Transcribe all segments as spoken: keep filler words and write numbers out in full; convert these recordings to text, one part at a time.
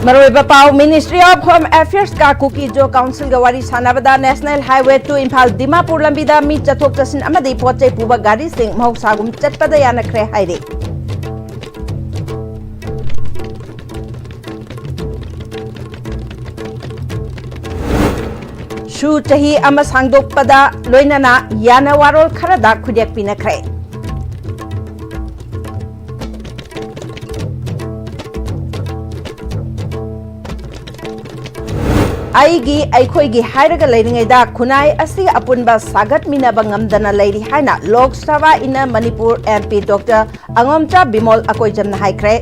ꯃꯔꯨꯑꯣꯏꯕ ꯄꯥꯎ꯫ Ministry of Home Affairs ꯀ ꯀꯨꯀꯤ ꯖꯣ Council ꯒ ꯋꯥꯔꯤ ꯁꯥꯟꯅꯕꯗ National Highway two Imphal Dimapur ꯂꯝꯕꯤꯗ ꯃꯤ ꯆꯠꯊꯣꯛ ꯆꯠꯁꯤꯟ ꯑꯃꯗꯤ ꯄꯣꯠ ꯆꯩ ꯄꯨꯕ ꯒꯥꯔꯤꯁꯤꯡ ꯃꯍꯧꯁꯥꯒꯨꯝ ꯆꯠꯄꯗ ꯌꯥꯅꯈ꯭ꯔꯦ ꯍꯥꯏꯔꯤ꯫ ꯁꯨ ꯆꯍꯤ ꯑꯃ ꯁꯥꯡꯗꯣꯛꯄꯗ ꯂꯣꯏꯅꯅ ꯌꯥꯅ ꯋꯥꯔꯣꯜ ꯈꯔꯗ ꯈꯨꯗꯦꯛ ꯄꯤꯅꯈ꯭ꯔꯦ꯫ ꯑꯩꯒꯤ, ꯑꯩꯈꯣꯏꯒꯤ ꯍꯥꯏꯔꯒ ꯂꯩꯔꯤꯉꯩꯗ ꯈꯨꯟꯅꯥꯏ ꯑꯁꯤ ꯑꯄꯨꯟꯕ ꯁꯥꯒꯠꯃꯤꯟꯅꯕ ꯉꯝꯗꯅ ꯂꯩꯔꯤ ꯍꯥꯏꯅ ꯂꯣꯛ ꯁꯚꯥ ꯏꯟꯅ Manipur M P Doctor ꯑꯉꯣꯝꯆꯥ Bimol ꯑꯀꯣꯏꯖꯝꯅ ꯍꯥꯏꯈ꯭ꯔꯦ꯫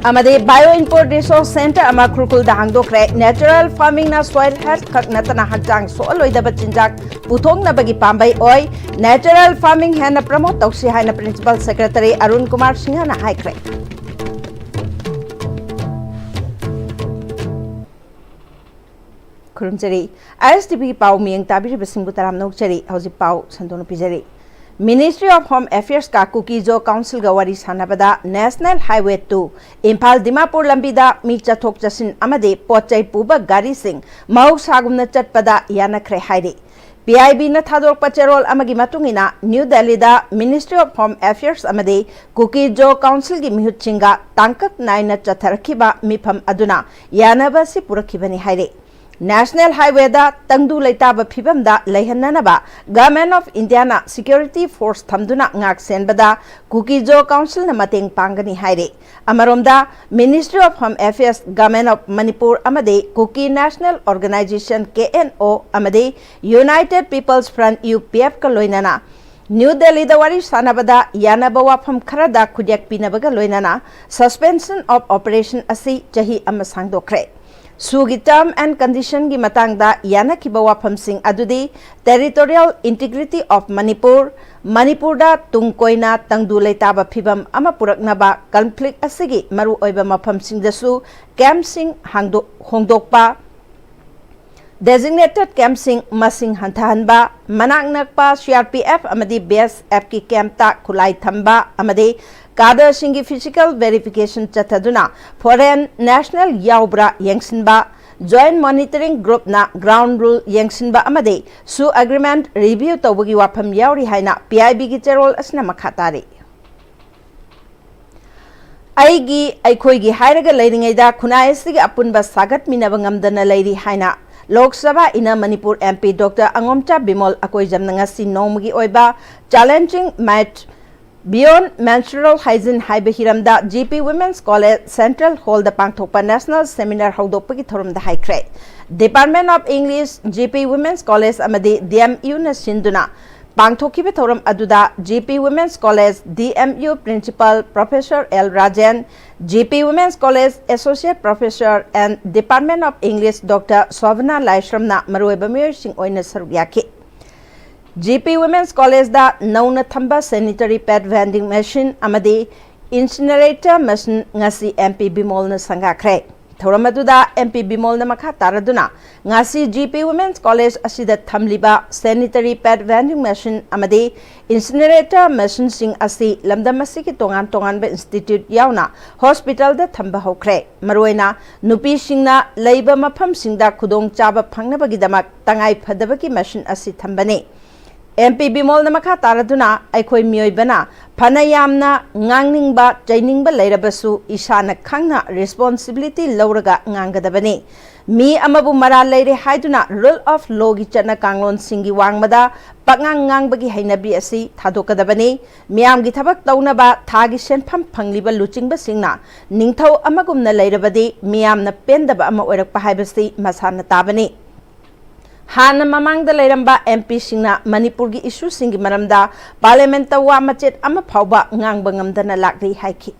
ꯑꯃꯗꯤ Bio Input Resource Center ꯑꯃ ꯈꯨꯔꯈꯨꯜꯗ ꯍꯥꯡꯗꯣꯛꯈ꯭ꯔꯦ꯫ Natural farming ꯅ soil health ꯈꯛ ꯅꯠꯇꯅ ꯍꯛꯆꯥꯡ ꯁꯣꯛꯍꯜꯂꯣꯏꯗꯕ ꯆꯤꯟꯖꯥꯛ ꯄꯨꯊꯣꯛꯅꯕꯒꯤ ꯄꯥꯝꯕꯩ ꯑꯣꯏ꯫ Natural farming ꯍꯦꯟꯅ promote ꯇꯧꯁꯤ ꯍꯥꯏꯅ Principal Secretary ꯑꯔꯨꯟ ꯀꯨꯃꯥꯔ ꯁꯤꯡꯍꯅ ꯍꯥꯏꯈ꯭ꯔꯦ꯫ ꯈꯨꯔꯨꯝꯖꯔꯤ꯫ ISTV ꯄꯥꯎ ꯃꯤꯌꯦꯡ ꯇꯥꯕꯤꯔꯤꯕꯁꯤꯡꯕꯨ ꯇꯔꯥꯝꯅ ꯑꯣꯛꯆꯔꯤ꯫ ꯍꯧꯖꯤꯛ ꯄꯥꯎ ꯁꯟꯗꯣꯛꯅ ꯄꯤꯖꯔꯤ꯫ Ministry of Home Affairs ꯀ ꯀꯨꯀꯤ ꯖꯣ Council ꯒ ꯋꯥꯔꯤ ꯁꯥꯟꯅꯕꯗ National Highway two Imphal Dimapur ꯂꯝꯕꯤꯗ ꯃꯤ ꯆꯠꯊꯣꯛ ꯆꯠꯁꯤꯟ ꯑꯃꯗꯤ ꯄꯣꯠ ꯆꯩ ꯄꯨꯕ ꯒꯥꯔꯤꯁꯤꯡ ꯃꯍꯧꯁꯥꯒꯨꯝꯅ ꯆꯠꯄꯗ ꯌꯥꯅꯈ꯭ꯔꯦ ꯍꯥꯏꯔꯤ꯫ PIB ꯅ ꯊꯥꯗꯣꯔꯛꯄ ꯆꯦꯔꯣꯜ ꯑꯃꯒꯤ ꯃꯇꯨꯡ ꯏꯟꯅ, ꯅ꯭ꯌꯨ ꯗꯦꯜꯂꯤꯗ Ministry of Home Affairs ꯑꯃꯗꯤ ꯀꯨꯀꯤ ꯖꯣ Council ꯒꯤ ꯃꯤꯍꯨꯠꯁꯤꯡꯒ ꯇꯥꯡꯀꯛ ꯅꯥꯏꯅ ꯆꯠꯊꯔꯛꯈꯤꯕ ꯃꯤꯐꯝ ꯑꯗꯨꯅ ꯌꯥꯅꯕ ꯑꯁꯤ ꯄꯨꯔꯛꯈꯤꯕꯅꯤ ꯍꯥꯏꯔꯤ꯫ National Highway ꯗ ꯇꯪꯗꯨ ꯂꯩꯇꯥꯕ ꯐꯤꯕꯝꯗ ꯂꯩꯍꯟꯅꯅꯕ Government of India ꯅ security force ꯊꯝꯗꯨꯅ ꯉꯥꯛ ꯁꯦꯟꯕꯗ ꯀꯨꯀꯤ ꯖꯣ Council ꯅ ꯃꯇꯦꯡ ꯄꯥꯡꯒꯅꯤ ꯍꯥꯏꯔꯤ꯫ ꯑꯃꯔꯣꯝꯗ, Ministry of Home Affairs, Government of Manipur ꯑꯃꯗꯤ Kuki National Organisation, K N O, ꯑꯃꯗꯤ United People's Front, U P F ꯀ ꯂꯣꯏꯅꯅ ꯅ꯭ꯌꯨ ꯗꯦꯜꯂꯤꯗ ꯋꯥꯔꯤ ꯁꯥꯟꯅꯕꯗ ꯌꯥꯅꯕ ꯋꯥꯐꯝ ꯈꯔꯗ ꯈꯨꯗꯦꯛ ꯄꯤꯅꯕꯒ ꯂꯣꯏꯅꯅ Suspension of Operation ꯑꯁꯤ ꯆꯍꯤ ꯑꯃ ꯁꯥꯡꯗꯣꯛꯈ꯭ꯔꯦ꯫ ꯁꯨꯒꯤ term and condition ꯒꯤ ꯃꯇꯥꯡꯗ ꯌꯥꯅꯈꯤꯕ ꯋꯥꯐꯝꯁꯤꯡ ꯑꯗꯨꯗꯤ Territorial Integrity of Manipur, ꯃꯅꯤꯄꯨꯔꯗ ꯇꯨꯡ ꯀꯣꯏꯅ ꯇꯪꯗꯨ ꯂꯩꯇꯥꯕ ꯐꯤꯕꯝ ꯑꯃ ꯄꯨꯔꯛꯅꯕ conflict ꯑꯁꯤꯒꯤ ꯃꯔꯨꯑꯣꯏꯕ ꯃꯐꯝꯁꯤꯡꯗꯁꯨ camp ꯁꯤꯡ ꯍꯥꯡꯗꯣꯛ-, ꯍꯣꯡꯗꯣꯛꯄ, Designated campꯁꯤꯡ ꯃꯁꯤꯡ ꯍꯟꯊꯍꯟꯕ, ꯃꯅꯥꯛ ꯅꯛꯄ C R P F ꯑꯃꯗꯤ B S Fꯀꯤ campꯇ ꯈꯨꯠꯂꯥꯏ ꯊꯝꯕ ꯑꯃꯗꯤ cadreꯁꯤꯡꯒꯤ physical verification ꯆꯠꯊꯗꯨꯅ foreign national ꯌꯥꯎꯕ꯭ꯔꯥ ꯌꯦꯡꯁꯤꯟꯕ, Joint Monitoring Groupꯅ ground rule ꯌꯦꯡꯁꯤꯟꯕ ꯑꯃꯗꯤ SoO agreement review ꯇꯧꯕꯒꯤ ꯋꯥꯐꯝ ꯌꯥꯎꯔꯤ ꯍꯥꯏꯅ P I Bꯒꯤ ꯆꯦꯔꯣꯜ ꯑꯁꯤꯅ ꯃꯈꯥ ꯇꯥꯔꯤ꯫ ꯑꯩꯒꯤ, ꯑꯩꯈꯣꯏꯒꯤ ꯍꯥꯏꯔꯒ ꯂꯩꯔꯤꯉꯩꯗ ꯈꯨꯟꯅꯥꯏ ꯑꯁꯤꯒꯤ ꯑꯄꯨꯟꯕ ꯁꯥꯒꯠꯃꯤꯟꯅꯕ ꯉꯝꯗꯅ ꯂꯩꯔꯤ ꯍꯥꯏꯅ ꯂꯣꯛ ꯁꯚꯥ ꯏꯟꯅ Manipur M P Doctor ꯑꯉꯣꯝꯆꯥ Bimol ꯑꯀꯣꯏꯖꯝꯅ ꯉꯁꯤ ꯅꯣꯡꯃꯒꯤ ꯑꯣꯏꯕ Challenging Myths Beyond Menstrual Hygiene ꯍꯥꯏꯕ ꯍꯤꯔꯝꯗ G P Women's College Central Hallꯗ ꯄꯥꯡꯊꯣꯛꯄ National Seminar ꯍꯧꯗꯣꯛꯄꯒꯤ ꯊꯧꯔꯝꯗ ꯍꯥꯏꯈ꯭ꯔꯦ꯫ Department of English, G P Women's College ꯑꯃꯗꯤ D M Uꯅ ꯁꯤꯟꯗꯨꯅ ꯄꯥꯡꯊꯣꯛꯈꯤꯕ ꯊꯧꯔꯝ ꯑꯗꯨꯗ G P Women's College D M U Principal Professor L Rajen, G P Women's College Associate Professor and Department of English Doctor Shobhana Laishramꯅ ꯃꯔꯨꯑꯣꯏꯕ ꯃꯤꯑꯣꯏꯁꯤꯡ ꯑꯣꯏꯅ ꯁꯔꯨꯛ ꯌꯥꯈꯤ꯫ G P Women's Collegeꯗ ꯅꯧꯅ ꯊꯝꯕ sanitary pad vending machine ꯑꯃꯗꯤ incinerator machine ꯉꯁꯤ M P ꯕꯤꯃꯣꯜꯅ ꯁꯪꯒꯥꯈ꯭ꯔꯦ꯫ ꯊꯧꯔꯝ ꯑꯗꯨꯗ M P ꯕꯤꯃꯣꯜꯅ ꯃꯈꯥ ꯇꯥꯔꯗꯨꯅ ꯉꯁꯤ G P Women's College ꯑꯁꯤꯗ ꯊꯝꯂꯤꯕ sanitary pad vending machine ꯑꯃꯗꯤ incinerator machineꯁꯤꯡ ꯑꯁꯤ ꯂꯝꯗꯝ ꯑꯁꯤꯒꯤ ꯇꯣꯉꯥꯟ ꯇꯣꯉꯥꯟꯕ institute ꯌꯥꯎꯅ hospitalꯗ ꯊꯝꯕ ꯍꯧꯈ꯭ꯔꯦ꯫ ꯃꯔꯨꯑꯣꯏꯅ ꯅꯨꯄꯤꯁꯤꯡꯅ ꯂꯩꯕ ꯃꯐꯝꯁꯤꯡꯗ ꯈꯨꯗꯣꯡꯆꯥꯕ ꯐꯪꯅꯕꯒꯤꯗꯃꯛ ꯇꯉꯥꯏ ꯐꯗꯕꯒꯤ machine ꯑꯁꯤ ꯊꯝꯕꯅꯤ꯫ M P ꯕꯤꯃꯣꯜꯅ ꯃꯈꯥ ꯇꯥꯔꯗꯨꯅ, ꯑꯩꯈꯣꯏ ꯃꯤꯑꯣꯏꯕꯅ ꯐꯅ ꯌꯥꯝꯅ ꯉꯥꯡꯅꯤꯡꯕ, ꯆꯩꯅꯤꯡꯕ ꯂꯩꯔꯕꯁꯨ ꯏꯁꯥꯅ ꯈꯪꯅ responsibility ꯂꯧꯔꯒ ꯉꯥꯡꯒꯗꯕꯅꯤ꯫ ꯃꯤ ꯑꯃꯕꯨ ꯃꯔꯥꯜ ꯂꯩꯔꯦ ꯍꯥꯏꯗꯨꯅ rule of lawꯒꯤ ꯆꯠꯅ ꯀꯥꯡꯂꯣꯟꯁꯤꯡꯒꯤ ꯋꯥꯡꯃꯗ ꯄꯛꯉꯥꯡ ꯉꯥꯡꯕꯒꯤ ꯍꯩꯅꯕꯤ ꯑꯁꯤ ꯊꯥꯗꯣꯛꯀꯗꯕꯅꯤ꯫ ꯃꯤꯌꯥꯝꯒꯤ ꯊꯕꯛ ꯇꯧꯅꯕ ꯊꯥꯒꯤ ꯁꯦꯟꯐꯝ ꯐꯪꯂꯤꯕ ꯂꯨꯆꯤꯡꯕꯁꯤꯡꯅ ꯅꯤꯡꯊꯧ ꯑꯃꯒꯨꯝꯅ ꯂꯩꯔꯕꯗꯤ ꯃꯤꯌꯥꯝꯅ ꯄꯦꯟꯗꯕ ꯑꯃ ꯑꯣꯏꯔꯛꯄ ꯍꯥꯏꯕꯁꯤ ꯃꯁꯥꯅ ꯇꯥꯕꯅꯤ꯫ ꯍꯥꯟꯅ ꯃꯃꯥꯡꯗ ꯂꯩꯔꯝꯕ M Pꯁꯤꯡꯅ ꯃꯅꯤꯄꯨꯔꯒꯤ issueꯁꯤꯡꯒꯤ ꯃꯔꯝꯗ Parliamentꯇ ꯋꯥ ꯃꯆꯦꯠ ꯑꯃ ꯐꯥꯎꯕ ꯉꯥꯡꯕ ꯉꯝꯗꯅ ꯂꯥꯛꯂꯤ ꯍꯥꯏꯈꯤ꯫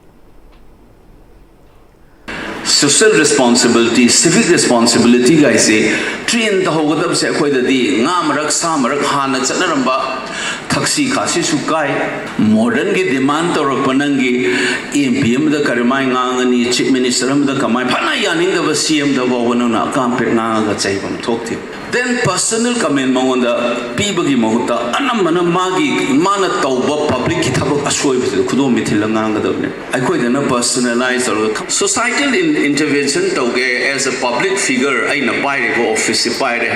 Social responsibility, civic responsibility ꯒꯥꯏꯁꯦ train ꯇꯧꯍꯧꯒꯗꯕꯁꯦ ꯑꯩꯈꯣꯏꯗꯗꯤ ꯉꯥ ꯃꯔꯛ ꯁꯥ ꯃꯔꯛ ꯍꯥꯟꯅ ꯆꯠꯅꯔꯝꯕ ꯊꯛꯁꯤ ꯈꯥꯁꯤꯁꯨ ꯀꯥꯏ꯫ ꯃꯣꯗꯔꯟꯒꯤ ꯗꯤꯃꯥꯟ ꯇꯧꯔꯛꯄ ꯅꯪꯒꯤ ꯑꯦꯝ ꯄꯤ ꯑꯃꯗ ꯀꯔꯝꯍꯥꯏꯅ ꯉꯥꯡꯒꯅꯤ, ꯆꯤꯐ ꯃꯤꯅꯤꯁꯇꯔ ꯑꯃꯗ ꯀꯃꯥꯏꯅ, ꯐꯅ ꯌꯥꯅꯤꯡꯗꯕ ꯁꯤ ꯑꯦꯝꯗ ꯐꯥꯎꯕ ꯅꯪꯅ ꯑꯀꯥꯝꯄꯦꯠ ꯉꯥꯡꯉꯒ ꯆꯩꯕ ꯑꯃ ꯊꯣꯛꯇꯦ꯫ ꯗꯦꯟ ꯄꯔꯁꯅꯦꯜ ꯀꯃꯦꯟ ꯃꯉꯣꯟꯗ ꯄꯤꯕꯒꯤ ꯃꯍꯨꯠꯇ ꯑꯅꯝꯕꯅ ꯃꯥꯒꯤ, ꯃꯥꯅ ꯇꯧꯕ ꯄꯕ꯭ꯂꯤꯛꯀꯤ ꯊꯕꯛ ꯑꯁꯣꯏꯕꯁꯤꯗ ꯈꯨꯗꯣꯝꯕꯤ ꯊꯤꯜꯂ ꯉꯥꯡꯒꯗꯕꯅꯦ꯫ ꯑꯩꯈꯣꯏꯗꯅ ꯄꯔꯁꯅꯦꯂꯥꯏꯁ ꯇꯧꯔꯒ ꯁꯣꯁꯥꯏꯇꯦꯜ ꯏꯟꯇꯔꯚꯦꯟꯁꯟ ꯇꯧꯒꯦ꯫ ꯑꯦꯁ ꯑ ꯄꯕ꯭ꯂꯤꯛ ꯐꯤꯒꯔ ꯑꯩꯅ ꯄꯥꯏꯔꯤꯕ ꯑꯣꯐꯤꯁꯁꯤ ꯄꯥꯏꯔꯦ꯫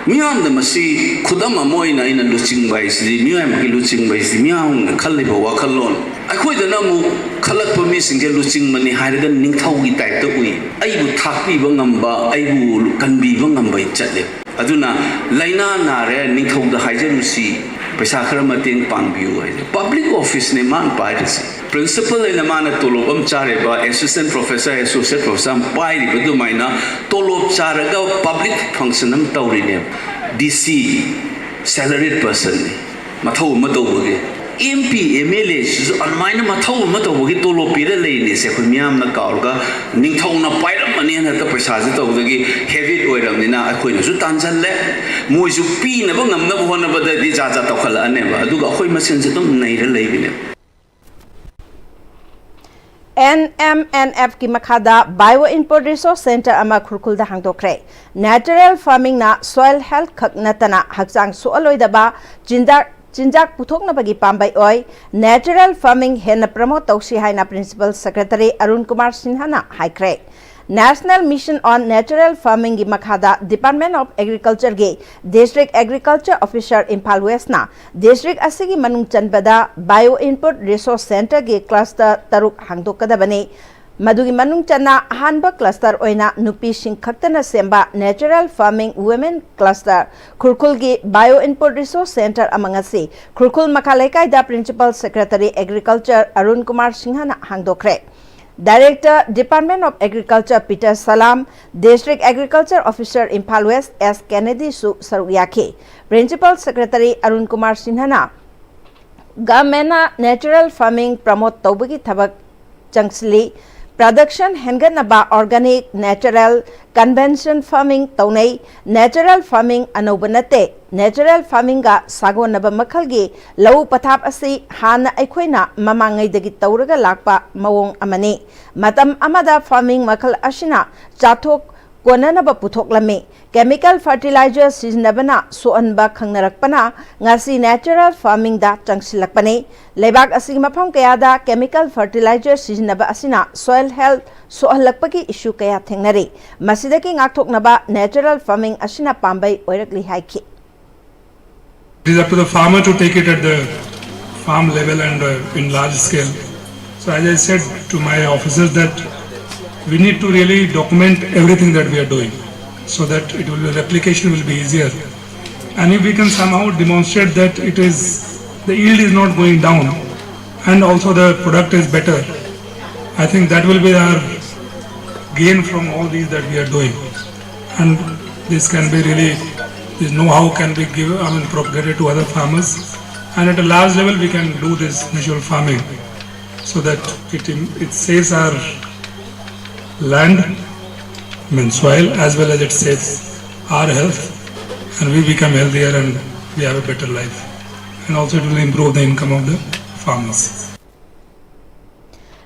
ꯃꯤꯌꯥꯝꯅ ꯃꯁꯤ ꯈꯨꯗꯝ ꯑꯃ ꯑꯣꯏꯅ ꯑꯩꯅ ꯂꯨꯆꯤꯡꯕ ꯍꯥꯏꯁꯤꯗꯤ, ꯃꯤꯌꯥꯝꯒꯤ ꯂꯨꯆꯤꯡꯕ ꯍꯥꯏꯁꯤꯗꯤ ꯃꯤꯌꯥꯝꯅ ꯈꯜꯂꯤꯕ ꯋꯥꯈꯜꯂꯣꯟ, ꯑꯩꯈꯣꯏꯗꯅ ꯑꯃꯨꯛ ꯈꯜꯂꯛꯄ ꯃꯤꯁꯤꯡꯁꯦ ꯂꯨꯆꯤꯡꯕꯅꯤ ꯍꯥꯏꯔꯒ ꯅꯤꯡꯊꯧꯒꯤ ꯇꯥꯏꯞꯇ ꯎꯏ꯫ ꯑꯩꯕꯨ ꯊꯥꯛꯄꯤꯕ ꯉꯝꯕ, ꯑꯩꯕꯨ ꯀꯟꯕꯤꯕ ꯉꯝꯕ ꯆꯠꯂꯦ꯫ ꯑꯗꯨꯅ ꯂꯥꯏꯅꯥ ꯅꯥꯔꯦ, ꯅꯤꯡꯊꯧꯗ ꯍꯥꯏꯖꯔꯨꯁꯤ, ꯄꯩꯁꯥ ꯈꯔ ꯃꯇꯦꯡ ꯄꯥꯡꯕꯤꯌꯨ ꯍꯥꯏꯁꯦ ꯄꯕ꯭ꯂꯤꯛ ꯑꯣꯐꯤꯁꯅꯦ ꯃꯥꯅ ꯄꯥꯏꯔꯤꯁꯦ꯫ ꯄ꯭ꯔꯤꯟꯁꯤꯄꯜ ꯑꯩꯅ ꯃꯥꯅ ꯇꯣꯂꯣꯞ ꯑꯃ ꯆꯥꯔꯤꯕ, ꯑꯦꯁꯤꯁꯇꯦꯟ ꯄ꯭ꯔꯣꯐꯦꯁꯔ, ꯑꯦꯁꯣꯁꯤꯌꯦꯠ ꯄ꯭ꯔꯣꯐꯦꯁꯔ ꯑꯃ ꯄꯥꯏꯔꯤꯕ ꯑꯗꯨꯃꯥꯏꯅ ꯇꯣꯂꯣꯞ ꯆꯥꯔꯒ ꯄꯕ꯭ꯂꯤꯛ ꯐꯪꯁꯟ ꯑꯃ ꯇꯧꯔꯤꯅꯦ꯫ ꯗꯤ ꯁꯤ salaried personꯅꯤ꯫ ꯃꯊꯧ ꯑꯃ ꯇꯧꯕꯒꯤ ꯑꯦꯝ ꯄꯤ ꯑꯦꯝ ꯑꯦꯜ ꯑꯦꯁꯤꯁꯨ ꯑꯗꯨꯃꯥꯏꯅ ꯃꯊꯧ ꯑꯃ ꯇꯧꯕꯒꯤ ꯇꯣꯂꯣꯞ ꯄꯤꯔ ꯂꯩꯔꯤꯅꯦꯁꯦ꯫ ꯑꯩꯈꯣꯏ ꯃꯤꯌꯥꯝꯅ ꯀꯥꯎꯔꯒ ꯅꯤꯡꯊꯧꯅ ꯄꯥꯏꯔꯝꯃꯅꯤ ꯍꯦꯛꯇ ꯄꯩꯁꯥꯁꯦ ꯇꯧꯕꯗꯒꯤ ꯍꯦꯕꯤꯠ ꯑꯣꯏꯔꯕꯅꯤꯅ ꯑꯩꯈꯣꯏꯅꯁꯨ ꯇꯥꯟꯁꯤꯜꯂꯦ꯫ ꯃꯣꯏꯁꯨ ꯄꯤꯅꯕ ꯉꯝꯅꯕ ꯍꯣꯠꯅꯕꯗꯗꯤ ꯖꯥꯠ ꯖꯥꯠ ꯇꯧꯈꯠꯂꯛꯑꯅꯦꯕ꯫ ꯑꯗꯨꯒ ꯑꯩꯈꯣꯏ ꯃꯁꯦꯟꯁꯦ ꯑꯗꯨꯝ ꯅꯩꯔ ꯂꯩꯕꯅꯦꯕ꯫ ꯑꯦꯟ ꯑꯦꯝ ꯑꯦꯟ ꯑꯦꯐꯀꯤ ꯃꯈꯥꯗ ꯕꯥꯏꯑꯣ ꯏꯟꯄꯨꯠ ꯔꯤꯁꯣꯔꯁ ꯁꯦꯟꯇꯔ ꯑꯃ ꯈꯨꯔꯈꯨꯜꯗ ꯍꯥꯡꯗꯣꯛꯈ꯭ꯔꯦ꯫ ꯅꯦꯆꯔꯦꯜ ꯐꯥꯔꯃꯤꯡꯅ ꯁꯣꯏꯜ ꯍꯦꯜꯊ ꯈꯛ ꯅꯠꯇꯅ ꯍꯛꯆꯥꯡ ꯁꯣꯛꯍꯜꯂꯣꯏꯗꯕ ꯆꯤꯟꯖꯥꯛ ꯆꯤꯟꯖꯥꯛ ꯄꯨꯊꯣꯛꯅꯕꯒꯤ ꯄꯥꯝꯕꯩ ꯑꯣꯏ꯫ ꯅꯦꯆꯔꯦꯜ ꯐꯥꯔꯃꯤꯡ ꯍꯦꯟꯅ ꯄ꯭ꯔꯃꯣꯠ ꯇꯧꯁꯤ ꯍꯥꯏꯅ ꯄ꯭ꯔꯤꯟꯁꯤꯄꯜ ꯁꯦꯀ꯭ꯔꯦꯇꯔꯤ ꯑꯔꯨꯟ ꯀꯨꯃꯥꯔ ꯁꯤꯟꯍꯅ ꯍꯥꯏꯈ꯭ꯔꯦ꯫ ꯅꯦꯁꯅꯦꯜ ꯃꯤꯁꯟ ꯑꯣꯟ ꯅꯦꯆꯔꯦꯜ ꯐꯥꯔꯃꯤꯡꯒꯤ ꯃꯈꯥꯗ ꯗꯤꯄꯥꯔꯠꯃꯦꯟ ꯑꯣꯐ ꯑꯦꯒ꯭ꯔꯤꯀꯜꯆꯔꯒꯤ ꯗꯤꯁꯇ꯭ꯔꯤꯛ ꯑꯦꯒ꯭ꯔꯤꯀꯜꯆꯔ ꯑꯣꯐꯤꯁꯔ ꯏꯝꯐꯥꯜ ꯋꯦꯁꯅ ꯗꯤꯁꯇ꯭ꯔꯤꯛ ꯑꯁꯤꯒꯤ ꯃꯅꯨꯡ ꯆꯟꯕꯗ ꯕꯥꯏꯑꯣ ꯏꯟꯄꯨꯠ ꯔꯤꯁꯣꯔꯁ ꯁꯦꯟꯇꯔꯒꯤ ꯀ꯭ꯂꯁꯇꯔ ꯇꯔꯨꯛ ꯍꯥꯡꯗꯣꯛꯀꯗꯕꯅꯤ꯫ ꯃꯗꯨꯒꯤ ꯃꯅꯨꯡ ꯆꯟꯅ ꯑꯍꯥꯟꯕ ꯀ꯭ꯂꯁꯇꯔ ꯑꯣꯏꯅ ꯅꯨꯄꯤꯁꯤꯡ ꯈꯛꯇꯅ ꯁꯦꯝꯕ ꯅꯦꯆꯔꯦꯜ ꯐꯥꯔꯃꯤꯡ ꯋꯨꯃꯦꯟ ꯀ꯭ꯂꯁꯇꯔ ꯈꯨꯔꯈꯨꯜꯒꯤ ꯕꯥꯏꯑꯣ ꯏꯟꯄꯨꯠ ꯔꯤꯁꯣꯔꯁ ꯁꯦꯟꯇꯔ ꯑꯃ ꯉꯁꯤ ꯈꯨꯔꯈꯨꯜ ꯃꯈꯥ ꯂꯩꯀꯥꯏꯗ principal secretary agriculture Arun Kumar ꯁꯤꯡꯍꯅ ꯍꯥꯡꯗꯣꯛꯈ꯭ꯔꯦ꯫ Director department of agriculture Peter Salam, district agriculture officer Imphal west S ꯀꯦꯅꯦꯗꯤꯁꯨ ꯁꯔꯨꯛ ꯌꯥꯈꯤ꯫ ꯄ꯭ꯔꯤꯟꯁꯤꯄꯜ ꯁꯦꯀ꯭ꯔꯦꯇꯔꯤ ꯑꯔꯨꯟ ꯀꯨꯃꯥꯔ ꯁꯤꯟꯍꯅ ꯒꯚꯔꯟꯃꯦꯟꯠꯅ ꯅꯦꯆꯔꯦꯜ ꯐꯥꯔꯃꯤꯡ ꯄ꯭ꯔꯃꯣꯠ ꯇꯧꯕꯒꯤ ꯊꯕꯛ ꯆꯪꯁꯤꯜꯂꯤ꯫ production ꯍꯦꯟꯒꯠꯅꯕ organic, natural, convention farming ꯇꯧꯅꯩ꯫ Natural farming ꯑꯅꯧꯕ ꯅꯠꯇꯦ꯫ Natural farmingꯒ ꯁꯥꯒꯣꯟꯅꯕ ꯃꯈꯜꯒꯤ ꯂꯧꯎ ꯄꯊꯥꯞ ꯑꯁꯤ ꯍꯥꯟꯅ ꯑꯩꯈꯣꯏꯅ ꯃꯃꯥꯡꯉꯩꯗꯒꯤ ꯇꯧꯔꯒ ꯂꯥꯛꯄ ꯃꯑꯣꯡ ꯑꯃꯅꯤ꯫ ꯃꯇꯝ ꯑꯃꯗ farming ꯃꯈꯜ ꯑꯁꯤꯅ ꯆꯥꯊꯣꯛ ꯀꯣꯟꯅꯅꯕ ꯄꯨꯊꯣꯛꯂꯝꯃꯤ꯫ Chemical fertilizer ꯁꯤꯖꯤꯟꯅꯕꯅ ꯁꯣꯛꯍꯟꯕ ꯈꯪꯅꯔꯛꯄꯅ ꯉꯁꯤ natural farmingꯗ ꯆꯪꯁꯤꯜꯂꯛꯄꯅꯤ꯫ ꯂꯩꯕꯥꯛ ꯑꯁꯤꯒꯤ ꯃꯐꯝ ꯀꯌꯥꯗ chemical fertilizer ꯁꯤꯖꯤꯟꯅꯕ ꯑꯁꯤꯅ soil health ꯁꯣꯛꯍꯜꯂꯛꯄꯒꯤ issue ꯀꯌꯥ ꯊꯦꯡꯅꯔꯤ꯫ ꯃꯁꯤꯗꯒꯤ ꯉꯥꯛꯊꯣꯛꯅꯕ natural farming ꯑꯁꯤꯅ ꯄꯥꯝꯕꯩ ꯑꯣꯏꯔꯛꯂꯤ ꯍꯥꯏꯈꯤ꯫ It is up to the farmer to take it at the farm level and uh, in large scale. So as I said to my officers that we need to really document everything that we are doing so that it will be, replication will be easier. And if we can somehow demonstrate that it is, the yield is not going down and also the product is better, I think that will be our gain from all these that we are doing. And this can be really, this know-how can be given, I mean, propagated to other farmers. And at a large level, we can do this natural farming so that it, it saves our land, I mean, soil, as well as it saves our health, and we become healthier and we have a better life. And also, it will improve the income of the farmers.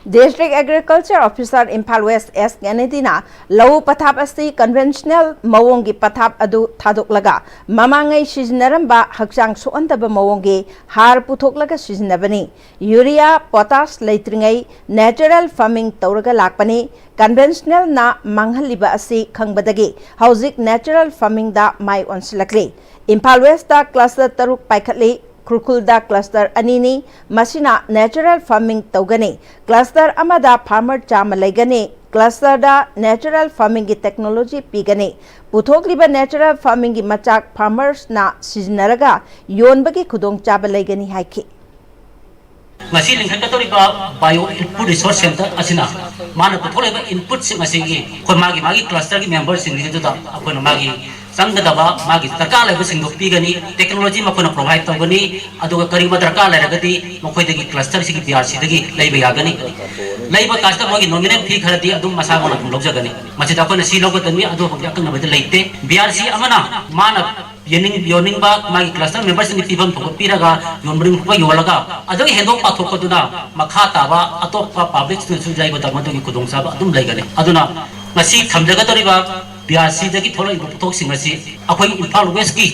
District Agriculture Officer Imphal West S Kennedyꯅ ꯂꯧ ꯄꯊꯥꯞ ꯑꯁꯤ conventional ꯃꯑꯣꯡꯒꯤ ꯄꯊꯥꯞ ꯑꯗꯨ ꯊꯥꯗꯣꯛꯂꯒ ꯃꯃꯥꯡꯉꯩ ꯁꯤꯖꯤꯟꯅꯔꯝꯕ ꯍꯛꯆꯥꯡ ꯁꯣꯛꯍꯟꯗꯕ ꯃꯑꯣꯡꯒꯤ ꯍꯥꯔ ꯄꯨꯊꯣꯛꯂꯒ ꯁꯤꯖꯤꯟꯅꯕꯅꯤ꯫ Urea, potash ꯂꯩꯇ꯭ꯔꯤꯉꯩ natural farming ꯇꯧꯔꯒ ꯂꯥꯛꯄꯅꯤ꯫ Conventionalꯅ ꯃꯥꯡꯍꯜꯂꯤꯕ ꯑꯁꯤ ꯈꯪꯕꯗꯒꯤ ꯍꯧꯖꯤꯛ natural farmingꯗ ꯃꯥꯏ ꯑꯣꯟꯁꯤꯜꯂꯛꯂꯤ꯫ ꯏꯝꯐꯥꯜ Westꯇ cluster ꯇꯔꯨꯛ ꯄꯥꯏꯈꯠꯂꯤ꯫ ꯈꯨꯔꯈꯨꯜꯗ cluster ꯑꯅꯤꯅꯤ꯫ ꯃꯁꯤꯅ natural farming ꯇꯧꯒꯅꯤ꯫ Cluster ꯑꯃꯗ farmer ꯆꯥꯝꯃ ꯂꯩꯒꯅꯤ꯫ Clusterꯗ natural farmingꯒꯤ technology ꯄꯤꯒꯅꯤ꯫ ꯄꯨꯊꯣꯛꯂꯤꯕ natural farmingꯒꯤ ꯃꯆꯥꯛ farmersꯅ ꯁꯤꯖꯤꯟꯅꯔꯒ ꯌꯣꯟꯕꯒꯤ ꯈꯨꯗꯣꯡꯆꯥꯕ ꯂꯩꯒꯅꯤ ꯍꯥꯏꯈꯤ꯫ ꯉꯁꯤ ꯂꯤꯡꯈꯠꯀꯗꯧꯔꯤꯕ Bio Input Resource Center ꯑꯁꯤꯅ ꯃꯥꯅ ꯄꯨꯊꯣꯛꯂꯤꯕ inputꯁꯤꯡ ꯑꯁꯤꯒꯤ ꯑꯩꯈꯣꯏ ꯃꯥꯒꯤ ꯃꯥꯒꯤ clusterꯒꯤ memberꯁꯤꯡꯁꯤꯗꯨꯗ ꯑꯩꯈꯣꯏꯅ ꯃꯥꯒꯤ ꯆꯪꯒꯗꯕ ꯃꯥꯒꯤ ꯗꯔꯀꯥꯔ ꯂꯩꯕꯁꯤꯡꯗꯣ ꯄꯤꯒꯅꯤ꯫ ꯇꯦꯛꯅꯣꯂꯣꯖꯤ ꯃꯈꯣꯏꯅ ꯄ꯭ꯔꯣꯚꯥꯏꯗ ꯇꯧꯒꯅꯤ꯫ ꯑꯗꯨꯒ ꯀꯔꯤꯒꯨꯝꯕ ꯗꯔꯀꯥꯔ ꯂꯩꯔꯒꯗꯤ ꯃꯈꯣꯏꯗꯒꯤ ꯀ꯭ꯂꯁꯇꯔꯁꯤꯒꯤ ꯕꯤ ꯑꯥꯔ ꯁꯤꯗꯒꯤ ꯂꯩꯕ ꯌꯥꯒꯅꯤ꯫ ꯂꯩꯕ ꯀꯥꯟꯁꯤꯗ ꯃꯣꯏꯒꯤ ꯅꯣꯃꯤꯅꯦꯜ ꯐꯤ ꯈꯔꯗꯤ ꯑꯗꯨꯝ ꯃꯁꯥꯃꯛꯅ ꯑꯗꯨꯝ ꯂꯧꯖꯒꯅꯤ꯫ ꯃꯁꯤꯗ ꯑꯩꯈꯣꯏꯅ ꯁꯤ ꯂꯧꯒꯗꯕꯅꯤ, ꯑꯗꯨ ꯍꯧꯖꯤꯛ ꯑꯀꯛꯅꯕꯗꯤ ꯂꯩꯇꯦ꯫ ꯕꯤ ꯑꯥꯔ ꯁꯤ ꯑꯃꯅ ꯃꯥꯅ ꯌꯣꯟꯅꯤꯡ-, ꯌꯣꯟꯅꯤꯡꯕ ꯃꯥꯒꯤ ꯀ꯭ꯂꯁꯇꯔ ꯃꯦꯝꯕꯔꯁꯤꯡꯅ ꯄꯤꯐꯝ ꯊꯣꯛꯄ ꯄꯤꯔꯒ ꯌꯣꯟꯕ ꯌꯣꯜꯂꯒ ꯑꯗꯨꯒꯤ ꯍꯦꯟꯗꯣꯛ ꯄꯥꯊꯣꯛꯄꯗꯨꯅ ꯃꯈꯥ ꯇꯥꯕ ꯑꯇꯣꯞꯄ ꯄꯥꯕ꯭ꯂꯤꯛꯁꯤꯡꯅꯁꯨ ꯌꯩꯕꯗ ꯃꯗꯨꯒꯤ ꯈꯨꯗꯣꯡꯆꯥꯕ ꯑꯗꯨꯝ ꯂꯩꯒꯅꯤ꯫ ꯑꯗꯨꯅ ꯉꯁꯤ ꯊꯝꯖꯒꯗꯧꯔꯤꯕ ꯕꯤ ꯑꯥꯔ ꯁꯤꯗꯒꯤ ꯊꯣꯛꯂꯛꯏꯕ ꯄꯣꯠꯊꯣꯛꯁꯤꯡ ꯑꯁꯤ ꯑꯩꯈꯣꯏ ꯏꯝꯐꯥꯜ ꯋꯦꯁꯀꯤ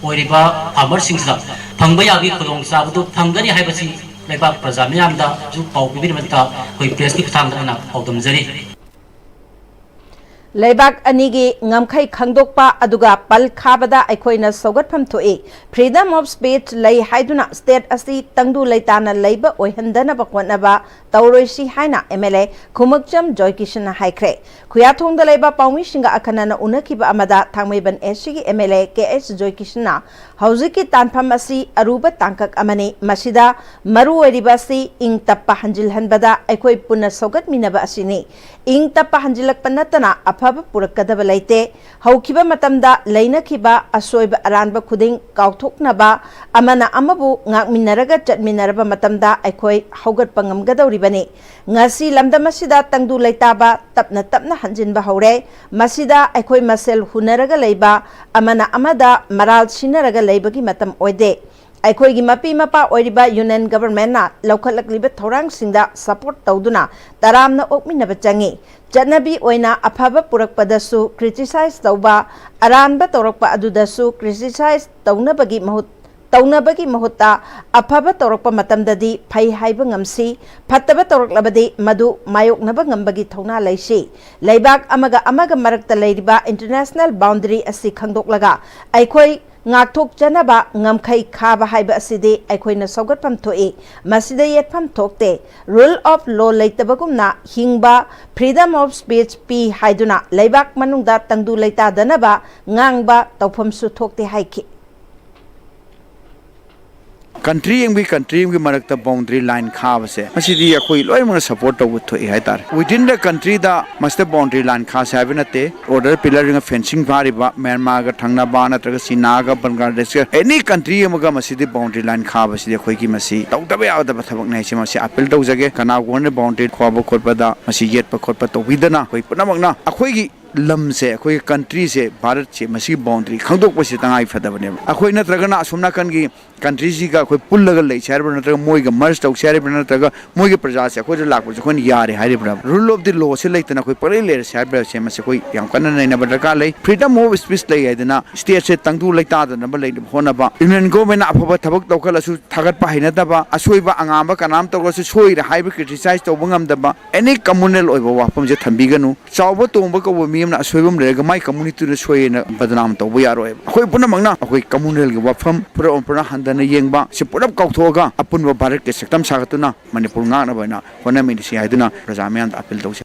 ꯑꯣꯏꯔꯤꯕ ꯐꯥꯔꯃꯔꯁꯤꯡꯁꯤꯗ ꯐꯪꯕ ꯌꯥꯕꯒꯤ ꯈꯨꯗꯣꯡꯆꯥꯕꯗꯨ ꯐꯪꯒꯅꯤ ꯍꯥꯏꯕꯁꯤ ꯂꯩꯕꯥꯛ ꯄ꯭ꯔꯖꯥ ꯃꯤꯌꯥꯝꯗꯁꯨ ꯄꯥꯎ ꯄꯤꯕꯤꯔꯤꯕꯗ ꯑꯩꯈꯣꯏ ꯄ꯭ꯔꯦꯁꯀꯤ ꯈꯨꯠꯊꯥꯡꯗ ꯑꯩꯅ ꯄꯥꯎꯗꯝꯖꯔꯤ꯫ ꯂꯩꯕꯥꯛ ꯑꯅꯤꯒꯤ ꯉꯝꯈꯩ ꯈꯪꯗꯣꯛꯄ ꯑꯗꯨꯒ ꯄꯜ ꯈꯥꯕꯗ ꯑꯩꯈꯣꯏꯅ ꯁꯧꯒꯠꯐꯝ ꯊꯣꯛꯏ꯫ Freedom of speech ꯂꯩ ꯍꯥꯏꯗꯨꯅ state ꯑꯁꯤ ꯇꯪꯗꯨ ꯂꯩꯇꯥꯅ ꯂꯩꯕ ꯑꯣꯏꯍꯟꯗꯅꯕ ꯍꯣꯠꯅꯕ ꯇꯧꯔꯣꯏꯁꯤ ꯍꯥꯏꯅ ꯑꯦꯝ ꯑꯦꯜ ꯑꯦ ꯈꯨꯃꯛꯆꯝ ꯖꯣꯏꯀꯤꯁꯟꯅ ꯍꯥꯏꯈ꯭ꯔꯦ꯫ ꯈꯨꯌꯥꯊꯣꯡꯗ ꯂꯩꯕ ꯄꯥꯎꯃꯤꯁꯤꯡꯒ ꯑꯈꯟꯅꯅ ꯎꯅꯈꯤꯕ ꯑꯃꯗ ꯊꯥꯡꯃꯩꯕꯟ ꯑꯦꯁ ꯁꯤꯒꯤ ꯑꯦꯝ ꯑꯦꯜ ꯑꯦ ꯀꯦ ꯑꯦꯁ ꯖꯣꯏꯀꯤꯁꯟꯅ ꯍꯧꯖꯤꯛꯀꯤ ꯇꯥꯟꯐꯝ ꯑꯁꯤ ꯑꯔꯨꯕ ꯇꯥꯡꯀꯛ ꯑꯃꯅꯤ꯫ ꯃꯁꯤꯗ ꯃꯔꯨ ꯑꯣꯏꯔꯤꯕ ꯑꯁꯤ ꯏꯪ ꯇꯞꯄ ꯍꯟꯖꯤꯜꯍꯟꯕꯗ ꯑꯩꯈꯣꯏ ꯄꯨꯟꯅ ꯁꯧꯒꯠꯃꯤꯟꯅꯕ ꯑꯁꯤꯅꯤ꯫ ꯏꯪ ꯇꯞꯄ ꯍꯟꯖꯤꯜꯂꯛꯄ ꯅꯠꯇꯅ ꯑꯐꯕ ꯄꯨꯔꯛꯀꯗꯕ ꯂꯩꯇꯦ꯫ ꯍꯧꯈꯤꯕ ꯃꯇꯝꯗ ꯂꯩꯅꯈꯤꯕ ꯑꯁꯣꯏꯕ ꯑꯔꯥꯟꯕ ꯈꯨꯗꯤꯡ ꯀꯥꯎꯊꯣꯛꯅꯕ, ꯑꯃꯅ ꯑꯃꯕꯨ ꯉꯥꯛꯃꯤꯟꯅꯔꯒ ꯆꯠꯃꯤꯟꯅꯔꯕ ꯃꯇꯝꯗ ꯑꯩꯈꯣꯏ ꯍꯧꯒꯠꯄ ꯉꯝꯒꯗꯧꯔꯤꯕꯅꯤ꯫ ꯉꯁꯤ ꯂꯝꯗꯝ ꯑꯁꯤꯗ ꯇꯪꯗꯨ ꯂꯩꯇꯥꯕ ꯇꯞꯅ ꯇꯞꯅ ꯍꯟꯖꯤꯟꯕ ꯍꯧꯔꯦ꯫ ꯃꯁꯤꯗ ꯑꯩꯈꯣꯏ ꯃꯁꯦꯜ ꯍꯨꯟꯅꯔꯒ ꯂꯩꯕ, ꯑꯃꯅ ꯑꯃꯗ ꯃꯔꯥꯜ ꯁꯤꯟꯅꯔꯒ ꯂꯩꯕꯒꯤ ꯃꯇꯝ ꯑꯣꯏꯗꯦ꯫ ꯑꯩꯈꯣꯏꯒꯤ ꯃꯄꯤ ꯃꯄꯥ ꯑꯣꯏꯔꯤꯕ ꯌꯨꯅꯤꯌꯟ ꯒꯚꯔꯟꯃꯦꯟꯠꯅ ꯂꯧꯈꯠꯂꯛꯂꯤꯕ ꯊꯧꯔꯥꯡꯁꯤꯡꯗ ꯁꯄꯣꯔꯠ ꯇꯧꯗꯨꯅ ꯇꯔꯥꯝꯅ ꯑꯣꯛꯃꯤꯟꯅꯕ ꯆꯪꯏ꯫ ꯆꯠꯅꯕꯤ ꯑꯣꯏꯅ ꯑꯐꯕ ꯄꯨꯔꯛꯄꯗꯁꯨ ꯀ꯭ꯔꯤꯇꯤꯁꯥꯏꯖ ꯇꯧꯕ, ꯑꯔꯥꯟꯕ ꯇꯧꯔꯛꯄ ꯑꯗꯨꯗꯁꯨ ꯀ꯭ꯔꯤꯇꯤꯁꯥꯏꯖ ꯇꯧꯅꯕꯒꯤ ꯃꯍꯨꯠ, ꯇꯧꯅꯕꯒꯤ ꯃꯍꯨꯠꯇ ꯑꯐꯕ ꯇꯧꯔꯛꯄ ꯃꯇꯝꯗꯗꯤ ꯐꯩ ꯍꯥꯏꯕ ꯉꯝꯁꯤ, ꯐꯠꯇꯕ ꯇꯧꯔꯛꯂꯕꯗꯤ ꯃꯗꯨ ꯃꯥꯌꯣꯛꯅꯕ ꯉꯝꯕꯒꯤ ꯊꯧꯅꯥ ꯂꯩꯁꯤ꯫ ꯂꯩꯕꯥꯛ ꯑꯃꯒ ꯑꯃꯒ ꯃꯔꯛꯇ ꯂꯩꯔꯤꯕ ꯏꯟꯇꯔꯅꯦꯁꯅꯦꯜ ꯕꯥꯎꯟꯗꯔꯤ ꯑꯁꯤ ꯈꯪꯗꯣꯛꯂꯒ ꯑꯩꯈꯣꯏ ꯉꯥꯛꯊꯣꯛꯆꯅꯕ ꯉꯝꯈꯩ ꯈꯥꯕ ꯍꯥꯏꯕ ꯑꯁꯤꯗꯤ ꯑꯩꯈꯣꯏꯅ ꯁꯧꯒꯠꯐꯝ ꯊꯣꯛꯏ, ꯃꯁꯤꯗ ꯌꯦꯠꯐꯝ ꯊꯣꯛꯇꯦ꯫ Rule of law ꯂꯩꯇꯕꯒꯨꯝꯅ ꯍꯤꯡꯕ, freedom of speech ꯄꯤ ꯍꯥꯏꯗꯨꯅ ꯂꯩꯕꯥꯛ ꯃꯅꯨꯡꯗ ꯇꯪꯗꯨ ꯂꯩꯇꯥꯗꯅꯕ ꯉꯥꯡꯕ ꯇꯧꯐꯝꯁꯨ ꯊꯣꯛꯇꯦ ꯍꯥꯏꯈꯤ꯫ Country ꯑꯃꯒꯤ country ꯑꯃꯒꯤ ꯃꯔꯛꯇ boundary line ꯈꯥꯕꯁꯦ, ꯃꯁꯤꯗꯤ ꯑꯩꯈꯣꯏ ꯂꯣꯏꯅꯃꯛꯅ support ꯇꯧꯕ ꯊꯣꯛꯏ ꯍꯥꯏꯇꯥꯔꯦ꯫ Within the country ꯗ ꯃꯁꯤꯗ boundary line ꯈꯥꯁꯦ ꯍꯥꯏꯕ ꯅꯠꯇꯦ꯫ Order pillar ꯅ fencing ꯐꯥꯔꯤꯕ ꯃ꯭ꯌꯥꯟꯃꯥꯔꯒ ꯊꯪꯅꯕ ꯅꯠꯇ꯭ꯔꯒ ꯆꯤꯅꯥꯒ ꯕꯪꯒ꯭ꯂꯥꯗꯦꯁꯀ any country ꯑꯃꯒ ꯃꯁꯤꯗꯤ boundary line ꯈꯥꯕꯁꯤꯗꯤ ꯑꯩꯈꯣꯏꯒꯤ ꯃꯁꯤ ꯇꯧꯗꯕ ꯌꯥꯗꯕ ꯊꯕꯛꯅꯤ ꯍꯥꯏꯁꯦ ꯃꯁꯤ appeal ꯇꯧꯖꯒꯦ꯫ ꯀꯅꯥꯒꯨꯝꯕꯅ boundary ꯈꯥꯕ ꯈꯣꯠꯄꯗ ꯃꯁꯤ ꯌꯦꯠꯄ ꯈꯣꯠꯄ ꯇꯧꯕꯤꯗꯅ ꯑꯩꯈꯣꯏ ꯄꯨꯝꯅꯃꯛꯅ ꯑꯩꯈꯣꯏꯒꯤ ꯂꯝꯁꯦ, ꯑꯩꯈꯣꯏꯒꯤ country ꯁꯦ, ꯚꯥꯔꯠꯁꯦ, ꯃꯁꯤꯒꯤ boundary ꯈꯪꯗꯣꯛꯄꯁꯤ ꯇꯉꯥꯏ ꯐꯗꯕꯅꯦꯕ꯫ ꯑꯩꯈꯣꯏ ꯅꯠꯇ꯭ꯔꯒꯅ ꯑꯁꯣꯝ ꯅꯥꯀꯟꯒꯤ country ꯁꯤꯒ ꯑꯩꯈꯣꯏ ꯄꯨꯜꯂꯒ ꯂꯩꯁꯦ ꯍꯥꯏꯔꯤꯕ꯭ꯔꯥ, ꯅꯠꯇ꯭ꯔꯒ ꯃꯣꯏꯒ merge ꯇꯧꯁꯦ ꯍꯥꯏꯔꯤꯕ꯭ꯔꯥ, ꯅꯠꯇ꯭ꯔꯒ ꯃꯣꯏꯒꯤ ꯄ꯭ꯔꯖꯥꯁꯦ ꯑꯩꯈꯣꯏꯗ ꯂꯥꯛꯄꯁꯦ ꯑꯩꯈꯣꯏꯅ ꯌꯥꯔꯦ ꯍꯥꯏꯔꯤꯕ꯭ꯔꯥ? Rule of the law ꯁꯦ ꯂꯩꯇꯅ ꯑꯩꯈꯣꯏ ꯄꯪꯂꯩ ꯂꯩꯔꯁꯦ ꯍꯥꯏꯔꯤꯕ꯭ꯔꯥ ꯁꯦ ꯃꯁꯤ ꯑꯩꯈꯣꯏ ꯌꯥꯝ ꯀꯟꯅ ꯅꯩꯅꯕ ꯗꯔꯀꯥꯔ ꯂꯩ꯫ Freedom of speech ꯂꯩ ꯍꯥꯏꯗꯅ state ꯁꯦ ꯇꯪꯗꯨ ꯂꯩꯇꯥꯗꯅꯕ ꯂꯩꯅꯕ ꯍꯣꯠꯅꯕ, Union Government ꯅ ꯑꯐꯕ ꯊꯕꯛ ꯇꯧꯈꯠꯂꯁꯨ ꯊꯥꯒꯠꯄ ꯍꯩꯅꯗꯕ, ꯑꯁꯣꯏꯕ ꯑꯉꯥꯝꯕ ꯀꯅꯥꯝ ꯇꯧꯔꯁꯨ ꯁꯣꯏꯔꯦ ꯍꯥꯏꯕ criticize ꯇꯧꯕ ꯉꯝꯗꯕ, any communal ꯑꯣꯏꯕ ꯋꯥꯐꯝꯁꯦ ꯊꯝꯕꯤꯒꯅꯨ꯫ ꯆꯥꯎꯕ ꯇꯣꯡꯕ ꯀꯧꯕ ꯃꯤ ꯑꯃꯅ ꯑꯁꯣꯏꯕ ꯑꯃ ꯂꯩꯔꯒ ꯃꯥꯏ community ꯗꯨꯅ ꯁꯣꯏꯌꯦꯅ ꯕꯗꯅꯥꯝ ꯇꯧꯕ ꯌꯥꯔꯣꯏꯕ꯫ ꯑꯩꯈꯣꯏ ꯄꯨꯝꯅꯃꯛꯅ ꯑꯩꯈꯣꯏ communal ꯒꯤ ꯋꯥꯐꯝ ꯄꯨꯔꯥ ꯄꯨꯔꯥ ꯍꯟꯊꯅ ꯌꯦꯡꯕ, ꯁꯤ ꯄꯨꯂꯞ ꯀꯥꯎꯊꯣꯛꯑꯒ ꯑꯄꯨꯟꯕ ꯚꯥꯔꯠꯀꯤ ꯁꯛꯇꯝ ꯁꯥꯒꯠꯇꯨꯅ ꯃꯅꯤꯄꯨꯔ ꯉꯥꯛꯅꯕ ꯑꯣꯏꯅ ꯍꯣꯠꯅꯃꯤꯟꯅꯁꯤ ꯍꯥꯏꯗꯨꯅ ꯄ꯭ꯔꯖꯥ ꯃꯤꯌꯥꯝꯗ appeal ꯇꯧꯖꯩ꯫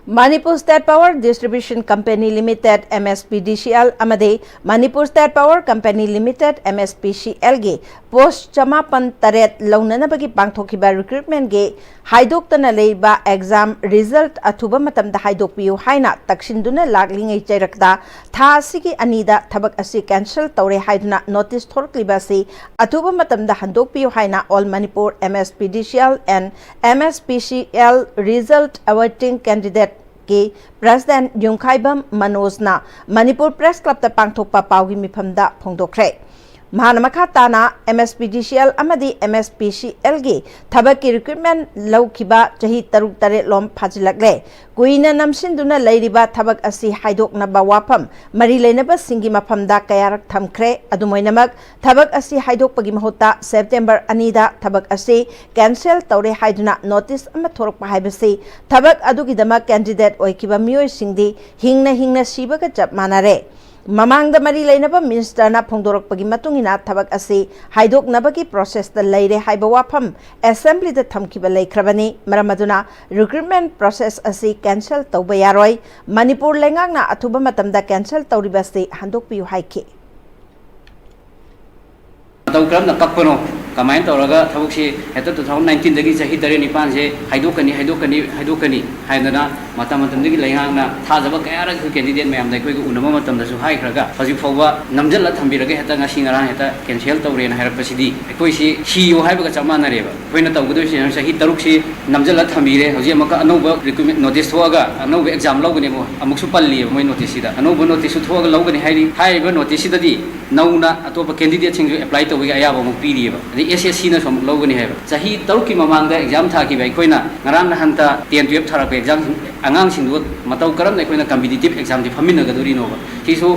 Manipur State Power Distribution Company Limited, M S P D C L, ꯑꯃꯗꯤ Manipur State Power Company Limited, M S P C L, ꯒꯤ post ꯆꯃꯥꯄꯟ ꯇꯔꯦꯠ ꯂꯧꯅꯅꯕꯒꯤ ꯄꯥꯡꯊꯣꯛꯈꯤꯕ recruitment ꯒꯤ ꯍꯥꯏꯗꯣꯛꯇꯅ ꯂꯩꯕ exam result ꯑꯊꯨꯕ ꯃꯇꯝꯗ ꯍꯥꯏꯗꯣꯛꯄꯤꯌꯨ ꯍꯥꯏꯅ ꯇꯛꯁꯤꯟꯗꯨꯅ ꯂꯥꯛꯂꯤꯉꯩ ꯆꯩꯔꯛꯇ ꯊꯥ ꯑꯁꯤꯒꯤ ꯑꯅꯤꯗ ꯊꯕꯛ ꯑꯁꯤ cancel ꯇꯧꯔꯦ ꯍꯥꯏꯗꯨꯅ notice ꯊꯣꯔꯛꯂꯤꯕ ꯑꯁꯤ ꯑꯊꯨꯕ ꯃꯇꯝꯗ ꯍꯟꯗꯣꯛꯄꯤꯌꯨ ꯍꯥꯏꯅ All Manipur M S P D C L and M S P C L Result Awaiting Candidate ꯀꯤ President ꯌꯨꯝꯈꯥꯏꯕꯝ ꯃꯅꯣꯖꯅ ꯃꯅꯤꯄꯨꯔ Press Club ꯇ ꯄꯥꯡꯊꯣꯛꯄ ꯄꯥꯎꯒꯤ ꯃꯤꯐꯝꯗ ꯐꯣꯡꯗꯣꯛꯈ꯭ꯔꯦ꯫ ꯃꯍꯥꯛꯅ ꯃꯈꯥ ꯇꯥꯅ M S P D C L ꯑꯃꯗꯤ M S P C L ꯒꯤ ꯊꯕꯛꯀꯤ recruitment ꯂꯧꯈꯤꯕ ꯆꯍꯤ ꯇꯔꯨꯛ ꯇꯔꯦꯠ ꯂꯣꯝ ꯐꯥꯖꯤꯜꯂꯛꯂꯦ꯫ ꯀꯨꯏꯅ ꯅꯝꯁꯤꯟꯗꯨꯅ ꯂꯩꯔꯤꯕ ꯊꯕꯛ ꯑꯁꯤ ꯍꯥꯏꯗꯣꯛꯅꯕ ꯋꯥꯐꯝ ꯃꯔꯤ ꯂꯩꯅꯕꯁꯤꯡꯒꯤ ꯃꯐꯝꯗ ꯀꯌꯥꯔꯛ ꯊꯝꯈ꯭ꯔꯦ꯫ ꯑꯗꯨꯝ ꯑꯣꯏꯅꯃꯛ, ꯊꯕꯛ ꯑꯁꯤ ꯍꯥꯏꯗꯣꯛꯄꯒꯤ ꯃꯍꯨꯠꯇ September ꯑꯅꯤꯗ ꯊꯕꯛ ꯑꯁꯤ cancel ꯇꯧꯔꯦ ꯍꯥꯏꯗꯨꯅ notice ꯑꯃ ꯊꯣꯔꯛꯄ ꯍꯥꯏꯕꯁꯤ ꯊꯕꯛ ꯑꯗꯨꯒꯤꯗꯃꯛ candidate ꯑꯣꯏꯈꯤꯕ ꯃꯤꯑꯣꯏꯁꯤꯡꯗꯤ ꯍꯤꯡꯅ ꯍꯤꯡꯅ ꯁꯤꯕꯒ ꯆꯞ ꯃꯥꯟꯅꯔꯦ꯫ ꯃꯃꯥꯡꯗ ꯃꯔꯤ ꯂꯩꯅꯕ minister ꯅ ꯐꯣꯡꯗꯣꯔꯛꯄꯒꯤ ꯃꯇꯨꯡ ꯏꯟꯅ ꯊꯕꯛ ꯑꯁꯤ ꯍꯥꯏꯗꯣꯛꯅꯕꯒꯤ process ꯇ ꯂꯩꯔꯦ ꯍꯥꯏꯕ ꯋꯥꯐꯝ assembly ꯗ ꯊꯝꯈꯤꯕ ꯂꯩꯈ꯭ꯔꯕꯅꯤ꯫ ꯃꯔꯝ ꯑꯗꯨꯅ recruitment process ꯑꯁꯤ cancel ꯇꯧꯕ ꯌꯥꯔꯣꯏ꯫ ꯃꯅꯤꯄꯨꯔ ꯂꯩꯉꯥꯛꯅ ꯑꯊꯨꯕ ꯃꯇꯝꯗ cancel ꯇꯧꯔꯤꯕ ꯑꯁꯤ ꯍꯟꯗꯣꯛꯄꯤꯌꯨ ꯍꯥꯏꯈꯤ꯫ ꯃꯇꯧ ꯀꯔꯝꯅ ꯀꯛꯄꯅꯣ, ꯀꯃꯥꯏꯅ ꯇꯧꯔꯒ ꯊꯕꯛꯁꯤ ꯍꯦꯛꯇ two thousand nineteenꯗꯒꯤ ꯆꯍꯤ ꯇꯔꯦꯠ ꯅꯤꯄꯥꯟꯁꯦ ꯍꯥꯏꯗꯣꯛꯀꯅꯤ, ꯍꯥꯏꯗꯣꯛꯀꯅꯤ, ꯍꯥꯏꯗꯣꯛꯀꯅꯤ ꯍꯥꯏꯗꯅ ꯃꯇꯝ ꯃꯇꯝꯗꯨꯒꯤ ꯂꯩꯉꯥꯛꯅ ꯊꯥꯖꯕ ꯀꯌꯥꯔꯛ ꯑꯩꯈꯣꯏ candidate ꯃꯌꯥꯝꯗ ꯑꯩꯈꯣꯏꯒ ꯎꯅꯕ ꯃꯇꯝꯗꯁꯨ ꯍꯥꯏꯈ꯭ꯔꯒ ꯍꯧꯖꯤꯛ ꯐꯥꯎꯕ ꯅꯝꯁꯤꯜꯂ ꯊꯝꯕꯤꯔꯒ ꯍꯦꯛꯇ ꯉꯁꯤ ꯉꯔꯥꯡ ꯍꯦꯛꯇ cancel ꯇꯧꯔꯦꯅ ꯍꯥꯏꯔꯛꯄꯁꯤꯗꯤ ꯑꯩꯈꯣꯏꯁꯤ ꯁꯤꯌꯣ ꯍꯥꯏꯕꯒ ꯆꯞ ꯃꯥꯟꯅꯔꯦꯕ꯫ ꯑꯩꯈꯣꯏꯅ ꯇꯧꯒꯗꯣꯏꯁꯤ ꯆꯍꯤ ꯇꯔꯨꯛꯁꯤ ꯅꯝꯁꯤꯜꯂ ꯊꯝꯕꯤꯔꯦ꯫ ꯍꯧꯖꯤꯛ ꯑꯃꯨꯛꯀ ꯑꯅꯧꯕ recruitment notice ꯊꯣꯛꯑꯒ ꯑꯅꯧꯕ exam ꯂꯧꯒꯅꯦꯕ꯫ ꯑꯃꯨꯛꯁꯨ ꯄꯜꯂꯤꯑꯕ ꯃꯣꯏ noticeꯁꯤꯗ꯫ ꯑꯅꯧꯕ noticeꯁꯨ ꯊꯣꯛꯑꯒ ꯂꯧꯒꯅꯤ ꯍꯥꯏꯔꯤ꯫ ꯍꯥꯏꯔꯤꯕ noticeꯁꯤꯗꯗꯤ ꯅꯧꯅ ꯑꯇꯣꯞꯄ candidateꯁꯤꯡꯁꯨ apply ꯇꯧꯕꯒꯤ ꯑꯌꯥꯕ ꯑꯃꯨꯛ ꯄꯤꯔꯤꯑꯕ꯫ ꯑꯗꯩ S S Cꯅꯁꯨ ꯑꯃꯨꯛ ꯂꯧꯒꯅꯤ ꯍꯥꯏꯕ꯫ ꯆꯍꯤ ꯇꯔꯨꯛꯀꯤ ꯃꯃꯥꯡꯗ exam ꯊꯥꯈꯤꯕ ꯑꯩꯈꯣꯏꯅ ꯉꯔꯥꯡ ꯅꯍꯥꯟꯇ ten twelve ꯊꯥꯔꯛꯄ exam ꯑꯉꯥꯡꯁꯤꯡꯗꯨ ꯃꯇꯧ ꯀꯔꯝꯅ ꯑꯩꯈꯣꯏꯅ competitive examꯁꯦ ꯐꯝꯃꯤꯟꯅꯒꯗꯣꯔꯤꯅꯣꯕ? ꯁꯤꯁꯨ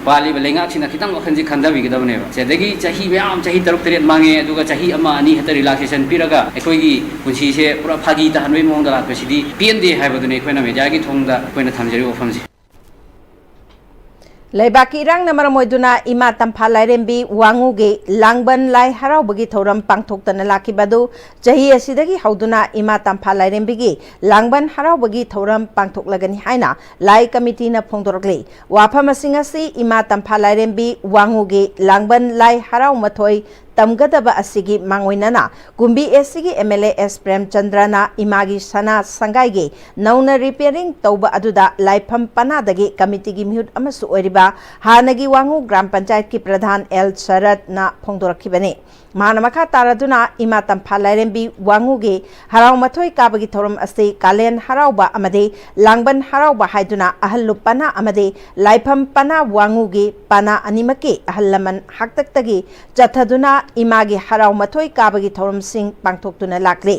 ꯄꯥꯜꯂꯤꯕ ꯂꯩꯉꯥꯛꯁꯤꯅ ꯈꯤꯇꯪ ꯋꯥꯈꯜꯁꯦ ꯈꯟꯊꯕꯤꯒꯗꯕꯅꯦꯕ꯫ ꯁꯤꯗꯒꯤ ꯆꯍꯤ ꯃꯌꯥꯝ, ꯆꯍꯤ ꯇꯔꯨꯛ ꯇꯔꯦꯠ ꯃꯥꯡꯉꯦ, ꯑꯗꯨꯒ ꯆꯍꯤ ꯑꯃ ꯑꯅꯤ ꯍꯦꯛꯇ relaxation ꯄꯤꯔꯒ ꯑꯩꯈꯣꯏꯒꯤ ꯄꯨꯟꯁꯤꯁꯦ ꯄꯨꯔꯥ ꯐꯥꯒꯤ ꯇꯥꯍꯟꯕꯒꯤ ꯃꯑꯣꯡꯗ ꯂꯥꯛꯄꯁꯤꯗꯤ ꯄꯦꯟꯗꯦ ꯍꯥꯏꯕꯗꯨꯅꯤ ꯑꯩꯈꯣꯏꯅ mediaꯒꯤ ꯊꯣꯡꯗ ꯑꯩꯈꯣꯏꯅ ꯊꯝꯖꯔꯤꯕ ꯋꯥꯐꯝꯁꯦ꯫ ꯂꯩꯕꯥꯛꯀꯤ ꯏꯔꯥꯡꯅ ꯃꯔꯝ ꯑꯣꯏꯗꯨꯅ ꯏꯃꯥ ꯇꯝꯐꯥ ꯂꯥꯏꯔꯦꯝꯕꯤ ꯋꯥꯉꯨꯒꯤ ꯂꯥꯡꯕꯟ ꯂꯥꯏ ꯍꯔꯥꯎꯕꯒꯤ ꯊꯧꯔꯝ ꯄꯥꯡꯊꯣꯛꯇꯅ ꯂꯥꯛꯈꯤꯕ ꯑꯗꯨ ꯆꯍꯤ ꯑꯁꯤꯗꯒꯤ ꯍꯧꯗꯨꯅ ꯏꯃꯥ ꯇꯝꯐꯥ ꯂꯥꯏꯔꯦꯝꯕꯤꯒꯤ ꯂꯥꯡꯕꯟ ꯍꯔꯥꯎꯕꯒꯤ ꯊꯧꯔꯝ ꯄꯥꯡꯊꯣꯛꯂꯒꯅꯤ ꯍꯥꯏꯅ ꯂꯥꯏ ꯀꯃꯤꯇꯤꯅ ꯐꯣꯡꯗꯣꯔꯛꯂꯤ꯫ ꯋꯥꯐꯝꯁꯤꯡ ꯑꯁꯤ ꯏꯃꯥ ꯇꯝꯐꯥ ꯂꯥꯏꯔꯦꯝꯕꯤ ꯋꯥꯉꯨꯒꯤ ꯂꯥꯡꯕꯟ ꯂꯥꯏ ꯍꯔꯥꯎ ꯃꯊꯣꯏ ꯇꯝꯒꯗꯕ ꯑꯁꯤꯒꯤ ꯃꯥꯡꯑꯣꯏꯅꯅ ꯀꯨꯝꯕꯤ ꯑꯦꯁ ꯁꯤꯒꯤ ꯑꯦꯝ ꯑꯦꯜ ꯑꯦ ꯑꯦꯁ ꯄ꯭ꯔꯦꯝꯆꯟꯗ꯭ꯔꯅ ꯏꯃꯥꯒꯤ ꯁꯅꯥ ꯁꯪꯒꯥꯏꯒꯤ ꯅꯧꯅ ꯔꯤꯄꯤꯌꯥꯔꯤꯡ ꯇꯧꯕ ꯑꯗꯨꯗ ꯂꯥꯏꯐꯝ ꯄꯅꯥꯗꯒꯤ ꯀꯃꯤꯇꯤꯒꯤ ꯃꯤꯍꯨꯠ ꯑꯃꯁꯨ ꯑꯣꯏꯔꯤꯕ ꯍꯥꯟꯅꯒꯤ ꯋꯥꯉꯨ ꯒ꯭ꯔꯥꯝ ꯄꯟꯆꯥꯌꯠꯀꯤ ꯄ꯭ꯔꯙꯥꯟ ꯑꯦꯜ ꯁꯔꯠꯅ ꯐꯣꯡꯗꯣꯔꯛꯈꯤꯕꯅꯤ꯫ ꯃꯍꯥꯛꯅ ꯃꯈꯥ ꯇꯥꯔꯗꯨꯅ ꯏꯃꯥ ꯇꯝꯐꯥ ꯂꯥꯏꯔꯦꯝꯕꯤ ꯋꯥꯉꯨꯒꯤ ꯍꯔꯥꯎ ꯃꯊꯣꯏ ꯀꯥꯕꯒꯤ ꯊꯧꯔꯝ ꯑꯁꯤ ꯀꯥꯂꯦꯟ ꯍꯔꯥꯎꯕ ꯑꯃꯗꯤ ꯂꯥꯡꯕꯟ ꯍꯔꯥꯎꯕ ꯍꯥꯏꯗꯨꯅ ꯑꯍꯜ ꯂꯨꯞ ꯄꯅꯥ ꯑꯃꯗꯤ ꯂꯥꯏꯐꯝ ꯄꯅꯥ ꯋꯥꯉꯨꯒꯤ ꯄꯅꯥ ꯑꯅꯤꯃꯛꯀꯤ ꯑꯍꯜ ꯂꯃꯟ ꯍꯥꯛꯇꯛꯇꯒꯤ ꯆꯠꯊꯗꯨꯅ ꯏꯃꯥꯒꯤ ꯍꯔꯥꯎ ꯃꯊꯣꯏ ꯀꯥꯕꯒꯤ ꯊꯧꯔꯝꯁꯤꯡ ꯄꯥꯡꯊꯣꯛꯇꯨꯅ ꯂꯥꯛꯂꯤ꯫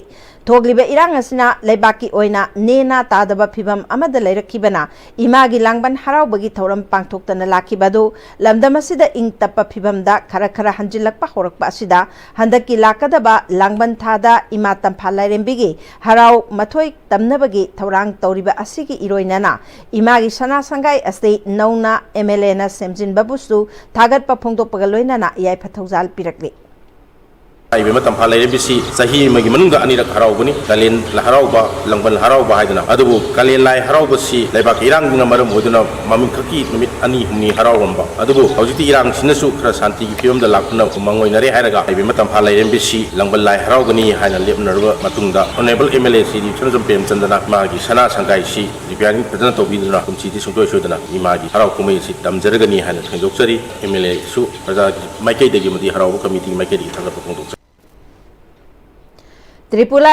ꯊꯣꯛꯂꯤꯕ ꯏꯔꯥꯡ ꯑꯁꯤꯅ ꯂꯩꯕꯥꯛꯀꯤ ꯑꯣꯏꯅ ꯅꯦꯅꯥ ꯇꯥꯗꯕ ꯐꯤꯚꯝ ꯑꯃꯗ ꯂꯩꯔꯛꯈꯤꯕꯅ ꯏꯃꯥꯒꯤ ꯂꯥꯡꯕꯟ ꯍꯔꯥꯎꯕꯒꯤ ꯊꯧꯔꯝ ꯄꯥꯡꯊꯣꯛꯇꯅ ꯂꯥꯛꯈꯤꯕ ꯑꯗꯨ ꯂꯝꯗꯝ ꯑꯁꯤꯗ ꯏꯪ ꯇꯞꯄ ꯐꯤꯚꯝꯗ ꯈꯔ ꯈꯔ ꯍꯟꯖꯤꯜꯂꯛꯄ ꯍꯧꯔꯛꯄ ꯑꯁꯤꯗ ꯍꯟꯗꯛꯀꯤ ꯂꯥꯛꯀꯗꯕ ꯂꯥꯡꯕꯟ ꯊꯥꯗ ꯏꯃꯥ ꯇꯝꯐꯥ ꯂꯥꯏꯔꯦꯝꯕꯤꯒꯤ ꯍꯔꯥꯎ ꯃꯊꯣꯏ ꯇꯝꯅꯕꯒꯤ ꯊꯧꯔꯥꯡ ꯇꯧꯔꯤꯕ ꯑꯁꯤꯒꯤ ꯏꯔꯣꯏꯅꯅ ꯏꯃꯥꯒꯤ ꯁꯅꯥ ꯁꯪꯒꯥꯏ ꯑꯁꯤ ꯅꯧꯅ ꯑꯦꯝ ꯑꯦꯜ ꯑꯦꯅ ꯁꯦꯝꯖꯤꯟꯕꯕꯨꯁꯨ ꯊꯥꯒꯠꯄ ꯐꯣꯡꯗꯣꯛꯄꯒ ꯂꯣꯏꯅꯅ ꯌꯥꯏꯐ ꯊꯧꯖꯥꯜ ꯄꯤꯔꯛꯂꯤ꯫ ꯏꯕꯦꯝꯃ ꯇꯝꯐꯥ ꯂꯥꯏꯔꯦꯝꯕꯤꯁꯤ ꯆꯍꯤ ꯑꯃꯒꯤ ꯃꯅꯨꯡꯗ ꯑꯅꯤꯔꯛ ꯍꯔꯥꯎꯒꯅꯤ꯫ ꯀꯥꯂꯦꯟ ꯍꯔꯥꯎꯕ, ꯂꯥꯡꯕꯟ ꯍꯔꯥꯎꯕ ꯍꯥꯏꯗꯅ꯫ ꯑꯗꯨꯕꯨ ꯀꯥꯂꯦꯟ ꯂꯥꯏ ꯍꯔꯥꯎꯕꯁꯤ ꯂꯩꯕꯥꯛꯀꯤ ꯏꯔꯥꯡꯅ ꯃꯔꯝ ꯑꯣꯏꯗꯨꯅ ꯃꯃꯤꯡꯈꯛꯀꯤ ꯅꯨꯃꯤꯠ ꯑꯅꯤ ꯍꯨꯝꯅꯤ ꯍꯔꯥꯎꯔꯝꯕ ꯑꯗꯨꯕꯨ ꯍꯧꯖꯤꯛꯇꯤ ꯏꯔꯥꯡꯁꯤꯅꯁꯨ ꯈꯔ ꯁꯥꯟꯇꯤꯒꯤ ꯐꯤꯕꯝꯗ ꯂꯥꯛꯇꯨꯅ ꯎꯃꯪ ꯑꯣꯏꯅꯔꯦ ꯍꯥꯏꯔꯒ ꯏꯕꯦꯝꯃ ꯇꯝꯐꯥ ꯂꯥꯏꯔꯦꯝꯕꯤꯁꯤ ꯂꯥꯡꯕꯟ ꯂꯥꯏ ꯍꯔꯥꯎꯒꯅꯤ ꯍꯥꯏꯅ ꯂꯦꯞꯅꯔꯕ ꯃꯇꯨꯡꯗ Honourable M L A Shri ꯗꯤꯞꯁꯅꯥꯆꯝ ꯄ꯭ꯔꯦꯝꯆꯟꯗ꯭ꯔꯅ ꯃꯥꯒꯤ ꯁꯅꯥ ꯁꯪꯒꯥꯏꯁꯤ repairing ꯐꯖꯅ ꯇꯧꯕꯤꯗꯨꯅ ꯀꯨꯝꯁꯤꯗꯤ ꯁꯨꯡꯁꯣꯏ ꯁꯣꯏꯗꯅ ꯏꯃꯥꯒꯤ ꯍꯔꯥꯎ ꯀꯨꯝꯍꯩ ꯑꯁꯤ ꯇꯝꯖꯔꯒꯅꯤ ꯍꯥꯏꯅ ꯐꯣꯡꯗꯣꯛꯆꯔꯤ꯫ M L A ꯁꯨ ꯄ꯭ꯔꯖꯥꯒꯤ ꯃꯥꯏꯀꯩꯗꯒꯤ ꯑꯃꯗꯤ ꯍꯔꯥꯎꯕ ꯀꯃꯤꯇꯤꯒꯤ ꯃꯥꯏꯀꯩꯗꯒꯤ ꯊꯥꯒꯠꯄ ꯐꯣꯡꯗꯣꯛꯆꯔꯤ꯫ ꯇ꯭ꯔꯤꯄꯨꯔꯥ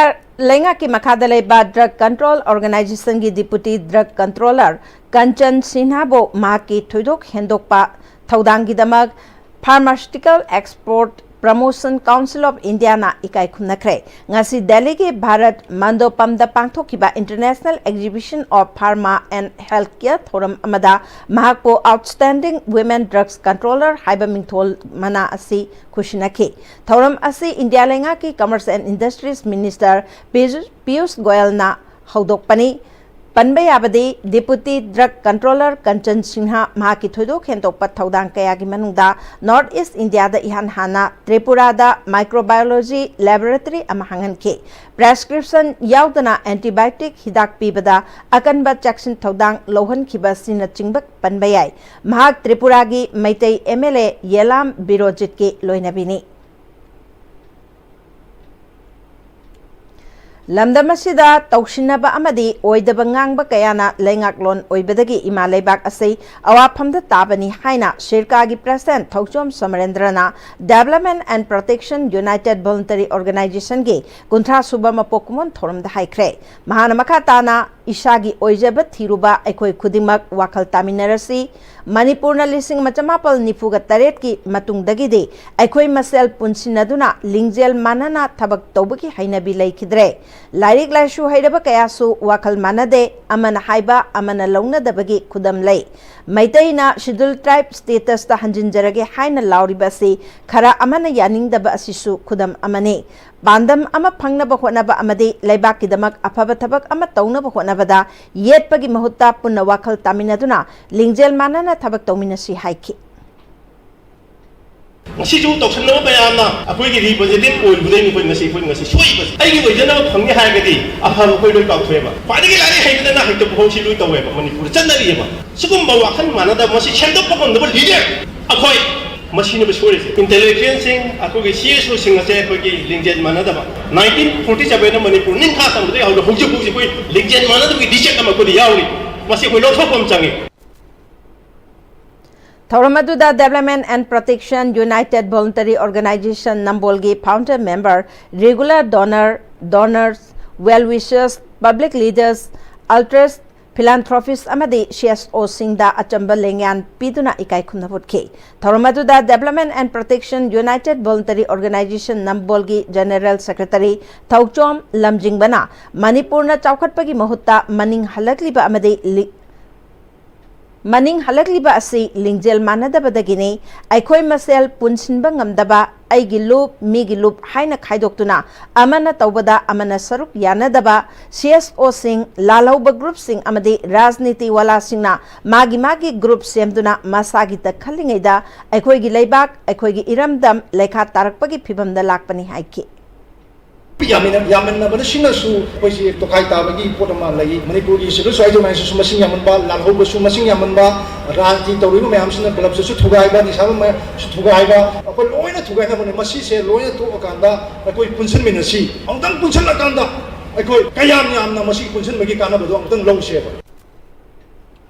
ꯂꯩꯉꯥꯛꯀꯤ ꯃꯈꯥꯗ ꯂꯩꯕ Drug Control Organization ꯒꯤ Deputy Drug Controller ꯀꯟꯆꯟ ꯁꯤꯟꯍꯥꯕꯨ ꯃꯍꯥꯛꯀꯤ ꯊꯣꯏꯗꯣꯛ ꯍꯦꯟꯗꯣꯛꯄ ꯊꯧꯗꯥꯡꯒꯤꯗꯃꯛ Pharmaceutical Export Promotion Council of India ꯅ ꯏꯀꯥꯏ ꯈꯨꯝꯅꯈ꯭ꯔꯦ꯫ ꯉꯁꯤ ꯗꯦꯜꯂꯤꯒꯤ ꯚꯥꯔꯠ ꯃꯟꯗꯣꯄꯝꯗ ꯄꯥꯡꯊꯣꯛꯈꯤꯕ International Exhibition of Pharma and Healthcare ꯊꯧꯔꯝ ꯑꯃꯗ ꯃꯍꯥꯛꯄꯨ Outstanding Women Drugs Controller ꯍꯥꯏꯕ ꯃꯤꯡꯊꯣꯜ ꯃꯅꯥ ꯑꯁꯤ ꯈꯨꯠꯁꯤꯟꯅꯈꯤ꯫ ꯊꯧꯔꯝ ꯑꯁꯤ ꯏꯟꯗꯤꯌꯥ ꯂꯩꯉꯥꯛꯀꯤ Commerce and Industries Minister Piyush ꯒꯣꯌꯜꯅ ꯍꯧꯗꯣꯛꯄꯅꯤ꯫ ꯄꯟꯕ ꯌꯥꯕꯗꯤ, Deputy Drug Controller Kanchan Singh ꯃꯍꯥꯛꯀꯤ ꯊꯣꯏꯗꯣꯛ ꯍꯦꯟꯗꯣꯛꯄ ꯊꯧꯗꯥꯡ ꯀꯌꯥꯒꯤ ꯃꯅꯨꯡꯗ North East ꯏꯟꯗꯤꯌꯥꯗ ꯏꯍꯥꯟ ꯍꯥꯟꯅ ꯇ꯭ꯔꯤꯄꯨꯔꯥꯗ microbiology laboratory ꯑꯃ ꯍꯥꯡꯍꯟꯈꯤ꯫ Prescription ꯌꯥꯎꯗꯅ antibiotic ꯍꯤꯗꯥꯛ ꯄꯤꯕꯗ ꯑꯀꯟꯕ ꯆꯦꯛꯁꯤꯟ ꯊꯧꯗꯥꯡ ꯂꯧꯍꯟꯈꯤꯕ ꯑꯁꯤꯅꯆꯤꯡꯕ ꯄꯟꯕ ꯌꯥꯏ꯫ ꯃꯍꯥꯛ ꯇ꯭ꯔꯤꯄꯨꯔꯥꯒꯤ ꯃꯩꯇꯩ M L A ꯌꯦꯂꯥꯝ ꯕꯤꯔꯣꯖꯤꯠꯀꯤ ꯂꯣꯏꯅꯕꯤꯅꯤ꯫ ꯂꯝꯗꯝ ꯑꯁꯤꯗ ꯇꯧꯁꯤꯟꯅꯕ ꯑꯃꯗꯤ ꯑꯣꯏꯗꯕ ꯉꯥꯡꯕ ꯀꯌꯥꯅ ꯂꯩꯉꯥꯛꯂꯣꯟ ꯑꯣꯏꯕꯗꯒꯤ ꯏꯃꯥ ꯂꯩꯕꯥꯛ ꯑꯁꯤ ꯑꯋꯥꯐꯝꯗ ꯇꯥꯕꯅꯤ ꯍꯥꯏꯅ ꯁꯤꯔꯀꯥꯒꯤ President Thouchom ꯁꯃꯔꯦꯟꯗ꯭ꯔꯅ Development and Protection United Voluntary Organization ꯒꯤ ꯀꯨꯟꯊ꯭ꯔꯥ ꯁꯨꯕ ꯃꯄꯣꯛ ꯀꯨꯝꯑꯣꯟ ꯊꯧꯔꯝꯗ ꯍꯥꯏꯈ꯭ꯔꯦ꯫ ꯃꯍꯥꯛꯅ ꯃꯈꯥ ꯇꯥꯅ, "ꯏꯁꯥꯒꯤ ꯑꯣꯏꯖꯕ ꯊꯤꯔꯨꯕ ꯑꯩꯈꯣꯏ ꯈꯨꯗꯤꯡꯃꯛ ꯋꯥꯈꯜ ꯇꯥꯃꯤꯟꯅꯔꯁꯤ꯫ ꯃꯅꯤꯄꯨꯔꯅ ꯂꯤꯁꯤꯡ ꯑꯃ ꯆꯃꯥꯄꯜ ꯅꯤꯐꯨꯒ ꯇꯔꯦꯠꯀꯤ ꯃꯇꯨꯡꯗꯒꯤꯗꯤ ꯑꯩꯈꯣꯏ ꯃꯁꯦꯜ ꯄꯨꯟꯁꯤꯟꯅꯗꯨꯅ ꯂꯤꯡꯖꯦꯜ ꯃꯥꯟꯅꯅ ꯊꯕꯛ ꯇꯧꯕꯒꯤ ꯍꯩꯅꯕꯤ ꯂꯩꯈꯤꯗ꯭ꯔꯦ꯫ ꯂꯥꯏꯔꯤꯛ ꯂꯥꯏꯁꯨ ꯍꯩꯔꯕ ꯀꯌꯥꯁꯨ ꯋꯥꯈꯜ ꯃꯥꯟꯅꯗꯦ, ꯑꯃꯅ ꯍꯥꯏꯕ ꯑꯃꯅ ꯂꯧꯅꯗꯕꯒꯤ ꯈꯨꯗꯝ ꯂꯩ꯫ ꯃꯩꯇꯩꯅ Scheduled Tribe status ꯇ ꯍꯟꯖꯤꯟꯖꯔꯒꯦ ꯍꯥꯏꯅ ꯂꯥꯎꯔꯤꯕ ꯑꯁꯤ ꯈꯔ ꯑꯃꯅ ꯌꯥꯅꯤꯡꯗꯕ ꯑꯁꯤꯁꯨ ꯈꯨꯗꯝ ꯑꯃꯅꯤ꯫ ꯄꯥꯟꯗꯝ ꯑꯃ ꯐꯪꯅꯕ ꯍꯣꯠꯅꯕ ꯑꯃꯗꯤ ꯂꯩꯕꯥꯛꯀꯤꯗꯃꯛ ꯑꯐꯕ ꯊꯕꯛ ꯑꯃ ꯇꯧꯅꯕ ꯍꯣꯠꯅꯕꯗ ꯌꯦꯠꯄꯒꯤ ꯃꯍꯨꯠꯇ ꯄꯨꯟꯅ ꯋꯥꯈꯜ ꯇꯥꯃꯤꯟꯅꯗꯨꯅ ꯂꯤꯡꯖꯦꯜ ꯃꯥꯟꯅꯅ ꯊꯕꯛ ꯇꯧꯃꯤꯟꯅꯁꯤ" ꯍꯥꯏꯈꯤ꯫ ꯉꯁꯤꯁꯨ ꯇꯧꯁꯟꯅꯕ ꯃꯌꯥꯝꯅ ꯑꯩꯈꯣꯏꯒꯤ ꯔꯤꯄ꯭ꯔꯖꯦꯟꯇꯦꯇꯤꯚ ꯑꯣꯏꯕꯗꯩꯅꯤ ꯑꯩꯈꯣꯏ ꯉꯁꯤ, ꯑꯩꯈꯣꯏ ꯉꯁꯤ ꯁꯣꯛꯏꯕꯁꯦ꯫ ꯑꯩꯒꯤ ꯑꯣꯏꯖꯅꯕ ꯐꯪꯅꯤ ꯍꯥꯏꯔꯒꯗꯤ ꯑꯐꯕ ꯑꯩꯈꯣꯏ ꯂꯣꯏ ꯀꯥꯎꯊꯣꯛꯑꯦꯕ꯫ ꯈ꯭ꯋꯥꯏꯗꯒꯤ ꯂꯥꯏꯔꯤꯛ ꯍꯩꯕꯗꯅ ꯍꯦꯛꯇ ꯄꯨꯍꯧꯁꯤ ꯂꯣꯏ ꯇꯧꯋꯦꯕ, ꯃꯅꯤꯄꯨꯔꯗ ꯆꯠꯅꯔꯤꯑꯕ꯫ ꯁꯤꯒꯨꯝꯕ ꯋꯥꯈꯜ ꯃꯥꯟꯅꯗꯕ, ꯃꯁꯤ ꯁꯦꯝꯗꯣꯛꯄ ꯉꯝꯗꯕ ꯂꯤꯗꯔ ꯑꯩꯈꯣꯏ, ꯃꯁꯤꯅꯦꯕ ꯁꯣꯏꯔꯤꯁꯦ꯫ ꯏꯟꯇꯦꯂꯦꯛꯆꯨꯋꯦꯜꯁꯤꯡ, ꯑꯩꯈꯣꯏꯒꯤ ꯁꯤ ꯑꯦꯁ ꯑꯣꯁꯤꯡ ꯑꯁꯦ ꯑꯩꯈꯣꯏꯒꯤ ꯂꯤꯡꯖꯦꯜ ꯃꯥꯟꯅꯗꯕ꯫ ꯅꯥꯏꯟꯇꯤꯟ ꯐꯣꯔꯇꯤ ꯁꯕꯦꯟꯗ ꯃꯅꯤꯄꯨꯔ ꯅꯤꯡꯈꯥ ꯇꯝꯕꯗꯒꯤ ꯍꯧꯅ ꯍꯧꯖꯤꯛ ꯐꯥꯎꯁꯤ ꯑꯩꯈꯣꯏ ꯂꯤꯡꯖꯦꯜ ꯃꯥꯟꯅꯗꯕꯒꯤ ꯔꯤꯖꯦꯛ ꯑꯃ ꯑꯩꯈꯣꯏꯗ ꯌꯥꯎꯔꯤ꯫ ꯃꯁꯤ ꯑꯩꯈꯣꯏ ꯂꯧꯊꯣꯛꯄ ꯑꯃ ꯆꯪꯉꯤ꯫ ꯊꯧꯔꯝ ꯑꯗꯨꯗ Development and Protection United Voluntary Organization ꯅꯝꯕꯣꯜꯒꯤ founder member, regular donor, donors, well wishers, public leaders, altruists, philanthropists ꯑꯃꯗꯤ ꯁꯤ ꯑꯦꯁ ꯑꯣꯁꯤꯡꯗ ꯑꯆꯝꯕ ꯂꯦꯡꯌꯥꯟ ꯄꯤꯗꯨꯅ ꯏꯀꯥꯏ ꯈꯨꯝꯅꯕ ꯎꯠꯈꯤ꯫ ꯊꯧꯔꯝ ꯑꯗꯨꯗ Development and Protection United Voluntary Organization ꯅꯝꯕꯣꯜꯒꯤ General Secretary Thouchom ꯂꯝꯖꯤꯡꯕꯅ ꯃꯅꯤꯄꯨꯔꯅ ꯆꯥꯎꯈꯠꯄꯒꯤ ꯃꯍꯨꯠꯇ ꯃꯅꯤꯡ ꯍꯜꯂꯛꯂꯤꯕ ꯑꯃꯗꯤ ꯂꯤ-, ꯃꯅꯤꯡ ꯍꯜꯂꯛꯂꯤꯕ ꯑꯁꯤ ꯂꯤꯡꯖꯦꯜ ꯃꯥꯟꯅꯗꯕꯗꯒꯤꯅꯤ꯫ ꯑꯩꯈꯣꯏ ꯃꯁꯦꯜ ꯄꯨꯟꯁꯤꯟꯕ ꯉꯝꯗꯕ, ꯑꯩꯒꯤ ꯂꯨꯞ, ꯃꯤꯒꯤ ꯂꯨꯞ ꯍꯥꯏꯅ ꯈꯥꯏꯗꯣꯛꯇꯨꯅ ꯑꯃꯅ ꯇꯧꯕꯗ ꯑꯃꯅ ꯁꯔꯨꯛ ꯌꯥꯅꯗꯕ, ꯁꯤ ꯑꯦꯁ ꯑꯣꯁꯤꯡ, ꯂꯥꯜꯍꯧꯕ ꯒ꯭ꯔꯨꯞꯁꯤꯡ ꯑꯃꯗꯤ ꯔꯥꯖꯅꯤꯇꯤ ꯋꯥꯂꯥꯁꯤꯡꯅ ꯃꯥꯒꯤ ꯃꯥꯒꯤ ꯒ꯭ꯔꯨꯞ ꯁꯦꯝꯗꯨꯅ ꯃꯁꯥꯒꯤꯇ ꯈꯜꯂꯤꯉꯩꯗ ꯑꯩꯈꯣꯏꯒꯤ ꯂꯩꯕꯥꯛ, ꯑꯩꯈꯣꯏꯒꯤ ꯏꯔꯝꯗꯝ ꯂꯩꯈꯥ ꯇꯥꯔꯛꯄꯒꯤ ꯐꯤꯕꯝꯗ ꯂꯥꯛꯄꯅꯤ ꯍꯥꯏꯈꯤ꯫ ꯌꯥꯃꯤꯟꯅ-, ꯌꯥꯃꯤꯟꯅꯕꯅ ꯁꯤꯅꯁꯨ ꯑꯩꯈꯣꯏꯁꯤ ꯇꯣꯈꯥꯏ ꯇꯥꯕꯒꯤ ꯄꯣꯠ ꯑꯃ ꯂꯩ꯫ ꯃꯅꯤꯄꯨꯔꯒꯤ civil society organizationꯁꯨ ꯃꯁꯤꯡ ꯌꯥꯝꯃꯟꯕ, ꯂꯥꯜꯍꯧꯕꯁꯨ ꯃꯁꯤꯡ ꯌꯥꯝꯃꯟꯕ, ꯔꯥꯖꯅꯤꯇꯤ ꯇꯧꯔꯤꯕ ꯃꯌꯥꯝꯁꯤꯅ clubꯁꯤꯁꯨ ꯊꯨꯒꯥꯏꯕ, ꯅꯤꯁꯥ ꯃꯌꯥꯝꯁꯨ ꯊꯨꯒꯥꯏꯕ, ꯑꯩꯈꯣꯏ ꯂꯣꯏꯅ ꯊꯨꯒꯥꯏꯅꯕꯅꯦ꯫ ꯃꯁꯤꯁꯦ ꯂꯣꯏꯅ ꯇꯣꯛꯑꯀꯥꯟꯗ ꯑꯩꯈꯣꯏ ꯄꯨꯟꯁꯤꯟꯃꯤꯟꯅꯁꯤ꯫ ꯑꯃꯨꯛꯇꯪ ꯄꯨꯟꯁꯤꯜꯂꯀꯥꯟꯗ ꯑꯩꯈꯣꯏ ꯀꯌꯥꯝ ꯌꯥꯝꯅ ꯃꯁꯤ ꯄꯨꯟꯁꯤꯟꯕꯒꯤ ꯀꯥꯟꯅꯕꯗꯣ ꯑꯃꯨꯛꯇꯪ ꯂꯧꯁꯦꯕ꯫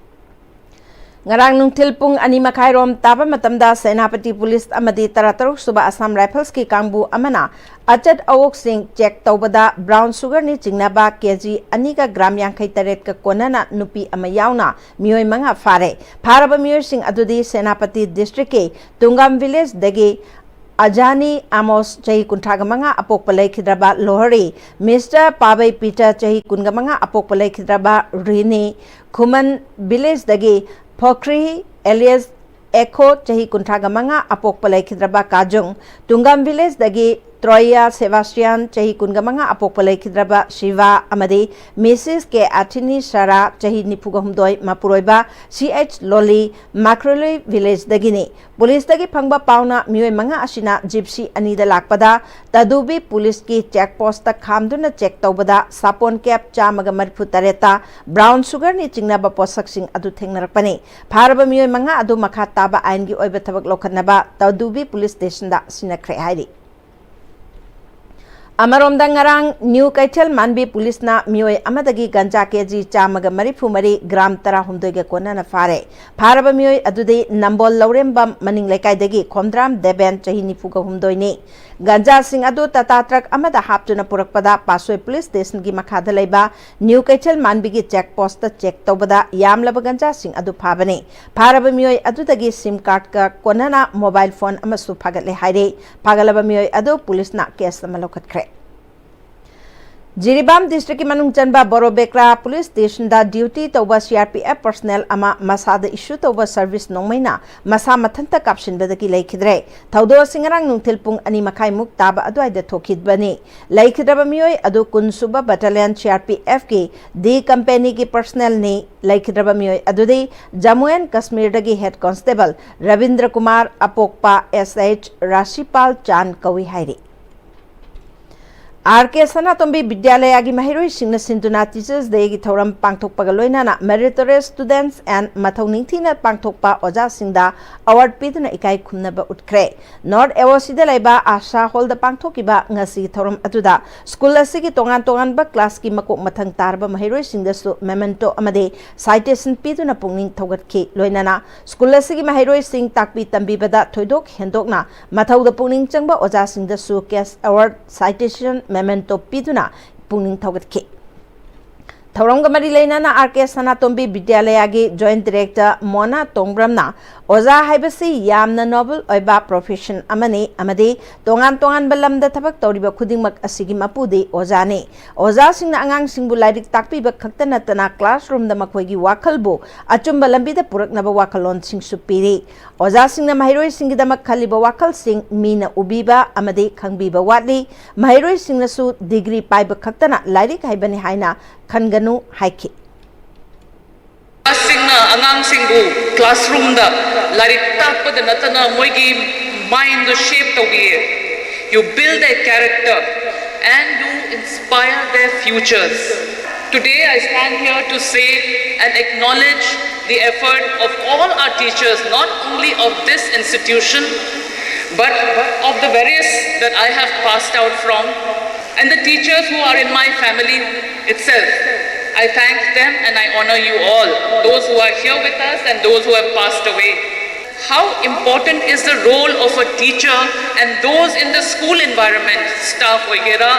ꯉꯔꯥꯡ ꯅꯨꯡꯊꯤꯜ ꯄꯨꯡ ꯑꯅꯤ ꯃꯈꯥꯏꯔꯣꯝ ꯇꯥꯕ ꯃꯇꯝꯗ ꯁꯦꯅꯥꯄꯇꯤ ꯄꯨꯂꯤꯁ ꯑꯃꯗꯤ ꯇꯔꯥꯇꯔꯨꯛ ꯁꯨꯕ ꯑꯁꯥꯝ ꯔꯥꯏꯐꯜꯁꯀꯤ ꯀꯥꯡꯕꯨ ꯑꯃꯅ ꯑꯆꯠ ꯑꯋꯣꯛꯁꯤꯡ ꯆꯦꯛ ꯇꯧꯕꯗ ꯕ꯭ꯔꯥꯎꯟ ꯁꯨꯒꯔꯅꯤ ꯆꯤꯡꯅꯕ ꯀꯦꯖꯤ ꯑꯅꯤꯒ ꯒ꯭ꯔꯥꯝ ꯌꯥꯡꯈꯩ ꯇꯔꯦꯠꯀ ꯀꯣꯟꯅꯅ ꯅꯨꯄꯤ ꯑꯃ ꯌꯥꯎꯅ ꯃꯤꯑꯣꯏ ꯃꯉꯥ ꯐꯥꯔꯦ꯫ ꯐꯥꯔꯕ ꯃꯤꯑꯣꯏꯁꯤꯡ ꯑꯗꯨꯗꯤ ꯁꯦꯅꯥꯄꯇꯤ ꯗꯤꯁꯇ꯭ꯔꯤꯛꯀꯤ ꯇꯨꯡꯒꯥꯝ ꯚꯤꯂꯦꯖꯗꯒꯤ ꯑꯖꯥꯅꯤ ꯑꯃꯣꯁ ꯆꯍꯤ ꯀꯨꯟꯊ꯭ꯔꯥꯒ ꯃꯉꯥ ꯑꯄꯣꯛꯄ ꯂꯩꯈꯤꯗ꯭ꯔꯕ ꯂꯣꯍꯔꯤ, ꯃꯤꯁꯇꯔ ꯄꯥꯕꯩ ꯄꯤꯇꯔ ꯆꯍꯤ ꯀꯨꯟꯒ ꯃꯉꯥ ꯑꯄꯣꯛꯄ ꯂꯩꯈꯤꯗ꯭ꯔꯕ ꯔꯤꯅꯤ, ꯈꯨꯃꯟ ꯚꯤꯂꯦꯖꯗꯒꯤ ꯐꯣꯈ꯭ꯔꯤ ꯑꯦꯂꯤꯌꯁ ꯑꯦꯈꯣ ꯆꯍꯤ ꯀꯨꯟꯊ꯭ꯔꯥꯒ ꯃꯉꯥ ꯑꯄꯣꯛꯄ ꯂꯩꯈꯤꯗ꯭ꯔꯕ ꯀꯥꯖꯨꯡ, ꯇꯨꯡꯒꯥꯝ ꯚꯤꯂꯦꯖꯗꯒꯤ ꯇ꯭ꯔꯣꯌꯥ ꯁꯦꯕꯥꯁꯇꯤꯌꯥꯟ, ꯆꯍꯤ ꯀꯨꯟꯒ ꯃꯉꯥ, ꯑꯄꯣꯛꯄ ꯂꯩꯈꯤꯗ꯭ꯔꯕ ꯁꯤꯚꯥ ꯑꯃꯗꯤ ꯃꯤꯁꯤꯁ ꯀꯦ ꯑꯊꯤꯅꯤ ꯁꯥꯔꯥ, ꯆꯍꯤ ꯅꯤꯐꯨꯒ ꯍꯨꯝꯗꯣꯏ, ꯃꯄꯨꯔꯣꯏꯕ ꯁꯤ ꯑꯩꯆ ꯂꯣꯂꯤ, ꯃꯥꯀ꯭ꯔꯣꯂꯤ ꯚꯤꯂꯦꯖꯗꯒꯤꯅꯤ꯫ ꯄꯨꯂꯤꯁꯇꯒꯤ ꯐꯪꯕ ꯄꯥꯎꯅ ꯃꯤꯑꯣꯏ ꯃꯉꯥ ꯑꯁꯤꯅ ꯖꯤꯞꯁꯤ ꯑꯅꯤꯗ ꯂꯥꯛꯄꯗ ꯇꯗꯨꯕꯤ ꯄꯨꯂꯤꯁꯀꯤ ꯆꯦꯛ ꯄꯣꯁꯇ ꯈꯥꯝꯗꯨꯅ ꯆꯦꯛ ꯇꯧꯕꯗ ꯁꯥꯄꯣꯟ ꯀꯦꯞ ꯆꯥꯝꯃꯒ ꯃꯔꯤꯐꯨ ꯇꯔꯦꯠꯇ ꯕ꯭ꯔꯥꯎꯟ ꯁꯨꯒꯔꯅꯤ ꯆꯤꯡꯅꯕ ꯄꯣꯠꯁꯛꯁꯤꯡ ꯑꯗꯨ ꯊꯦꯡꯅꯔꯛꯄꯅꯤ꯫ ꯐꯥꯔꯕ ꯃꯤꯑꯣꯏ ꯃꯉꯥ ꯑꯗꯨ ꯃꯈꯥ ꯇꯥꯕ ꯑꯥꯏꯟꯒꯤ ꯑꯣꯏꯕ ꯊꯕꯛ ꯂꯧꯈꯠꯅꯕ ꯇꯗꯨꯕꯤ ꯄꯨꯂꯤꯁ ꯁ꯭ꯇꯦꯁꯟꯗ ꯁꯤꯟꯅꯈ꯭ꯔꯦ ꯍꯥꯏꯔꯤ꯫ ꯑꯃꯔꯣꯝꯗ, ꯉꯔꯥꯡ ꯅ꯭ꯌꯨ ꯀꯩꯊꯦꯜ ꯃꯥꯟꯕꯤ ꯄꯨꯂꯤꯁꯅ ꯃꯤꯑꯣꯏ ꯑꯃꯗꯒꯤ ꯒꯟꯖꯥ ꯀꯦꯖꯤ ꯆꯥꯝꯃꯒ ꯃꯔꯤꯐꯨ ꯃꯔꯤ, ꯒ꯭ꯔꯥꯝ ꯇꯔꯥꯍꯨꯝꯗꯣꯏꯒ ꯀꯣꯟꯅꯅ ꯐꯥꯔꯦ꯫ ꯐꯥꯔꯕ ꯃꯤꯑꯣꯏ ꯑꯗꯨꯗꯤ ꯅꯝꯕꯣꯜ ꯂꯧꯔꯦꯝꯕꯝ ꯃꯅꯤꯡ ꯂꯩꯀꯥꯏꯗꯒꯤ ꯈꯣꯝꯗ꯭ꯔꯥꯝ ꯗꯦꯕꯦꯟ, ꯆꯍꯤ ꯅꯤꯐꯨꯒ ꯍꯨꯝꯗꯣꯏꯅꯤ꯫ ꯒꯟꯖꯥꯁꯤꯡ ꯑꯗꯨ ꯇꯥꯇꯥ ꯇ꯭ꯔꯛ ꯑꯃꯗ ꯍꯥꯞꯇꯨꯅ ꯄꯨꯔꯛꯄꯗ ꯄꯥꯠꯁꯣꯏ ꯄꯨꯂꯤꯁ ꯁ꯭ꯇꯦꯁꯟꯒꯤ ꯃꯈꯥꯗ ꯂꯩꯕ ꯅ꯭ꯌꯨ ꯀꯩꯊꯦꯜ ꯃꯥꯟꯕꯤꯒꯤ ꯆꯦꯛ ꯄꯣꯁꯇ ꯆꯦꯛ ꯇꯧꯕꯗ ꯌꯥꯝꯂꯕ ꯒꯟꯖꯥꯁꯤꯡ ꯑꯗꯨ ꯐꯥꯕꯅꯤ꯫ ꯐꯥꯔꯕ ꯃꯤꯑꯣꯏ ꯑꯗꯨꯗꯒꯤ ꯁꯤꯝ ꯀꯥꯔꯗꯀ ꯀꯣꯟꯅꯅ ꯃꯣꯕꯥꯏꯜ ꯐꯣꯟ ꯑꯃꯁꯨ ꯐꯥꯒꯠꯂꯦ ꯍꯥꯏꯔꯤ꯫ ꯐꯥꯒꯠꯂꯕ ꯃꯤꯑꯣꯏ ꯑꯗꯨ ꯄꯨꯂꯤꯁꯅ ꯀꯦꯁ ꯑꯃ ꯂꯧꯈꯠꯈ꯭ꯔꯦ꯫ ꯖꯤꯔꯤꯕꯥꯝ ꯗꯤꯁꯇ꯭ꯔꯤꯛꯀꯤ ꯃꯅꯨꯡ ꯆꯟꯕ ꯕꯣꯔꯣꯕꯦꯀ꯭ꯔꯥ ꯄꯨꯂꯤꯁ ꯁ꯭ꯇꯦꯁꯟꯗ ꯗ꯭ꯌꯨꯇꯤ ꯇꯧꯕ C R P F personal ꯑꯃ ꯃꯁꯥꯗ ꯏꯁꯨ ꯇꯧꯕ ꯁꯔꯚꯤꯁ ꯅꯣꯡꯃꯩꯅ ꯃꯁꯥ ꯃꯊꯟꯇ ꯀꯥꯞꯁꯤꯟꯕꯗꯒꯤ ꯂꯩꯈꯤꯗ꯭ꯔꯦ꯫ ꯊꯧꯗꯣꯛ ꯑꯁꯤ ꯉꯔꯥꯡ ꯅꯨꯡꯊꯤꯜ ꯄꯨꯡ ꯑꯅꯤ ꯃꯈꯥꯏꯃꯨꯛ ꯇꯥꯕ ꯑꯗꯨꯋꯥꯏꯗ ꯊꯣꯛꯈꯤꯕꯅꯤ꯫ ꯂꯩꯈꯤꯗ꯭ꯔꯕ ꯃꯤꯑꯣꯏ ꯑꯗꯨ ꯀꯨꯟ ꯁꯨꯕ ꯕꯠꯇꯥꯂꯤꯌꯟ ꯁꯤ ꯑꯥꯔ ꯄꯤ ꯑꯦꯐꯀꯤ ꯗꯤ ꯀꯝꯄꯦꯅꯤꯒꯤ ꯄꯔꯁꯅꯦꯜꯅꯤ꯫ ꯂꯩꯈꯤꯗ꯭ꯔꯕ ꯃꯤꯑꯣꯏ ꯑꯗꯨꯗꯤ ꯖꯝꯃꯨ ꯑꯦꯟ ꯀꯁꯃꯤꯔꯗꯒꯤ ꯍꯦꯗ ꯀꯣꯟꯁꯇꯦꯕꯜ ꯔꯕꯤꯟꯗ꯭ꯔ ꯀꯨꯃꯥꯔ, ꯑꯄꯣꯛꯄ ꯑꯦꯁ ꯑꯩꯆ ꯔꯥꯁꯤꯄꯥꯜ ꯆꯥꯟ ꯀꯧꯏ ꯍꯥꯏꯔꯤ꯫ ꯑꯥꯔ ꯀꯦ ꯁꯅꯥꯇꯣꯝꯕꯤ ꯕꯤꯗ꯭ꯌꯥꯂꯌꯥꯒꯤ ꯃꯍꯩꯔꯣꯏꯁꯤꯡꯅ ꯁꯤꯟꯗꯨꯅ Teachers Dayꯒꯤ ꯊꯧꯔꯝ ꯄꯥꯡꯊꯣꯛꯄꯒ ꯂꯣꯏꯅꯅ Meritorious Students and ꯃꯊꯧ ꯅꯤꯡꯊꯤꯅ ꯄꯥꯡꯊꯣꯛꯄ ꯑꯣꯖꯥꯁꯤꯡꯗ ꯑꯦꯋꯥꯔꯗ ꯄꯤꯗꯨꯅ ꯏꯀꯥꯏ ꯈꯨꯝꯅꯕ ꯎꯠꯈ꯭ꯔꯦ꯫ ꯅꯣꯔꯠ ꯑꯦ ꯑꯣ ꯁꯤꯗ ꯂꯩꯕ ꯑꯥꯁꯥ ꯍꯣꯜꯗ ꯄꯥꯡꯊꯣꯛꯈꯤꯕ ꯉꯁꯤꯒꯤ ꯊꯧꯔꯝ ꯑꯗꯨꯗ ꯁ꯭ꯀꯨꯜ ꯑꯁꯤꯒꯤ ꯇꯣꯉꯥꯟ ꯇꯣꯉꯥꯟꯕ ꯀ꯭ꯂꯥꯁꯀꯤ ꯃꯀꯣꯛ ꯃꯊꯪ ꯇꯥꯔꯕ ꯃꯍꯩꯔꯣꯏꯁꯤꯡꯗꯁꯨ memento ꯑꯃꯗꯤ citation ꯄꯤꯗꯨꯅ ꯄꯨꯛꯅꯤꯡ ꯊꯧꯒꯠꯈꯤ꯫ ꯂꯣꯏꯅꯅ ꯁ꯭ꯀꯨꯜ ꯑꯁꯤꯒꯤ ꯃꯍꯩꯔꯣꯏꯁꯤꯡ ꯇꯥꯛꯄꯤ ꯇꯝꯕꯤꯕꯗ ꯊꯣꯏꯗꯣꯛ ꯍꯦꯟꯗꯣꯛꯅ ꯃꯊꯧꯗ ꯄꯨꯛꯅꯤꯡ ꯆꯪꯕ ꯑꯣꯖꯥꯁꯤꯡꯗꯁꯨ cash award, citation, memento ꯄꯤꯗꯨꯅ ꯄꯨꯛꯅꯤꯡ ꯊꯧꯒꯠꯈꯤ꯫ ꯊꯧꯔꯝꯒ ꯃꯔꯤ ꯂꯩꯅꯅ ꯑꯥꯔ ꯀꯦ ꯁꯅꯥꯇꯣꯝꯕꯤ ꯕꯤꯗ꯭ꯌꯥꯂꯌꯥꯒꯤ ꯖꯣꯏꯟꯠ ꯗꯤꯔꯦꯛꯇꯔ ꯃꯣꯅꯥ ꯇꯣꯡꯕ꯭ꯔꯝꯅ ꯑꯣꯖꯥ ꯍꯥꯏꯕꯁꯤ ꯌꯥꯝꯅ ꯅꯣꯕꯜ ꯑꯣꯏꯕ ꯄ꯭ꯔꯣꯐꯦꯁꯟ ꯑꯃꯅꯤ ꯑꯃꯗꯤ ꯇꯣꯉꯥꯟ ꯇꯣꯉꯥꯟꯕ ꯂꯝꯗ ꯊꯕꯛ ꯇꯧꯔꯤꯕ ꯈꯨꯗꯤꯡꯃꯛ ꯑꯁꯤꯒꯤ ꯃꯄꯨꯗꯤ ꯑꯣꯖꯥꯅꯤ꯫ ꯑꯣꯖꯥꯁꯤꯡꯅ ꯑꯉꯥꯡꯁꯤꯡꯕꯨ ꯂꯥꯏꯔꯤꯛ ꯇꯥꯛꯄꯤꯕ ꯈꯛꯇ ꯅꯠꯇꯅ ꯀ꯭ꯂꯥꯁꯔꯨꯝꯗ ꯃꯈꯣꯏꯒꯤ ꯋꯥꯈꯜꯕꯨ ꯑꯆꯨꯝꯕ ꯂꯝꯕꯤꯗ ꯄꯨꯔꯛꯅꯕ ꯋꯥꯈꯜꯂꯣꯟꯁꯤꯡꯁꯨ ꯄꯤꯔꯤ꯫ ꯑꯣꯖꯥꯁꯤꯡꯅ ꯃꯍꯩꯔꯣꯏꯁꯤꯡꯒꯤꯗꯃꯛ ꯈꯜꯂꯤꯕ ꯋꯥꯈꯜꯁꯤꯡ ꯃꯤꯅ ꯎꯕꯤꯕ ꯑꯃꯗꯤ ꯈꯪꯕꯤꯕ ꯋꯥꯠꯂꯤ꯫ ꯃꯍꯩꯔꯣꯏꯁꯤꯡꯅꯁꯨ ꯗꯤꯒ꯭ꯔꯤ ꯄꯥꯏꯕ ꯈꯛꯇꯅ ꯂꯥꯏꯔꯤꯛ ꯍꯩꯕꯅꯤ ꯍꯥꯏꯅ ꯈꯟꯒꯅꯨ ꯍꯥꯏꯈꯤ꯫ ꯑꯣꯖꯥꯁꯤꯡꯅ ꯑꯉꯥꯡꯁꯤꯡꯕꯨ ꯀ꯭ꯂꯥꯁꯔꯨꯝꯗ ꯂꯥꯏꯔꯤꯛ ꯇꯥꯛꯄꯗ ꯅꯠꯇꯅ ꯃꯣꯏꯒꯤ ꯃꯥꯏꯟꯗꯣ ꯁꯦꯞ ꯇꯧꯕꯤꯌꯦ꯫ You build their character and you inspire their futures. Today I stand here to say and acknowledge the effort of all our teachers, not only of this institution, but of the various that I have passed out from, and the teachers who are in my family itself. I thank them and I honor you all, those who are here with us and those who have passed away. How important is the role of a teacher and those in the school environment, staff ꯑꯣꯏꯒꯦꯔꯥ,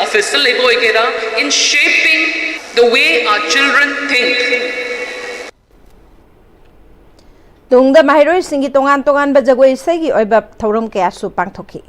officer ꯂꯩꯕ ꯑꯣꯏꯒꯦꯔꯥ, in shaping the way our children think? ꯇꯨꯡꯗ ꯃꯍꯩꯔꯣꯏꯁꯤꯡꯒꯤ ꯇꯣꯉꯥꯟ ꯇꯣꯉꯥꯟꯕ ꯖꯒꯣꯏ ꯏꯁꯩꯒꯤ ꯑꯣꯏꯕ ꯊꯧꯔꯝ ꯀꯌꯥꯁꯨ ꯄꯥꯡꯊꯣꯛꯈꯤ꯫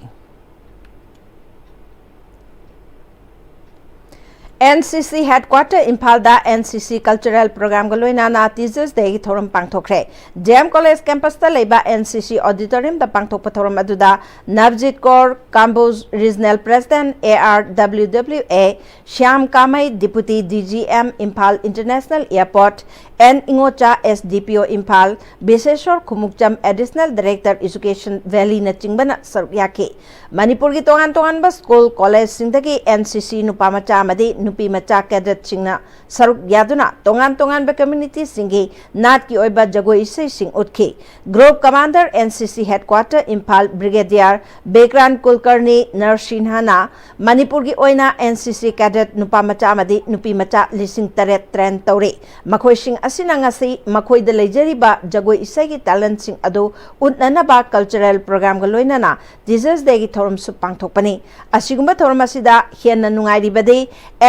ꯑꯦꯟ ꯁꯤ ꯁꯤ ꯍꯦꯗꯀ꯭ꯋꯥꯇꯔ ꯏꯝꯐꯥꯜꯗ ꯑꯦꯟ ꯁꯤ ꯁꯤ ꯀꯜꯆꯔꯦꯜ ꯄ꯭ꯔꯣꯒ꯭ꯔꯥꯝꯒ ꯂꯣꯏꯅꯅ ꯇꯤꯆꯔꯁ ꯗꯦꯒꯤ ꯊꯧꯔꯝ ꯄꯥꯡꯊꯣꯛꯈ꯭ꯔꯦ꯫ ꯗꯤ ꯑꯦꯝ ꯀꯣꯂꯦꯖ ꯀꯦꯝꯄꯁꯇ ꯂꯩꯕ ꯑꯦꯟ ꯁꯤ ꯁꯤ ꯑꯣꯗꯤꯇꯣꯔꯤꯌꯝꯗ ꯄꯥꯡꯊꯣꯛꯄ ꯊꯧꯔꯝ ꯑꯗꯨꯗ Nabajit Kaur, Kamboj regional president, A R W W A, Shyam Kamei, deputy D G M Imphal international airport, N Ingocha, S D P O Imphal, Bishesor Khumukcham, additional director education ꯚꯦꯂꯤꯅꯆꯤꯡꯕꯅ ꯁꯔꯨꯛ ꯌꯥꯈꯤ꯫ ꯃꯅꯤꯄꯨꯔꯒꯤ ꯇꯣꯉꯥꯟ ꯇꯣꯉꯥꯟꯕ ꯁ꯭ꯀꯨꯜ ꯀꯣꯂꯦꯖꯁꯤꯡꯗꯒꯤ ꯑꯦꯟ ꯁꯤ ꯁꯤ ꯅꯨꯄꯥ ꯃꯆꯥ ꯑꯃꯗꯤ ꯅꯨꯄꯤ ꯃꯆꯥ ꯀꯦꯗꯦꯠꯁꯤꯡꯅ ꯁꯔꯨꯛ ꯌꯥꯗꯨꯅ ꯇꯣꯉꯥꯟ ꯇꯣꯉꯥꯟꯕ ꯀꯝꯃ꯭ꯌꯨꯅꯤꯇꯤꯁꯤꯡꯒꯤ ꯅꯥꯠꯀꯤ ꯑꯣꯏꯕ ꯖꯒꯣꯏ ꯏꯁꯩꯁꯤꯡ ꯎꯠꯈꯤ꯫ ꯒ꯭ꯔꯨꯞ ꯀꯃꯥꯟꯗꯔ, ꯑꯦꯟ ꯁꯤ ꯁꯤ ꯍꯦꯗꯀ꯭ꯋꯥꯇꯔ ꯏꯝꯐꯥꯜ, ꯕ꯭ꯔꯤꯒꯦꯗꯤꯌꯔ ꯕꯤꯀ꯭ꯔꯥꯟ ꯀꯨꯜꯀꯔꯅꯤ ꯅꯔꯁꯤꯟꯍꯥꯅ ꯃꯅꯤꯄꯨꯔꯒꯤ ꯑꯣꯏꯅ ꯑꯦꯟ ꯁꯤ ꯁꯤ ꯀꯦꯗꯦꯠ ꯅꯨꯄꯥ ꯃꯆꯥ ꯑꯃꯗꯤ ꯅꯨꯄꯤ ꯃꯆꯥ ꯂꯤꯁꯤꯡ ꯇꯔꯦꯠ ꯇ꯭ꯔꯦꯟ ꯇꯧꯔꯤ꯫ ꯃꯈꯣꯏꯁꯤꯡ ꯑꯁꯤꯅ ꯉꯁꯤ ꯃꯈꯣꯏꯗ ꯂꯩꯖꯔꯤꯕ ꯖꯒꯣꯏ ꯏꯁꯩꯒꯤ talentꯁꯤꯡ ꯑꯗꯨ ꯎꯠꯅꯅꯕ cultural programꯒ ꯂꯣꯏꯅꯅ Teachers Dayꯒꯤ ꯊꯧꯔꯝꯁꯨ ꯄꯥꯡꯊꯣꯛꯄꯅꯤ꯫ ꯑꯁꯤꯒꯨꯝꯕ ꯊꯧꯔꯝ ꯑꯁꯤꯗ ꯍꯦꯟꯅ ꯅꯨꯡꯉꯥꯏꯔꯤꯕꯗꯤ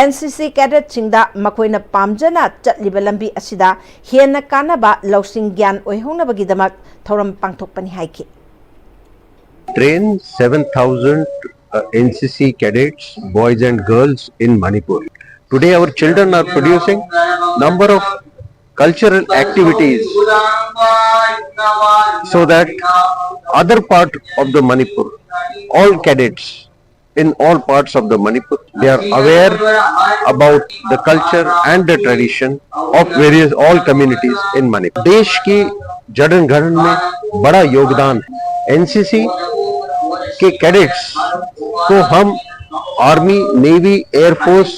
NCC cadetꯁꯤꯡꯗ ꯃꯈꯣꯏꯅ ꯄꯥꯝꯖꯅ ꯆꯠꯂꯤꯕ ꯂꯝꯕꯤ ꯑꯁꯤꯗ ꯍꯦꯟꯅ ꯀꯥꯟꯅꯕ ꯂꯧꯁꯤꯡ ꯒ꯭ꯌꯥꯟ ꯑꯣꯏꯍꯧꯅꯕꯒꯤꯗꯃꯛ ꯊꯧꯔꯝ ꯄꯥꯡꯊꯣꯛꯄꯅꯤ ꯍꯥꯏꯈꯤ꯫ Train seven thousand uh, NCC cadets, boys and girls in Manipur. Today our children are producing number of cultural activities so that other part of the Manipur, all cadets in all parts of the Manipur, they are aware about the culture and the tradition of various, all communities in Manipur. देश की जड़न घड़न में बड़ा योगदान है। NCC के cadets को हम army, navy, air force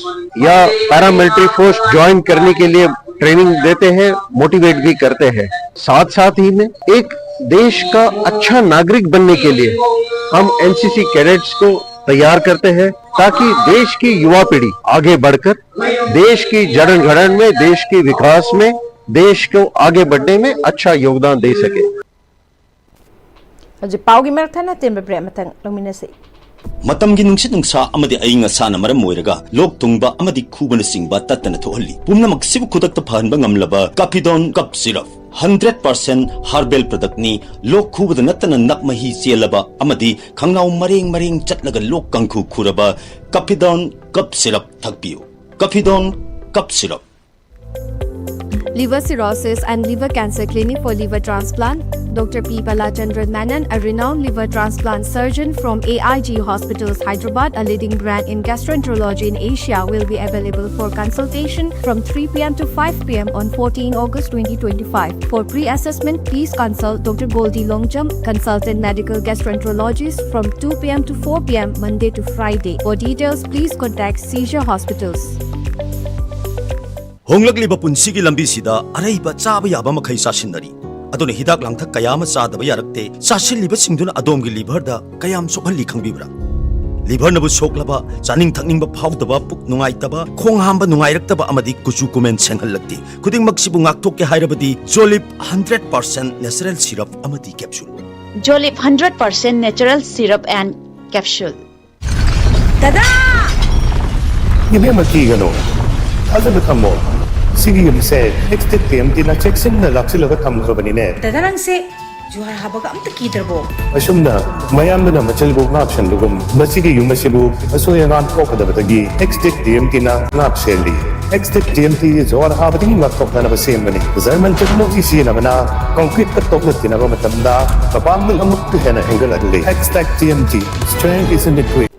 या पैरामिलिट्री फोर्स ज्वाइन करने के लिए ट्रेनिंग देते हैं, मोटिवेट भी करते हैं। साथ साथ ही में एक देश का अच्छा नागरिक बनने के लिए हम एनसीसी कैडेट्स को तैयार करते हैं, ताकि देश की युवा पीढ़ी आगे बढ़कर देश की जड़न घड़न में, देश के विकास में, देश को आगे बढ़ने में अच्छा योगदान दे सके। ꯍꯧꯖꯤꯛ ꯄꯥꯎꯒꯤ ꯃꯔꯛ ꯊꯠꯅ ꯇꯦꯟꯕ ꯕ꯭ꯔꯦꯛ ꯑꯃꯇꯪ ꯂꯧꯃꯤꯟꯅꯁꯤ꯫ ꯃꯇꯝꯒꯤ ꯅꯨꯡꯁꯤꯠ ꯅꯨꯡꯁꯥ ꯑꯃꯗꯤ ꯑꯏꯪ ꯑꯁꯥꯅ ꯃꯔꯝ ꯑꯣꯏꯔꯒ ꯂꯣꯛ ꯊꯨꯡꯕ ꯑꯃꯗꯤ ꯈꯨꯕꯅꯆꯤꯡꯕ ꯇꯠꯇꯅ ꯊꯣꯛꯍꯜꯂꯤ꯫ ꯄꯨꯝꯅꯃꯛꯁꯤꯕꯨ ꯈꯨꯗꯛꯇ ꯐꯍꯟꯕ ꯉꯝꯂꯕ ꯀꯥꯐꯤꯗꯣꯟ cup syrup. Hundred percent herbal ꯄ꯭ꯔꯗꯛꯅꯤ꯫ ꯂꯣꯛ ꯈꯨꯕꯗ ꯅꯠꯇꯅ ꯅꯞ ꯃꯍꯤ ꯆꯦꯜꯂꯕ ꯑꯃꯗꯤ ꯈꯪꯅꯥꯎ ꯃꯔꯦꯡ ꯃꯔꯦꯡ ꯆꯠꯂꯒ ꯂꯣꯛ ꯀꯥꯡꯈꯨ ꯈꯨꯔꯕ ꯀꯥꯐꯤꯗꯣꯟ ꯀꯞ ꯁꯤꯔꯞ ꯊꯛꯄꯤꯌꯨ꯫ ꯀꯥꯐꯤꯗꯣꯟ cup syrup. Liver Cirrhosis and Liver Cancer Clinic for Liver Transplant. Doctor P Balachandran Menon, a renowned liver transplant surgeon from A I G Hospitals, Hyderabad, a leading brand in gastroenterology in Asia, will be available for consultation from three p.m. to five p.m. on fourteen August twenty twenty-five. For pre-assessment, please consult Doctor Goldie Longjam, consultant medical gastroenterologist, from two p.m. to four p.m. Monday to Friday. For details, please contact Seizure Hospitals. ꯍꯣꯡꯂꯛꯂꯤꯕ ꯄꯨꯟꯁꯤꯒꯤ ꯂꯝꯕꯤꯁꯤꯗ ꯑꯔꯩꯕ ꯆꯥꯕ ꯌꯥꯕ ꯃꯈꯩ ꯆꯥꯁꯤꯟꯅꯔꯤ꯫ ꯑꯗꯨꯅ ꯍꯤꯗꯥꯛ ꯂꯥꯡꯊꯛ ꯀꯌꯥ ꯑꯃ ꯆꯥꯗꯕ ꯌꯥꯔꯛꯇꯦ꯫ ꯆꯥꯁꯤꯜꯂꯤꯕꯁꯤꯡꯗꯨꯅ ꯑꯗꯣꯝꯒꯤ ꯂꯤꯚꯔꯗ ꯀꯌꯥꯝ ꯁꯣꯛꯍꯜꯂꯤ ꯈꯪꯕꯤꯕ꯭ꯔꯥ? ꯂꯤꯚꯔꯅꯕꯨ ꯁꯣꯛꯂꯕ, ꯆꯥꯅꯤꯡ ꯊꯛꯅꯤꯡꯕ ꯐꯥꯎꯗꯕ, ꯄꯨꯛ ꯅꯨꯡꯉꯥꯏꯇꯕ, ꯈꯣꯡ ꯍꯥꯝꯕ ꯅꯨꯡꯉꯥꯏꯔꯛꯇꯕ ꯑꯃꯗꯤ ꯀꯨꯆꯨ ꯀꯨꯃꯦꯟ ꯁꯦꯡꯍꯜꯂꯛꯇꯦ꯫ ꯈꯨꯗꯤꯡꯃꯛꯁꯤꯕꯨ ꯉꯥꯛꯊꯣꯛꯀꯦ ꯍꯥꯏꯔꯕꯗꯤ ꯖꯣꯂꯤꯞ ꯍꯟꯗ꯭ꯔꯦꯠ ꯄꯥꯔꯁꯦꯟ ꯅꯦꯆꯔꯦꯜ ꯁꯤꯔꯞ ꯑꯃꯗꯤ capsule. Jolip hundred percent natural syrup and capsule. ꯗꯗꯥ! ꯏꯕꯦꯝꯃ, ꯀꯤꯒꯅꯨ, ꯊꯥꯖꯕ ꯊꯝꯃꯣ꯫ ꯁꯤꯒꯤ ꯌꯨꯝꯁꯦ ꯑꯦꯛꯁꯇꯤꯛ ꯇꯤ ꯑꯦꯝ ꯇꯤꯅ ꯆꯦꯛꯁꯤꯟꯅ ꯂꯥꯛꯁꯤꯜꯂꯒ ꯊꯝꯈ꯭ꯔꯕꯅꯤꯅꯦ꯫ ꯗꯗꯥ, ꯅꯪꯁꯦ ꯖꯨꯍꯥꯔ ꯍꯥꯕꯒ ꯑꯝꯇ ꯀꯤꯗ꯭ꯔꯕꯣ? ꯑꯁꯨꯝꯅ ꯃꯌꯥꯝꯗꯨꯅ ꯃꯆꯜꯕꯨ ꯉꯥꯛꯁꯦꯟꯕꯒꯨꯝ, ꯃꯁꯤꯒꯤ ꯌꯨꯝ ꯑꯁꯤꯕꯨ ꯑꯁꯣꯏ ꯑꯉꯥꯝ ꯊꯣꯛꯀꯗꯕꯗꯒꯤ ꯑꯦꯛꯁꯇꯤꯛ ꯇꯤ ꯑꯦꯝ ꯇꯤꯅ ꯉꯥꯛꯁꯦꯜꯂꯤ꯫ ꯑꯦꯛꯁꯇꯤꯛ ꯇꯤ ꯑꯦꯝ ꯇꯤ ꯖꯨꯍꯥꯔ ꯍꯥꯕꯗꯒꯤ ꯉꯥꯛꯊꯣꯛꯅꯅꯕ ꯁꯦꯝꯕꯅꯤ꯫ ꯖꯔꯃꯟ ꯇꯦꯛꯅꯣꯂꯣꯖꯤ ꯁꯤꯖꯤꯟꯅꯕꯅ ꯀꯪꯀ꯭ꯔꯤꯠꯀ ꯇꯣꯛꯅ ꯇꯤꯟꯅꯕ ꯃꯇꯝꯗ ꯃꯄꯥꯡꯒꯜ ꯑꯃꯨꯛꯀ ꯍꯦꯟꯅ ꯍꯦꯟꯒꯠꯍꯜꯂꯤ꯫ Xtech T M T, strength is in the grit.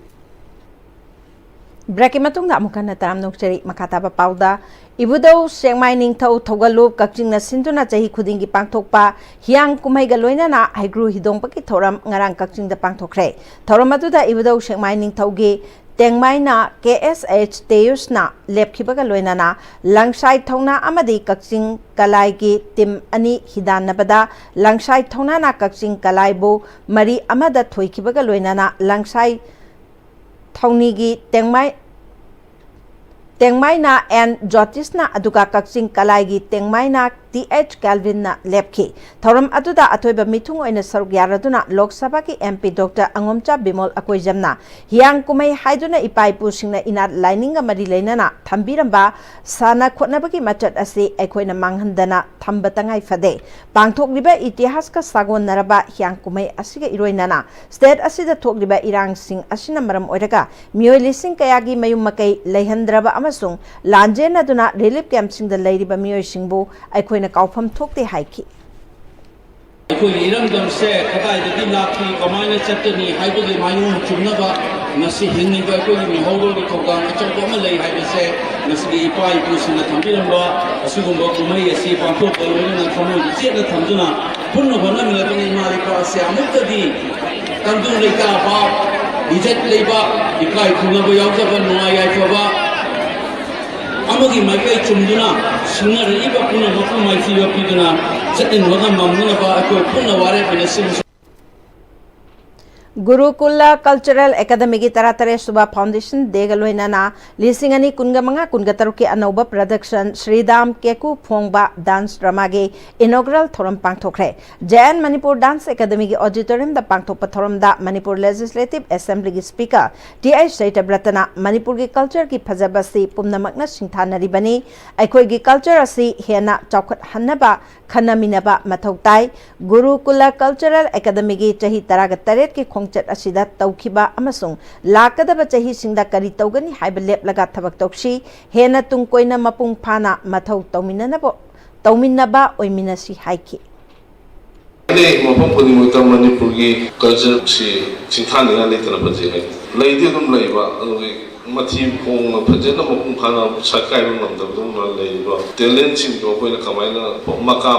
ꯕ꯭ꯔꯦꯛꯀꯤ ꯃꯇꯨꯡꯗ ꯑꯃꯨꯛ ꯍꯟꯅ ꯇꯔꯥꯝꯅ ꯑꯣꯛꯆꯔꯤ꯫ ꯃꯈꯥ ꯇꯥꯕ ꯄꯥꯎꯗ, ꯏꯕꯨꯙꯧ ꯁꯦꯛꯃꯥꯏ ꯅꯤꯡꯊꯧ ꯊꯧꯒꯜꯂꯨꯞ ꯀꯛꯆꯤꯡꯅ ꯁꯤꯟꯗꯨꯅ ꯆꯍꯤ ꯈꯨꯗꯤꯡꯒꯤ ꯄꯥꯡꯊꯣꯛꯄ ꯍꯤꯌꯥꯡ ꯀꯨꯝꯍꯩꯒ ꯂꯣꯏꯅꯅ ꯍꯩꯀ꯭ꯔꯨ ꯍꯤꯗꯣꯡꯕꯒꯤ ꯊꯧꯔꯝ ꯉꯔꯥꯡ ꯀꯛꯆꯤꯡꯗ ꯄꯥꯡꯊꯣꯛꯈ꯭ꯔꯦ꯫ ꯊꯧꯔꯝ ꯑꯗꯨꯗ ꯏꯕꯨꯙꯧ ꯁꯦꯛꯃꯥꯏ ꯅꯤꯡꯊꯧꯒꯤ ꯇꯦꯡꯃꯥꯏꯅ ꯀꯦ ꯑꯦꯁ ꯑꯩꯆ ꯇꯦꯌꯨꯁꯅ ꯂꯦꯞꯈꯤꯕꯒ ꯂꯣꯏꯅꯅ ꯂꯪꯁꯥꯏ ꯊꯧꯅꯥ ꯑꯃꯗꯤ ꯀꯛꯆꯤꯡ ꯀꯂꯥꯏꯒꯤ ꯇꯤꯝ ꯑꯅꯤ ꯍꯤꯗꯥꯟꯅꯕꯗ ꯂꯪꯁꯥꯏ ꯊꯧꯅꯥꯅ ꯀꯛꯆꯤꯡ ꯀꯂꯥꯏꯕꯨ ꯃꯔꯤ ꯑꯃꯗ ꯊꯣꯏꯈꯤꯕꯒ ꯂꯣꯏꯅꯅ ꯂꯪꯁꯥꯏ ꯊꯧꯅꯤꯒꯤ ꯇꯦꯡꯃꯥꯏ, ꯇꯦꯡꯃꯥꯏꯅ ꯑꯦꯟ ꯖꯣꯇꯤꯁꯅ, ꯑꯗꯨꯒ ꯀꯛꯆꯤꯡ ꯀꯂꯥꯏꯒꯤ ꯇꯦꯡꯃꯥꯏꯅ ꯇꯤ ꯑꯩꯆ ꯀꯦꯜꯚꯤꯟꯅ ꯂꯦꯞꯈꯤ꯫ ꯊꯧꯔꯝ ꯑꯗꯨꯗ ꯑꯊꯣꯏꯕ ꯃꯤꯊꯨꯡ ꯑꯣꯏꯅ ꯁꯔꯨꯛ ꯌꯥꯔꯗꯨꯅ ꯂꯣꯛ ꯁꯚꯥꯒꯤ ꯑꯦꯝ ꯄꯤ ꯗꯣꯛꯇꯔ ꯑꯉꯣꯝꯆꯥ ꯕꯤꯃꯣꯜ ꯑꯀꯣꯏꯖꯝꯅ ꯍꯤꯌꯥꯡ ꯀꯨꯝꯍꯩ ꯍꯥꯏꯗꯨꯅ ꯏꯄꯥ ꯏꯄꯨꯁꯤꯡꯅ ꯏꯅꯥꯠ ꯂꯥꯏꯅꯤꯡꯒ ꯃꯔꯤ ꯂꯩꯅꯅ ꯊꯝꯕꯤꯔꯝꯕ ꯁꯥꯟꯅ ꯈꯣꯠꯅꯕꯒꯤ ꯃꯆꯠ ꯑꯁꯤ ꯑꯩꯈꯣꯏꯅ ꯃꯥꯡꯍꯟꯗꯅ ꯊꯝꯕ ꯇꯉꯥꯏ ꯐꯗꯦ꯫ ꯄꯥꯡꯊꯣꯛꯂꯤꯕ ꯏꯇꯤꯍꯥꯁꯀ ꯁꯥꯒꯣꯟꯅꯔꯕ ꯍꯤꯌꯥꯡ ꯀꯨꯝꯍꯩ ꯑꯁꯤꯒ ꯏꯔꯣꯏꯅꯅ ꯁ꯭ꯇꯦꯠ ꯑꯁꯤꯗ ꯊꯣꯛꯂꯤꯕ ꯏꯔꯥꯡꯁꯤꯡ ꯑꯁꯤꯅ ꯃꯔꯝ ꯑꯣꯏꯔꯒ ꯃꯤꯑꯣꯏ ꯂꯤꯁꯤꯡ ꯀꯌꯥꯒꯤ ꯃꯌꯨꯝ ꯃꯀꯩ ꯂꯩꯍꯟꯗ꯭ꯔꯕ ꯑꯃꯁꯨꯡ ꯂꯥꯟꯖꯦꯟꯅꯗꯨꯅ ꯔꯤꯂꯤꯐ ꯀꯦꯝꯞꯁꯤꯡꯗ ꯂꯩꯔꯤꯕ ꯃꯤꯑꯣꯏꯁꯤꯡꯕꯨ ꯑꯩꯈꯣꯏꯅ ꯀꯥꯎꯐꯝ ꯊꯣꯛꯇꯦ ꯍꯥꯏꯈꯤ꯫ ꯑꯩꯈꯣꯏꯒꯤ ꯏꯔꯝꯗꯝꯁꯦ ꯀꯗꯥꯏꯗꯒꯤ ꯂꯥꯛꯈꯤ, ꯀꯃꯥꯏꯅ ꯆꯠꯀꯅꯤ ꯍꯥꯏꯕꯒꯤ ꯃꯥꯏꯑꯣꯟ ꯆꯨꯝꯅꯕ ꯉꯁꯤ ꯍꯤꯡꯂꯤꯕ ꯑꯩꯈꯣꯏꯒꯤ ꯃꯤꯍꯧꯔꯣꯜꯒꯤ ꯊꯧꯗꯥꯡ ꯑꯆꯧꯕ ꯑꯃ ꯂꯩ ꯍꯥꯏꯕꯁꯦ ꯉꯁꯤꯒꯤ ꯏꯄꯥ ꯏꯄꯨꯁꯤꯡꯅ ꯊꯝꯕꯤꯔꯝꯕ ꯑꯁꯤꯒꯨꯝꯕ ꯀꯨꯝꯍꯩ ꯑꯁꯤ ꯄꯥꯡꯊꯣꯛꯄ ꯂꯣꯏꯅꯅ ꯊꯃꯣꯏ ꯆꯦꯠꯅ ꯊꯝꯗꯨꯅ ꯄꯨꯟꯅ ꯍꯣꯠꯅꯃꯤꯟꯅꯗꯨꯅ ꯏꯃꯥ ꯂꯩꯄꯥꯛ ꯑꯁꯦ ꯑꯃꯨꯛꯇꯗꯤ ꯇꯪꯗꯨ ꯂꯩꯇꯥꯕ, ꯏꯖꯠ ꯂꯩꯕ, ꯏꯀꯥꯏ ꯈꯨꯝꯅꯕ ꯌꯥꯎꯖꯕ, ꯅꯨꯡꯉꯥꯏ ꯌꯥꯏꯐꯕ ꯑꯃꯒꯤ ꯃꯥꯏꯀꯩ ꯆꯨꯝꯗꯨꯅ ꯁꯤꯡꯅꯔꯛꯏꯕ ꯄꯨꯝꯅꯃꯛꯄꯨ ꯃꯥꯏꯊꯤꯕ ꯄꯤꯗꯨꯅ ꯆꯠꯃꯤꯟꯅꯕ ꯉꯝꯅꯅꯕ ꯑꯩꯈꯣꯏ ꯄꯨꯟꯅ ꯋꯥꯔꯦꯞ ꯑꯣꯏꯅ ꯁꯤꯟꯕ ꯒꯨꯔꯨꯀꯨꯂ ꯀꯜꯆꯔꯦꯜ ꯑꯦꯀꯥꯗꯃꯤꯒꯤ ꯇꯔꯥꯇꯔꯦꯠ ꯁꯨꯕ ꯐꯥꯎꯟꯗꯦꯁꯟ ꯗꯦꯒ ꯂꯣꯏꯅꯅ ꯂꯤꯁꯤꯡ ꯑꯅꯤ ꯀꯨꯟꯒ ꯃꯉꯥ ꯀꯨꯟꯒ ꯇꯔꯨꯛꯀꯤ ꯑꯅꯧꯕ ꯄ꯭ꯔꯗꯛꯁꯟ ꯁ꯭ꯔꯤꯗꯥꯝ ꯀꯦꯀꯨ ꯐꯣꯡꯕ ꯗꯥꯟꯁ ꯗ꯭ꯔꯃꯥꯒꯤ ꯏꯅꯣꯒ꯭ꯔꯦꯜ ꯊꯧꯔꯝ ꯄꯥꯡꯊꯣꯛꯈ꯭ꯔꯦ꯫ ꯖꯦ ꯑꯦꯟ ꯃꯅꯤꯄꯨꯔ ꯗꯥꯟꯁ ꯑꯦꯀꯥꯗꯃꯤꯒꯤ ꯑꯣꯗꯤꯇꯣꯔꯤꯌꯝꯗ ꯄꯥꯡꯊꯣꯛꯄ ꯊꯧꯔꯝꯗ ꯃꯅꯤꯄꯨꯔ ꯂꯦꯖꯤꯁꯂꯦꯇꯤꯚ ꯑꯦꯁꯦꯝꯕ꯭ꯂꯤꯒꯤ ꯁ꯭ꯄꯤꯀꯔ ꯇꯤ ꯑꯩꯆ ꯁꯩꯇꯕ꯭ꯔꯇꯅ ꯃꯅꯤꯄꯨꯔꯒꯤ ꯀꯜꯆꯔꯒꯤ ꯐꯖꯕ ꯑꯁꯤ ꯄꯨꯝꯅꯃꯛꯅ ꯁꯤꯡꯊꯥꯅꯔꯤꯕꯅꯤ꯫ ꯑꯩꯈꯣꯏꯒꯤ ꯀꯜꯆꯔ ꯑꯁꯤ ꯍꯦꯟꯅ ꯆꯥꯎꯈꯠꯍꯟꯅꯕ ꯈꯟꯅꯃꯤꯟꯅꯕ ꯃꯊꯧ ꯇꯥꯏ꯫ ꯒꯨꯔꯨꯀꯨꯂ ꯀꯜꯆꯔꯦꯜ ꯑꯦꯀꯥꯗꯃꯤꯒꯤ ꯆꯍꯤ ꯇꯔꯥꯒ ꯇꯔꯦꯠꯀꯤ ꯈꯣꯡꯆꯠ ꯑꯁꯤꯗ ꯇꯧꯈꯤꯕ ꯑꯃꯁꯨꯡ ꯂꯥꯛꯀꯗꯕ ꯆꯍꯤꯁꯤꯡꯗ ꯀꯔꯤ ꯇꯧꯒꯅꯤ ꯍꯥꯏꯕ ꯂꯦꯞꯂꯒ ꯊꯕꯛ ꯇꯧꯁꯤ꯫ ꯍꯦꯟꯅ ꯇꯨꯡ ꯀꯣꯏꯅ ꯃꯄꯨꯡ ꯐꯥꯅ ꯃꯊꯧ ꯇꯧꯃꯤꯟꯅꯅꯕ, ꯇꯧꯃꯤꯟꯅꯕ ꯑꯣꯏꯃꯤꯟꯅꯁꯤ ꯍꯥꯏꯈꯤ꯫ ꯑꯩ ꯃꯐꯝ ꯈꯨꯗꯤꯡꯃꯛꯇ ꯃꯅꯤꯄꯨꯔꯒꯤ ꯀꯜꯆꯔꯁꯤ ꯁꯤꯡꯊꯥꯅꯤꯡꯉꯥꯏ ꯂꯩꯇꯅ ꯐꯖꯩ ꯍꯥꯏ꯫ ꯂꯩꯗꯤ ꯑꯗꯨꯝ ꯂꯩꯕ, ꯑꯗꯨꯒꯤ ꯃꯊꯤ ꯈꯣꯡꯅ ꯐꯖꯅ ꯃꯄꯨꯡ ꯐꯥꯅ ꯁꯛꯀꯥꯏꯕ ꯉꯝꯗꯕꯗꯧꯅ ꯂꯩꯔꯤꯕ ꯇꯦꯂꯦꯟꯁꯤꯡꯗꯣ ꯑꯩꯈꯣꯏꯅ ꯀꯃꯥꯏꯅ ꯃꯀꯥ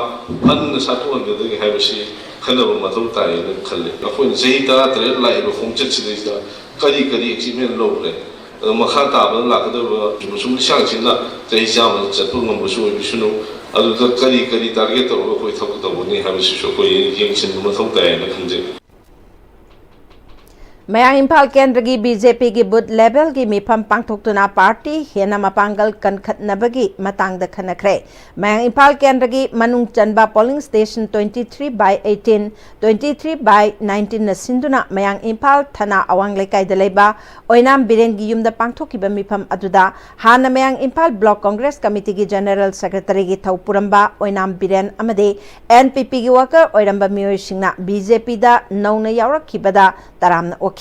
ꯐꯟꯅ ꯁꯥꯊꯣꯛꯍꯟꯒꯗꯒꯦ ꯍꯥꯏꯕꯁꯤ ꯈꯟꯅꯕ ꯃꯊꯧ ꯇꯥꯏꯌꯦꯅ ꯈꯜꯂꯤ꯫ ꯑꯩꯈꯣꯏꯅ ꯆꯍꯤ ꯇꯔꯥ ꯇꯔꯦꯠ ꯂꯥꯛꯏꯕ ꯈꯣꯡꯆꯠꯁꯤꯗꯩꯁꯤꯗ ꯀꯔꯤ ꯀꯔꯤ ꯑꯦꯆꯤꯞꯃꯦꯟ ꯂꯧꯈ꯭ꯔꯦ, ꯑꯗꯣ ꯃꯈꯥ ꯇꯥꯕꯗ ꯂꯥꯛꯀꯗꯧꯔꯤꯕ ꯁꯨꯝ ꯂꯤꯁꯥꯡꯁꯤꯟꯅ ꯆꯍꯤ ꯆꯥꯝꯃ ꯆꯠꯄ ꯉꯝꯕꯁꯨ ꯑꯣꯏꯕꯤꯁꯅꯨ꯫ ꯑꯗꯨꯗ ꯀꯔꯤ ꯀꯔꯤ ꯇꯥꯔꯒꯦꯠ ꯇꯧꯔꯒ ꯑꯩꯈꯣꯏ ꯊꯕꯛ ꯇꯧꯒꯅꯤ ꯍꯥꯏꯕꯁꯤꯁꯨ ꯑꯩꯈꯣꯏ ꯌꯦꯡꯁꯤꯟꯕ ꯃꯊꯧ ꯇꯥꯏ ꯍꯥꯏꯅ ꯈꯟꯖꯩ꯫ ꯃꯌꯥꯡ ꯏꯝꯐꯥꯜ ꯀꯦꯟꯗ꯭ꯔꯒꯤ ꯕꯤ ꯖꯦ ꯄꯤꯒꯤ ꯕꯨꯊ ꯂꯦꯚꯦꯜꯒꯤ ꯃꯤꯐꯝ ꯄꯥꯡꯊꯣꯛꯇꯨꯅ ꯄꯥꯔꯇꯤ ꯍꯦꯟꯅ ꯃꯄꯥꯡꯒꯜ ꯀꯟꯈꯠꯅꯕꯒꯤ ꯃꯇꯥꯡꯗ ꯈꯟꯅꯈ꯭ꯔꯦ꯫ ꯃꯌꯥꯡ ꯏꯝꯐꯥꯜ ꯀꯦꯟꯗ꯭ꯔꯒꯤ ꯃꯅꯨꯡ ꯆꯟꯕ polling station twenty three by eighteen, twenty three by nineteenꯅ ꯁꯤꯟꯗꯨꯅ ꯃꯌꯥꯡ ꯏꯝꯐꯥꯜ ꯊꯅꯥ ꯑꯋꯥꯡ ꯂꯩꯀꯥꯏꯗ ꯂꯩꯕ ꯑꯣꯏꯅꯥꯝ ꯕꯤꯔꯦꯟꯒꯤ ꯌꯨꯝꯗ ꯄꯥꯡꯊꯣꯛꯈꯤꯕ ꯃꯤꯐꯝ ꯑꯗꯨꯗ ꯍꯥꯟꯅ ꯃꯌꯥꯡ ꯏꯝꯐꯥꯜ Block Congress Committeeꯒꯤ General Secretaryꯒꯤ ꯊꯧ ꯄꯨꯔꯝꯕ ꯑꯣꯏꯅꯥꯝ ꯕꯤꯔꯦꯟ ꯑꯃꯗꯤ ꯑꯦꯟ ꯄꯤ ꯄꯤꯒꯤ worker ꯑꯣꯏꯔꯝꯕ ꯃꯤꯑꯣꯏꯁꯤꯡꯅ ꯕꯤ ꯖꯦ ꯄꯤꯗ ꯅꯧꯅ ꯌꯥꯎꯔꯛꯈꯤꯕꯗ ꯇꯔꯥꯝꯅ ꯑꯣꯛꯈꯤ꯫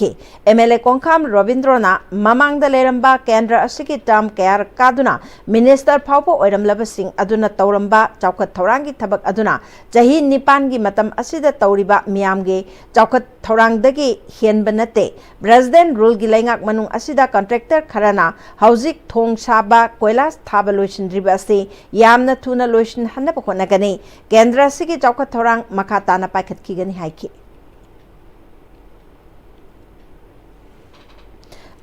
ꯑꯦꯝ ꯑꯦꯜ ꯑꯦ ꯀꯣꯡꯈꯥꯝ ꯔꯣꯕꯤꯟꯗ꯭ꯔꯣꯅ ꯃꯃꯥꯡꯗ ꯂꯩꯔꯝꯕ ꯀꯦꯟꯗ꯭ꯔ ꯑꯁꯤꯒꯤ term ꯀꯌꯥꯔꯛ ꯀꯥꯗꯨꯅ minister ꯐꯥꯎꯕ ꯑꯣꯏꯔꯝꯂꯕꯁꯤꯡ ꯑꯗꯨꯅ ꯇꯧꯔꯝꯕ ꯆꯥꯎꯈꯠ ꯊꯧꯔꯥꯡꯒꯤ ꯊꯕꯛ ꯑꯗꯨꯅ ꯆꯍꯤ ꯅꯤꯄꯥꯟꯒꯤ ꯃꯇꯝ ꯑꯁꯤꯗ ꯇꯧꯔꯤꯕ ꯃꯤꯌꯥꯝꯒꯤ ꯆꯥꯎꯈꯠ ꯊꯧꯔꯥꯡꯗꯒꯤ ꯍꯦꯟꯕ ꯅꯠꯇꯦ꯫ President ruleꯒꯤ ꯂꯩꯉꯥꯛ ꯃꯅꯨꯡ ꯑꯁꯤꯗ contractor ꯈꯔꯅ ꯍꯧꯖꯤꯛ ꯊꯣꯡ ꯁꯥꯕ, ꯀꯣꯏꯂꯥꯁ ꯊꯥꯕ ꯂꯣꯏꯁꯤꯟꯗ꯭ꯔꯤꯕ ꯑꯁꯤ ꯌꯥꯝꯅ ꯊꯨꯅ ꯂꯣꯏꯁꯤꯟꯍꯟꯅꯕ ꯍꯣꯠꯅꯒꯅꯤ꯫ ꯀꯦꯟꯗ꯭ꯔ ꯑꯁꯤꯒꯤ ꯆꯥꯎꯈꯠ ꯊꯧꯔꯥꯡ ꯃꯈꯥ ꯇꯥꯅ ꯄꯥꯏꯈꯠꯈꯤꯒꯅꯤ ꯍꯥꯏꯈꯤ꯫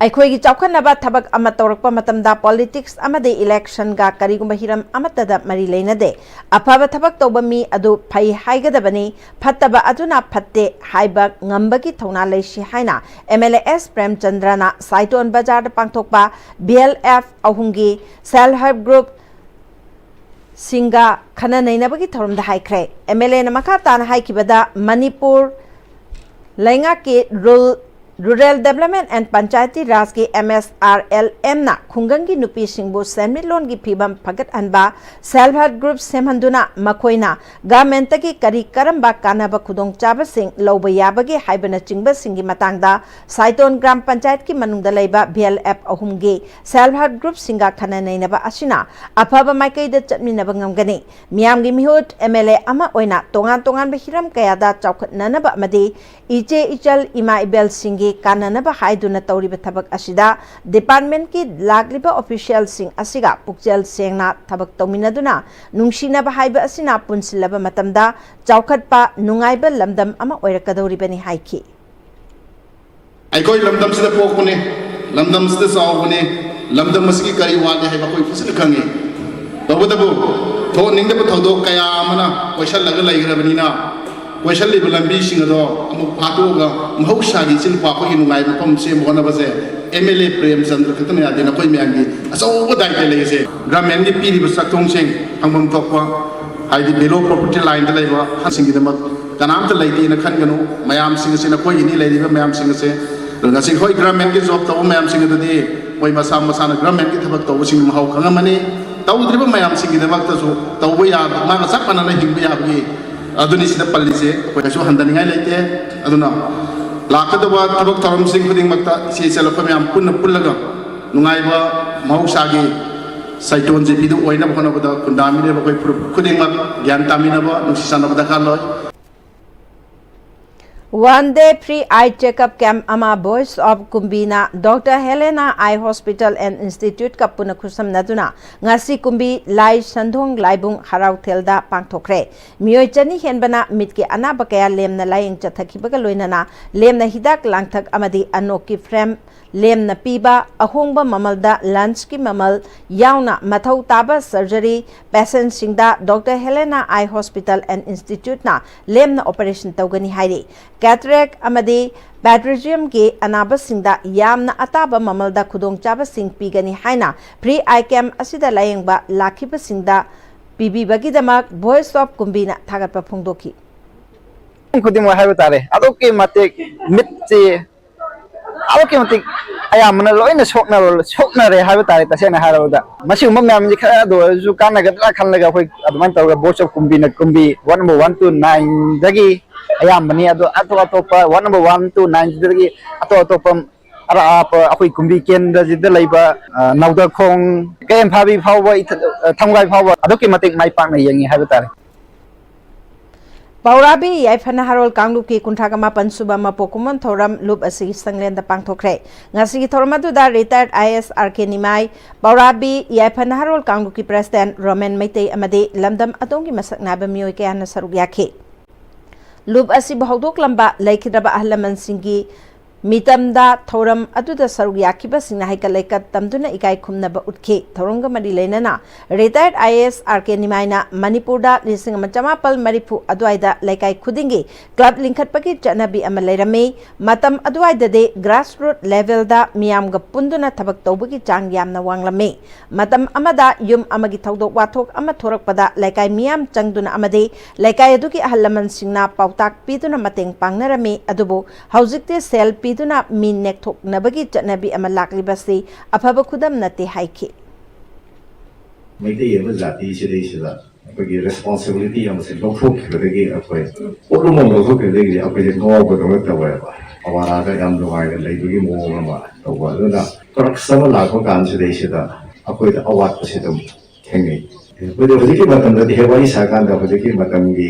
ꯑꯩꯈꯣꯏꯒꯤ ꯆꯥꯎꯈꯠꯅꯕ ꯊꯕꯛ ꯑꯃ ꯇꯧꯔꯛꯄ ꯃꯇꯝꯗ politics ꯑꯃꯗꯤ election ꯒ ꯀꯔꯤꯒꯨꯝꯕ ꯍꯤꯔꯝ ꯑꯃꯠꯇꯗ ꯃꯔꯤ ꯂꯩꯅꯗꯦ꯫ ꯑꯐꯕ ꯊꯕꯛ ꯇꯧꯕ ꯃꯤ ꯑꯗꯨ ꯐꯩ ꯍꯥꯏꯒꯗꯕꯅꯤ, ꯐꯠꯇꯕ ꯑꯗꯨꯅ ꯐꯠꯇꯦ ꯍꯥꯏꯕ ꯉꯝꯕꯒꯤ ꯊꯧꯅꯥ ꯂꯩꯁꯤ ꯍꯥꯏꯅ M L A S ꯄ꯭ꯔꯦꯝꯆꯟꯗ꯭ꯔꯅ ꯁꯥꯏꯇꯣꯟ ꯕꯖꯥꯔꯗ ꯄꯥꯡꯊꯣꯛꯄ B L F ꯑꯍꯨꯝꯒꯤ self help group ꯁꯤꯡꯒ ꯈꯟꯅ ꯅꯩꯅꯕꯒꯤ ꯊꯧꯔꯝꯗ ꯍꯥꯏꯈ꯭ꯔꯦ꯫ M L A ꯅ ꯃꯈꯥ ꯇꯥꯅ ꯍꯥꯏꯈꯤꯕꯗ, ꯃꯅꯤꯄꯨꯔ ꯂꯩꯉꯥꯛꯀꯤ Rural Development and Panchayati Raj ꯀꯤ M S R L M ꯅ ꯈꯨꯡꯒꯪꯒꯤ ꯅꯨꯄꯤꯁꯤꯡꯕꯨ ꯁꯦꯟꯃꯤꯠꯂꯣꯟꯒꯤ ꯐꯤꯕꯝ ꯐꯒꯠꯍꯟꯕ, self help group ꯁꯦꯝꯍꯟꯗꯨꯅ ꯃꯈꯣꯏꯅ government ꯀꯤ ꯀꯔꯤ ꯀꯔꯝꯕ ꯀꯥꯟꯅꯕ ꯈꯨꯗꯣꯡꯆꯥꯕꯁꯤꯡ ꯂꯧꯕ ꯌꯥꯕꯒꯦ ꯍꯥꯏꯕꯅꯆꯤꯡꯕꯁꯤꯡꯒꯤ ꯃꯇꯥꯡꯗ ꯁꯥꯏꯇꯣꯟ ꯒ꯭ꯔꯥꯝ ꯄꯟꯆꯥꯌꯠꯀꯤ ꯃꯅꯨꯡꯗ ꯂꯩꯕ B L F ꯑꯍꯨꯝꯒꯤ self help group ꯁꯤꯡꯒ ꯈꯟꯅ ꯅꯩꯅꯕ ꯑꯁꯤꯅ ꯑꯐꯕ ꯃꯥꯏꯀꯩꯗ ꯆꯠꯃꯤꯟꯅꯕ ꯉꯝꯒꯅꯤ꯫ ꯃꯤꯌꯥꯝꯒꯤ ꯃꯤꯍꯨꯠ M L A ꯑꯃ ꯑꯣꯏꯅ ꯇꯣꯉꯥꯟ ꯇꯣꯉꯥꯟꯕ ꯍꯤꯔꯝ ꯀꯌꯥꯗ ꯆꯥꯎꯈꯠꯅꯅꯕ ꯑꯃꯗꯤ ꯏꯆꯦ ꯏꯆꯜ ꯏꯃꯥ ꯏꯕꯦꯜꯁꯤꯡꯒꯤ ꯀꯥꯟꯅꯅꯕ ꯍꯥꯏꯗꯨꯅ ꯇꯧꯔꯤꯕ ꯊꯕꯛ ꯑꯁꯤꯗ department ꯀꯤ ꯂꯥꯛꯂꯤꯕ official ꯁꯤꯡ ꯑꯁꯤꯒ ꯄꯨꯛꯆꯦꯜ ꯁꯦꯡꯅ ꯊꯕꯛ ꯇꯧꯃꯤꯟꯅꯗꯨꯅ ꯅꯨꯡꯁꯤꯅꯕ ꯍꯥꯏꯕ ꯑꯁꯤꯅ ꯄꯨꯟꯁꯤꯜꯂꯕ ꯃꯇꯝꯗ ꯆꯥꯎꯈꯠꯄ ꯅꯨꯡꯉꯥꯏꯕ ꯂꯝꯗꯝ ꯑꯃ ꯑꯣꯏꯔꯛꯀꯗꯧꯔꯤꯕꯅꯤ ꯍꯥꯏꯈꯤ꯫ ꯑꯩꯈꯣꯏ ꯂꯝꯗꯝꯁꯤꯗ ꯄꯣꯛꯄꯅꯤ, ꯂꯝꯗꯝꯁꯤꯗ ꯆꯥꯎꯕꯅꯤ, ꯂꯝꯗꯝ ꯑꯁꯤꯒꯤ ꯀꯔꯤ ꯋꯥꯠꯂꯤ ꯍꯥꯏꯕ ꯑꯩꯈꯣꯏ ꯐꯖꯅ ꯈꯪꯉꯤ꯫ ꯇꯧꯕꯇꯕꯨ ꯊꯣꯛꯍꯟꯅꯤꯡꯗꯕ ꯊꯧꯗꯣꯛ ꯀꯌꯥ ꯑꯃꯅ ꯀꯣꯏꯁꯜꯂꯒ ꯂꯩꯈ꯭ꯔꯕꯅꯤꯅ, ꯀꯣꯏꯁꯜꯂꯤꯕ ꯂꯝꯕꯤꯁꯤꯡ ꯑꯗꯣ ꯑꯃꯨꯛ ꯐꯥꯗꯣꯛꯑꯒ ꯃꯍꯧꯁꯥꯒꯤ ꯏꯆꯤꯜ ꯏꯅꯥꯎꯄꯥ ꯑꯩꯈꯣꯏꯒꯤ ꯅꯨꯡꯉꯥꯏꯕ ꯃꯐꯝ ꯁꯦꯝꯕ ꯍꯣꯠꯅꯕꯁꯦ M L A ꯄ꯭ꯔꯦꯝꯆꯟꯗ꯭ꯔ ꯈꯛꯇꯅ ꯌꯥꯗꯦ, ꯅꯈꯣꯏ ꯃꯌꯥꯝꯒꯤ ꯑꯆꯧꯕ ꯗꯥꯏꯇ ꯂꯩꯔꯤꯁꯦ꯫ ꯒꯚꯔꯟꯃꯦꯟꯒꯤ ꯄꯤꯔꯤꯕ ꯆꯥꯛꯊꯣꯡꯁꯤꯡ ꯐꯪꯐꯝ ꯊꯣꯛꯄ, ꯍꯥꯏꯗꯤ below poverty line ꯗ ꯂꯩꯕ ꯑꯍꯜꯁꯤꯡꯒꯤꯗꯃꯛ ꯀꯅꯥꯝꯇ ꯂꯩꯇꯦꯅ ꯈꯟꯒꯅꯨ꯫ ꯃꯌꯥꯝꯁꯤꯡ ꯑꯁꯤ ꯅꯈꯣꯏꯒꯤꯅꯤ, ꯂꯩꯔꯤꯕ ꯃꯌꯥꯝꯁꯤꯡ ꯑꯁꯦ꯫ ꯑꯗꯨ ꯉꯁꯤ ꯍꯣꯏ ꯒꯚꯔꯟꯃꯦꯟꯒꯤ ꯖꯣꯕ ꯇꯧꯕ ꯃꯌꯥꯝꯁꯤꯡ ꯑꯗꯨꯗꯤ ꯃꯣꯏ ꯃꯁꯥ ꯃꯁꯥꯅ ꯒꯚꯔꯟꯃꯦꯟꯒꯤ ꯊꯕꯛ ꯇꯧꯕꯁꯤꯡ ꯃꯍꯥꯎ ꯈꯪꯉꯝꯃꯅꯤ꯫ ꯇꯧꯗ꯭ꯔꯤꯕ ꯃꯌꯥꯝꯁꯤꯡꯒꯤꯗꯃꯛꯇꯁꯨ ꯇꯧꯕ ꯌꯥꯕ, ꯃꯥꯒ ꯆꯞ ꯃꯥꯟꯅꯅ ꯍꯤꯡꯕ ꯌꯥꯕꯒꯤ ꯑꯗꯨꯅꯤ ꯁꯤꯗ ꯄꯜꯂꯤꯁꯦ꯫ ꯑꯩꯈꯣꯏ ꯀꯩꯁꯨ ꯍꯟꯊꯅꯤꯡꯉꯥꯏ ꯂꯩꯇꯦ꯫ ꯑꯗꯨꯅ ꯂꯥꯛꯀꯗꯕ ꯊꯕꯛ ꯊꯧꯔꯝꯁꯤꯡ ꯈꯨꯗꯤꯡꯃꯛꯇ ꯏꯆꯦ ꯏꯆꯜ ꯑꯩꯈꯣꯏ ꯃꯌꯥꯝ ꯄꯨꯟꯅ ꯄꯨꯜꯂꯒ ꯅꯨꯡꯉꯥꯏꯕ ꯃꯍꯧꯁꯥꯒꯤ ꯁꯥꯏꯇꯣꯟ ꯖꯤꯕꯤꯗꯨ ꯑꯣꯏꯅꯕ ꯍꯣꯠꯅꯕꯗ ꯈꯨꯟꯗꯥꯃꯤꯟꯅꯔꯤꯕ ꯑꯩꯈꯣꯏ ꯐꯨꯔꯨꯞ ꯈꯨꯗꯤꯡꯃꯛ ꯒ꯭ꯌꯥꯟ ꯇꯥꯃꯤꯟꯅꯕ, ꯅꯨꯡꯁꯤ ꯆꯥꯟꯅꯕ ꯗꯔꯀꯥꯔ ꯂꯩ꯫ One day free eye checkup camp ꯑꯃ Voice of ꯀꯨꯝꯕꯤꯅ Doctor Helena Eye Hospital and Institute ꯀ ꯄꯨꯟꯅ ꯈꯨꯠꯁꯝꯅꯗꯨꯅ ꯉꯁꯤ ꯀꯨꯝꯕꯤ ꯂꯥꯏ ꯁꯟꯗꯣꯡ ꯂꯥꯏꯕꯨꯡ ꯍꯔꯥꯎꯊꯦꯜꯗ ꯄꯥꯡꯊꯣꯛꯈ꯭ꯔꯦ꯫ ꯃꯤꯑꯣꯏ ꯆꯅꯤ ꯍꯦꯟꯕꯅ ꯃꯤꯠꯀꯤ ꯑꯅꯥꯕ ꯀꯌꯥ ꯂꯦꯝꯅ ꯂꯥꯌꯦꯡ ꯆꯠꯊꯈꯤꯕꯒ ꯂꯣꯏꯅꯅ ꯂꯦꯝꯅ ꯍꯤꯗꯥꯛ ꯂꯥꯡꯊꯛ ꯑꯃꯗꯤ ꯑꯅꯣꯛꯀꯤ frame ꯂꯦꯝꯅ ꯄꯤꯕ ꯑꯍꯣꯡꯕ ꯃꯃꯜꯗ ꯂꯦꯟꯁꯀꯤ ꯃꯃꯜ ꯌꯥꯎꯅ ꯃꯊꯧ ꯇꯥꯕ ꯁꯔꯖꯔꯤ ꯄꯦꯁꯦꯟꯁꯤꯡꯗ doctor Helena eye hospital and ꯏꯟꯁꯇꯤꯇ꯭ꯌꯨꯠꯅ ꯂꯦꯝꯅ ꯑꯣꯄꯔꯦꯁꯟ ꯇꯧꯒꯅꯤ ꯍꯥꯏꯔꯤ꯫ ꯀꯦꯇꯔꯦꯛ ꯑꯃꯗꯤ ꯄꯦꯇ꯭ꯔꯤꯖꯤꯌꯝꯒꯤ ꯑꯅꯥꯕꯁꯤꯡꯗ ꯌꯥꯝꯅ ꯑꯇꯥꯕ ꯃꯃꯜꯗ ꯈꯨꯗꯣꯡꯆꯥꯕꯁꯤꯡ ꯄꯤꯒꯅꯤ ꯍꯥꯏꯅ ꯐ꯭ꯔꯤ ꯑꯥꯏ ꯀꯦꯝ ꯑꯁꯤꯗ ꯂꯥꯌꯦꯡꯕ ꯂꯥꯛꯈꯤꯕꯁꯤꯡꯗ ꯄꯤꯕꯤꯕꯒꯤꯗꯃꯛ ꯚꯣꯏꯁ ꯑꯣꯐ ꯀꯨꯝꯕꯤꯅ ꯊꯥꯒꯠꯄ ꯐꯣꯡꯗꯣꯛꯈꯤ꯫ ꯈꯨꯗꯤꯡꯃꯛ ꯍꯥꯏꯕ ꯇꯥꯔꯦ, ꯑꯗꯨꯛꯀꯤ ꯃꯇꯤꯛ ꯃꯤꯠꯁꯤ ꯑꯗꯨꯛꯀꯤ ꯃꯇꯤꯛ ꯑꯌꯥꯝꯕꯅ ꯂꯣꯏꯅ ꯁꯣꯛꯅ-, ꯁꯣꯛꯅꯔꯦ ꯍꯥꯏꯕ ꯇꯥꯔꯦ꯫ ꯇꯁꯦꯡꯅ ꯍꯥꯏꯔꯕꯗ, ꯃꯁꯤꯒꯨꯝꯕ ꯃꯌꯥꯝꯁꯤ ꯈꯔꯗ ꯑꯣꯏꯔꯁꯨ ꯀꯥꯟꯅꯒꯗ꯭ꯔꯥ ꯈꯜꯂꯒ ꯑꯩꯈꯣꯏ ꯑꯗꯨꯃꯥꯏꯅ ꯇꯧꯔꯒ ꯚꯣꯏꯁ ꯑꯣꯐ ꯀꯨꯝꯕꯤꯅ Kumbi ward number one two ꯅꯥꯏꯟꯗꯒꯤ ꯑꯌꯥꯝꯕꯅꯤ꯫ ꯑꯗꯣ ꯑꯇꯣꯞ ꯑꯇꯣꯞꯄ ꯋꯥꯔꯗ ꯅꯝꯕꯔ ꯋꯥꯟ ꯇꯨ ꯅꯥꯏꯟꯁꯤꯗꯒꯤ ꯑꯇꯣꯞ ꯑꯇꯣꯞꯄ ꯑꯔꯥꯞꯄ ꯑꯩꯈꯣꯏ ꯀꯨꯝꯕꯤ ꯀꯦꯟꯗ꯭ꯔꯁꯤꯗ ꯂꯩꯕ, ꯑ, ꯅꯧꯗꯈꯣꯡ, ꯀꯩꯔꯦꯝꯐꯥꯕꯤ ꯐꯥꯎꯕ, ꯏꯊ-, ꯑ, ꯊꯝꯒꯥꯏ ꯐꯥꯎꯕ ꯑꯗꯨꯛꯀꯤ ꯃꯇꯤꯛ ꯃꯥꯏ ꯄꯥꯛꯅ ꯌꯦꯡꯉꯤ ꯍꯥꯏꯕ ꯇꯥꯔꯦ꯫ ꯄꯥꯎꯔꯥꯕꯤ ꯌꯥꯏꯐ ꯅꯍꯥꯔꯣꯜ ꯀꯥꯡꯂꯨꯞꯀꯤ ꯀꯨꯟꯊ꯭ꯔꯥ ꯃꯥꯄꯟ ꯁꯨꯕ ꯃꯄꯣꯛ ꯀꯨꯝꯑꯣꯟ ꯊꯧꯔꯝ ꯂꯨꯞ ꯑꯁꯤꯒꯤ ꯁꯪꯂꯦꯟꯗ ꯄꯥꯡꯊꯣꯛꯈ꯭ꯔꯦ꯫ ꯉꯁꯤꯒꯤ ꯊꯧꯔꯝ ꯑꯗꯨꯗ ꯔꯤꯇꯥꯌꯔꯗ ꯑꯥꯏ ꯑꯦ ꯑꯦꯁ ꯑꯥꯔ ꯀꯦ ꯅꯤꯃꯥꯏ, ꯄꯥꯎꯔꯥꯕꯤ ꯌꯥꯏꯐ ꯅꯍꯥꯔꯣꯜ ꯀꯥꯡꯂꯨꯞꯀꯤ ꯄ꯭ꯔꯦꯁꯤꯗꯦꯟꯠ ꯔꯣꯃꯦꯟ ꯃꯩꯇꯩ ꯑꯃꯗꯤ ꯂꯝꯗꯝ ꯑꯗꯣꯝꯒꯤ ꯃꯁꯛ ꯅꯥꯏꯕ ꯃꯤꯑꯣꯏ ꯀꯌꯥꯅ ꯁꯔꯨꯛ ꯌꯥꯈꯤ꯫ ꯂꯨꯞ ꯑꯁꯤꯕꯨ ꯍꯧꯗꯣꯛꯂꯝꯕ ꯂꯩꯈꯤꯗ꯭ꯔꯕ ꯑꯍꯜ ꯂꯃꯟꯁꯤꯡꯒꯤ ꯃꯤꯇꯝꯗ ꯊꯧꯔꯝ ꯑꯗꯨꯗ ꯁꯔꯨꯛ ꯌꯥꯈꯤꯕꯁꯤꯡꯅ ꯍꯩꯀꯠ ꯂꯩꯀꯠ ꯇꯝꯗꯨꯅ ꯏꯀꯥꯏ ꯈꯨꯝꯅꯕ ꯎꯠꯈꯤ꯫ ꯊꯧꯔꯝꯒ ꯃꯔꯤ ꯂꯩꯅꯅ ꯔꯤꯇꯥꯌꯔꯗ ꯑꯥꯏ ꯑꯦ ꯑꯦꯁ ꯑꯥꯔ ꯀꯦ ꯅꯤꯃꯥꯏꯅ ꯃꯅꯤꯄꯨꯔꯗ ꯂꯤꯁꯤꯡ ꯑꯃ ꯆꯃꯥꯄꯜ ꯃꯔꯤꯐꯨ ꯑꯗꯨꯋꯥꯏꯗ ꯂꯩꯀꯥꯏ ꯈꯨꯗꯤꯡꯒꯤ ꯀ꯭ꯂꯕ ꯂꯤꯡꯈꯠꯄꯒꯤ ꯆꯠꯅꯕꯤ ꯑꯃ ꯂꯩꯔꯝꯃꯤ꯫ ꯃꯇꯝ ꯑꯗꯨꯋꯥꯏꯗꯗꯤ ꯒ꯭ꯔꯥꯁꯔꯨꯠ ꯂꯦꯚꯦꯜꯗ ꯃꯤꯌꯥꯝꯒ ꯄꯨꯟꯗꯨꯅ ꯊꯕꯛ ꯇꯧꯕꯒꯤ ꯆꯥꯡ ꯌꯥꯝꯅ ꯋꯥꯡꯂꯝꯃꯤ꯫ ꯃꯇꯝ ꯑꯃꯗ ꯌꯨꯝ ꯑꯃꯒꯤ ꯊꯧꯗꯣꯛ ꯋꯥꯊꯣꯛ ꯑꯃ ꯊꯣꯔꯛꯄꯗ ꯂꯩꯀꯥꯏ ꯃꯤꯌꯥꯝ ꯆꯪꯗꯨꯅ ꯑꯃꯗꯤ ꯂꯩꯀꯥꯏ ꯑꯗꯨꯒꯤ ꯑꯍꯜ ꯂꯃꯟꯁꯤꯡꯅ ꯄꯥꯎꯇꯥꯛ ꯄꯤꯗꯨꯅ ꯃꯇꯦꯡ ꯄꯥꯡꯅꯔꯝꯃꯤ꯫ ꯑꯗꯨꯕꯨ ꯍꯧꯖꯤꯛꯇꯤ ꯁꯦꯜ ꯄꯤꯗꯨꯅ ꯃꯤ ꯅꯦꯛꯊꯣꯛꯅꯕꯒꯤ ꯆꯠꯅꯕꯤ ꯑꯃ ꯂꯥꯛꯂꯤꯕꯁꯤ ꯑꯐꯕ ꯈꯨꯗꯝ ꯅꯠꯇꯦ ꯍꯥꯏꯈꯤ꯫ ꯃꯩꯇꯩ ꯑꯃ ꯖꯥꯇꯤ ꯁꯤꯗꯩꯁꯤꯗ ꯑꯩꯈꯣꯏꯒꯤ ꯔꯦꯁꯄꯣꯟꯁꯤꯕꯤꯂꯤꯇꯤ ꯑꯃꯁꯦ ꯂꯧꯊꯣꯛꯈꯤꯕꯗꯒꯤ, ꯑꯩꯈꯣꯏ ꯄꯣꯠꯂꯨꯝ ꯑꯃ ꯂꯧꯊꯣꯛꯈꯤꯕꯗꯒꯤ ꯑꯩꯈꯣꯏꯁꯦ ꯉꯥꯎꯕꯗꯧꯅ ꯇꯧꯋꯦꯕ꯫ ꯑꯋꯥꯔꯥꯗ ꯌꯥꯝ ꯅꯨꯡꯉꯥꯏꯅ ꯂꯩꯕꯒꯤ ꯃꯑꯣꯡ ꯑꯃ ꯇꯧꯕ꯫ ꯑꯗꯨꯅ ꯀ꯭ꯔꯛꯁ ꯑꯃ ꯂꯥꯛꯄ ꯀꯥꯟꯁꯤꯗꯩꯁꯤꯗ ꯑꯩꯈꯣꯏꯗ ꯑꯋꯥꯠꯄꯁꯦ ꯑꯗꯨꯝ ꯊꯦꯡꯅꯩ꯫ ꯑꯩꯈꯣꯏꯗ ꯍꯧꯖꯤꯛꯀꯤ ꯃꯇꯝꯗꯗꯤ ꯍꯦꯛ ꯋꯥꯔꯤ ꯁꯥꯀꯥꯟꯗ ꯍꯧꯖꯤꯛꯀꯤ ꯃꯇꯝꯒꯤ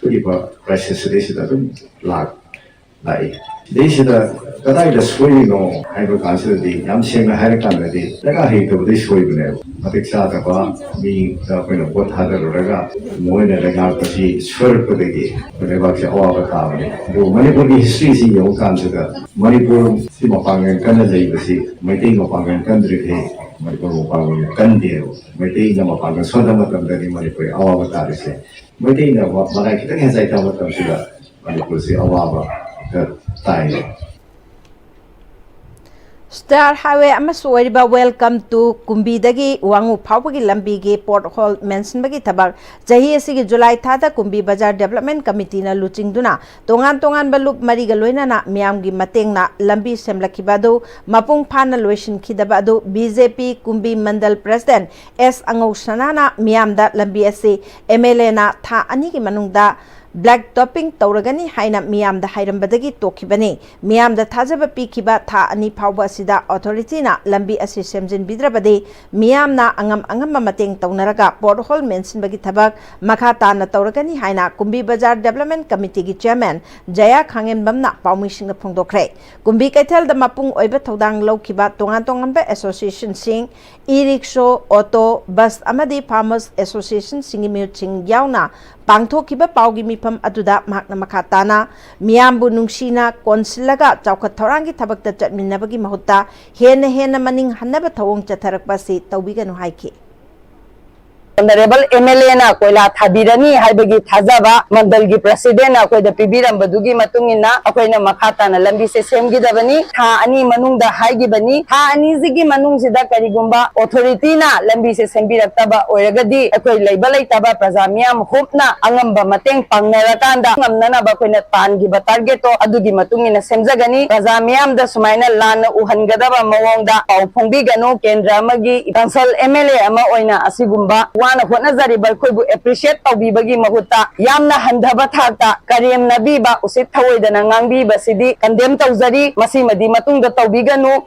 ꯊꯣꯛꯏꯕ ꯀ꯭ꯔꯥꯏꯁꯤꯁ ꯁꯤꯗꯩꯁꯤꯗ ꯑꯗꯨꯝ ꯂꯥꯛ ꯂꯥꯛꯏ꯫ ꯁꯤꯗꯩꯁꯤꯗ ꯀꯗꯥꯏꯗ ꯁꯣꯏꯔꯤꯅꯣ ꯍꯥꯏꯕ ꯀꯥꯟꯁꯤꯗꯗꯤ, ꯌꯥꯝ ꯁꯦꯡꯅ ꯍꯥꯏꯔꯀꯥꯟꯗꯗꯤ, ꯗꯔꯀꯥꯔ ꯍꯩꯇꯕꯗꯩ ꯁꯣꯏꯕꯅꯦꯕ꯫ ꯃꯇꯤꯛ ꯆꯥꯗꯕ ꯃꯤꯗ ꯑꯩꯈꯣꯏꯅ ꯚꯣꯠ ꯊꯥꯗꯔꯨꯔꯒ ꯃꯣꯏꯅ ꯂꯩꯉꯥꯛꯄꯁꯤ ꯁꯣꯏꯔꯛꯄꯗꯒꯤ ꯑꯩꯈꯣꯏ ꯂꯩꯕꯥꯛꯁꯤ ꯑꯋꯥꯕ ꯇꯥꯕꯅꯤ꯫ ꯑꯗꯨꯕꯨ ꯃꯅꯤꯄꯨꯔꯒꯤ ꯍꯤꯁꯇ꯭ꯔꯤꯁꯤ ꯌꯦꯡꯉꯨ ꯀꯥꯟꯁꯤꯗ, ꯃꯅꯤꯄꯨꯔꯁꯤ ꯃꯄꯥꯡꯒꯜ ꯀꯟꯅ ꯂꯩꯕꯁꯤ ꯃꯩꯇꯩ ꯃꯄꯥꯡꯒꯜ ꯀꯟꯗ꯭ꯔꯤꯈꯩ ꯃꯅꯤꯄꯨꯔ ꯃꯄꯥꯡꯒꯜ ꯀꯟꯗꯦꯕ꯫ ꯃꯩꯇꯩꯅ ꯃꯄꯥꯡꯒꯜ ꯁꯣꯟꯕ ꯃꯇꯝꯗꯗꯤ ꯃꯅꯤꯄꯨꯔ ꯑꯋꯥꯕ ꯇꯥꯔꯤꯁꯦ꯫ ꯃꯩꯇꯩꯅ ꯃꯔꯥꯏ ꯈꯤꯇꯪ ꯍꯦꯟꯖꯥꯏ ꯇꯥꯕ ꯃꯇꯝꯁꯤꯗ ꯃꯅꯤꯄꯨꯔꯁꯤ ꯑꯋꯥꯕ ꯇꯥꯏ꯫ Star Highway ꯑꯃꯁꯨ ꯑꯣꯏꯔꯤꯕ Welcome to ꯀꯨꯝꯕꯤꯗꯒꯤ ꯋꯥꯉꯨ ꯐꯥꯎꯕꯒꯤ ꯂꯝꯕꯤꯒꯤ pothole ꯃꯦꯟꯁꯤꯟꯕꯒꯤ ꯊꯕꯛ ꯆꯍꯤ ꯑꯁꯤꯒꯤ ꯖꯨꯂꯥꯏ ꯊꯥꯗ ꯀꯨꯝꯕꯤ ꯕꯖꯥꯔ Development Committeeꯅ ꯂꯨꯆꯤꯡꯗꯨꯅ ꯇꯣꯉꯥꯟ ꯇꯣꯉꯥꯟꯕ ꯂꯨꯞ ꯃꯔꯤꯒ ꯂꯣꯏꯅꯅ ꯃꯤꯌꯥꯝꯒꯤ ꯃꯇꯦꯡꯅ ꯂꯝꯕꯤ ꯁꯦꯝꯂꯛꯈꯤꯕ ꯑꯗꯨ ꯃꯄꯨꯡ ꯐꯥꯅ ꯂꯣꯏꯁꯤꯟꯈꯤꯗꯕ ꯑꯗꯨ BJP ꯀꯨꯝꯕꯤ Mandal President S ꯑꯉꯧ ꯁꯅꯥꯅ ꯃꯤꯌꯥꯝꯗ ꯂꯝꯕꯤ ꯑꯁꯤ MLAꯅ ꯊꯥ ꯑꯅꯤꯒꯤ ꯃꯅꯨꯡꯗ black topping ꯇꯧꯔꯒꯅꯤ ꯍꯥꯏꯅ ꯃꯤꯌꯥꯝꯗ ꯍꯥꯏꯔꯝꯕꯗꯒꯤ ꯇꯣꯛꯈꯤꯕꯅꯤ꯫ ꯃꯤꯌꯥꯝꯗ ꯊꯥꯖꯕ ꯄꯤꯈꯤꯕ ꯊꯥ ꯑꯅꯤ ꯐꯥꯎꯕ ꯑꯁꯤꯗ authorityꯅ ꯂꯝꯕꯤ ꯑꯁꯤ ꯁꯦꯝꯖꯤꯟꯕꯤꯗ꯭ꯔꯕꯗꯤ ꯃꯤꯌꯥꯝꯅ ꯑꯉꯝ ꯑꯉꯝꯕ ꯃꯇꯦꯡ ꯇꯧꯅꯔꯒ pothole ꯃꯦꯟꯁꯤꯟꯕꯒꯤ ꯊꯕꯛ ꯃꯈꯥ ꯇꯥꯅ ꯇꯧꯔꯒꯅꯤ ꯍꯥꯏꯅ ꯀꯨꯝꯕꯤ ꯕꯖꯥꯔ Development Committeeꯒꯤ chairman ꯖꯌꯥ ꯈꯥꯡꯉꯦꯝꯕꯝꯅ ꯄꯥꯎꯃꯤꯁꯤꯡꯗ ꯐꯣꯡꯗꯣꯛꯈ꯭ꯔꯦ꯫ ꯀꯨꯝꯕꯤ ꯀꯩꯊꯦꯜꯗ ꯃꯄꯨꯡ ꯑꯣꯏꯕ ꯊꯧꯗꯥꯡ ꯂꯧꯈꯤꯕ ꯇꯣꯉꯥꯟ ꯇꯣꯉꯥꯟꯕ associationꯁꯤꯡ, e-rickshaw, auto, bus ꯑꯃꯗꯤ farmers associationꯁꯤꯡꯒꯤ ꯃꯤꯍꯨꯠꯁꯤꯡ ꯌꯥꯎꯅ ꯄꯥꯡꯊꯣꯛꯈꯤꯕ ꯄꯥꯎꯒꯤ ꯃꯤꯐꯝ ꯑꯗꯨꯗ ꯃꯍꯥꯛꯅ ꯃꯈꯥ ꯇꯥꯅ ꯃꯤꯌꯥꯝꯕꯨ ꯅꯨꯡꯁꯤꯅ ꯀꯣꯟꯁꯤꯜꯂꯒ ꯆꯥꯎꯈꯠ ꯊꯧꯔꯥꯡꯒꯤ ꯊꯕꯛꯇ ꯆꯠꯃꯤꯟꯅꯕꯒꯤ ꯃꯍꯨꯠꯇ ꯍꯦꯟꯅ ꯍꯦꯟꯅ ꯃꯅꯤꯡ ꯍꯟꯅꯕ ꯊꯧꯑꯣꯡ ꯆꯠꯊꯔꯛꯄ ꯑꯁꯤ ꯇꯧꯕꯤꯒꯅꯨ ꯍꯥꯏꯈꯤ꯫ Honourable MLAꯅ ꯀꯣꯏꯂꯥ ꯊꯥꯕꯤꯔꯅꯤ ꯍꯥꯏꯕꯒꯤ ꯊꯥꯖꯕ ꯃꯟꯗꯜꯒꯤ Presidentꯅ ꯑꯩꯈꯣꯏꯗ ꯄꯤꯕꯤꯔꯝꯕꯗꯨꯒꯤ ꯃꯇꯨꯡ ꯏꯟꯅ ꯑꯩꯈꯣꯏꯅ ꯃꯈꯥ ꯇꯥꯅ ꯂꯝꯕꯤꯁꯦ ꯁꯦꯝꯈꯤꯗꯕꯅꯤ꯫ ꯊꯥ ꯑꯅꯤ ꯃꯅꯨꯡꯗ ꯍꯥꯏꯈꯤꯕꯅꯤ꯫ ꯊꯥ ꯑꯅꯤꯁꯤꯒꯤ ꯃꯅꯨꯡꯁꯤꯗ ꯀꯔꯤꯒꯨꯝꯕ authorityꯅ ꯂꯝꯕꯤꯁꯦ ꯁꯦꯝꯕꯤꯔꯛꯇꯕ ꯑꯣꯏꯔꯒꯗꯤ ꯑꯩꯈꯣꯏ ꯂꯩꯕ ꯂꯩꯇꯕ ꯄ꯭ꯔꯖꯥ ꯃꯤꯌꯥꯝ ꯍꯣꯞꯅ ꯑꯉꯝꯕ ꯃꯇꯦꯡ ꯄꯥꯡꯅꯔꯀꯥꯟꯗ ꯉꯝꯅꯅꯕ ꯑꯩꯈꯣꯏꯅ ꯇꯥꯟꯈꯤꯕ targetꯇꯣ ꯑꯗꯨꯒꯤ ꯃꯇꯨꯡ ꯏꯟꯅ ꯁꯦꯝꯖꯒꯅꯤ꯫ ꯄ꯭ꯔꯖꯥ ꯃꯤꯌꯥꯝꯗ ꯁꯨꯃꯥꯏꯅ ꯂꯥꯟꯅ ꯎꯍꯟꯒꯗꯕ ꯃꯑꯣꯡꯗ ꯄꯥꯎ ꯐꯣꯡꯕꯤꯒꯅꯨ꯫ ꯀꯦꯟꯗ꯭ꯔ ꯑꯃꯒꯤ council MLA ꯑꯃ ꯑꯣꯏꯅ ꯑꯁꯤꯒꯨꯝꯕ ꯋꯥꯅ ꯍꯣꯠꯅꯖꯔꯤꯕ ꯑꯩꯈꯣꯏꯕꯨ appreciate ꯇꯧꯕꯤꯕꯒꯤ ꯃꯍꯨꯠꯇ ꯌꯥꯝꯅ ꯍꯟꯊꯕ ꯊꯥꯛꯇ ꯀꯔꯦꯝꯅꯕꯤꯕ, ꯎꯁꯤꯠ ꯊꯑꯣꯏꯗꯅ ꯉꯥꯡꯕꯤꯕꯁꯤꯗꯤ condemn ꯇꯧꯖꯔꯤ꯫ ꯃꯁꯤꯃꯗꯤ ꯃꯇꯨꯡꯗ ꯇꯧꯕꯤꯒꯅꯨ꯫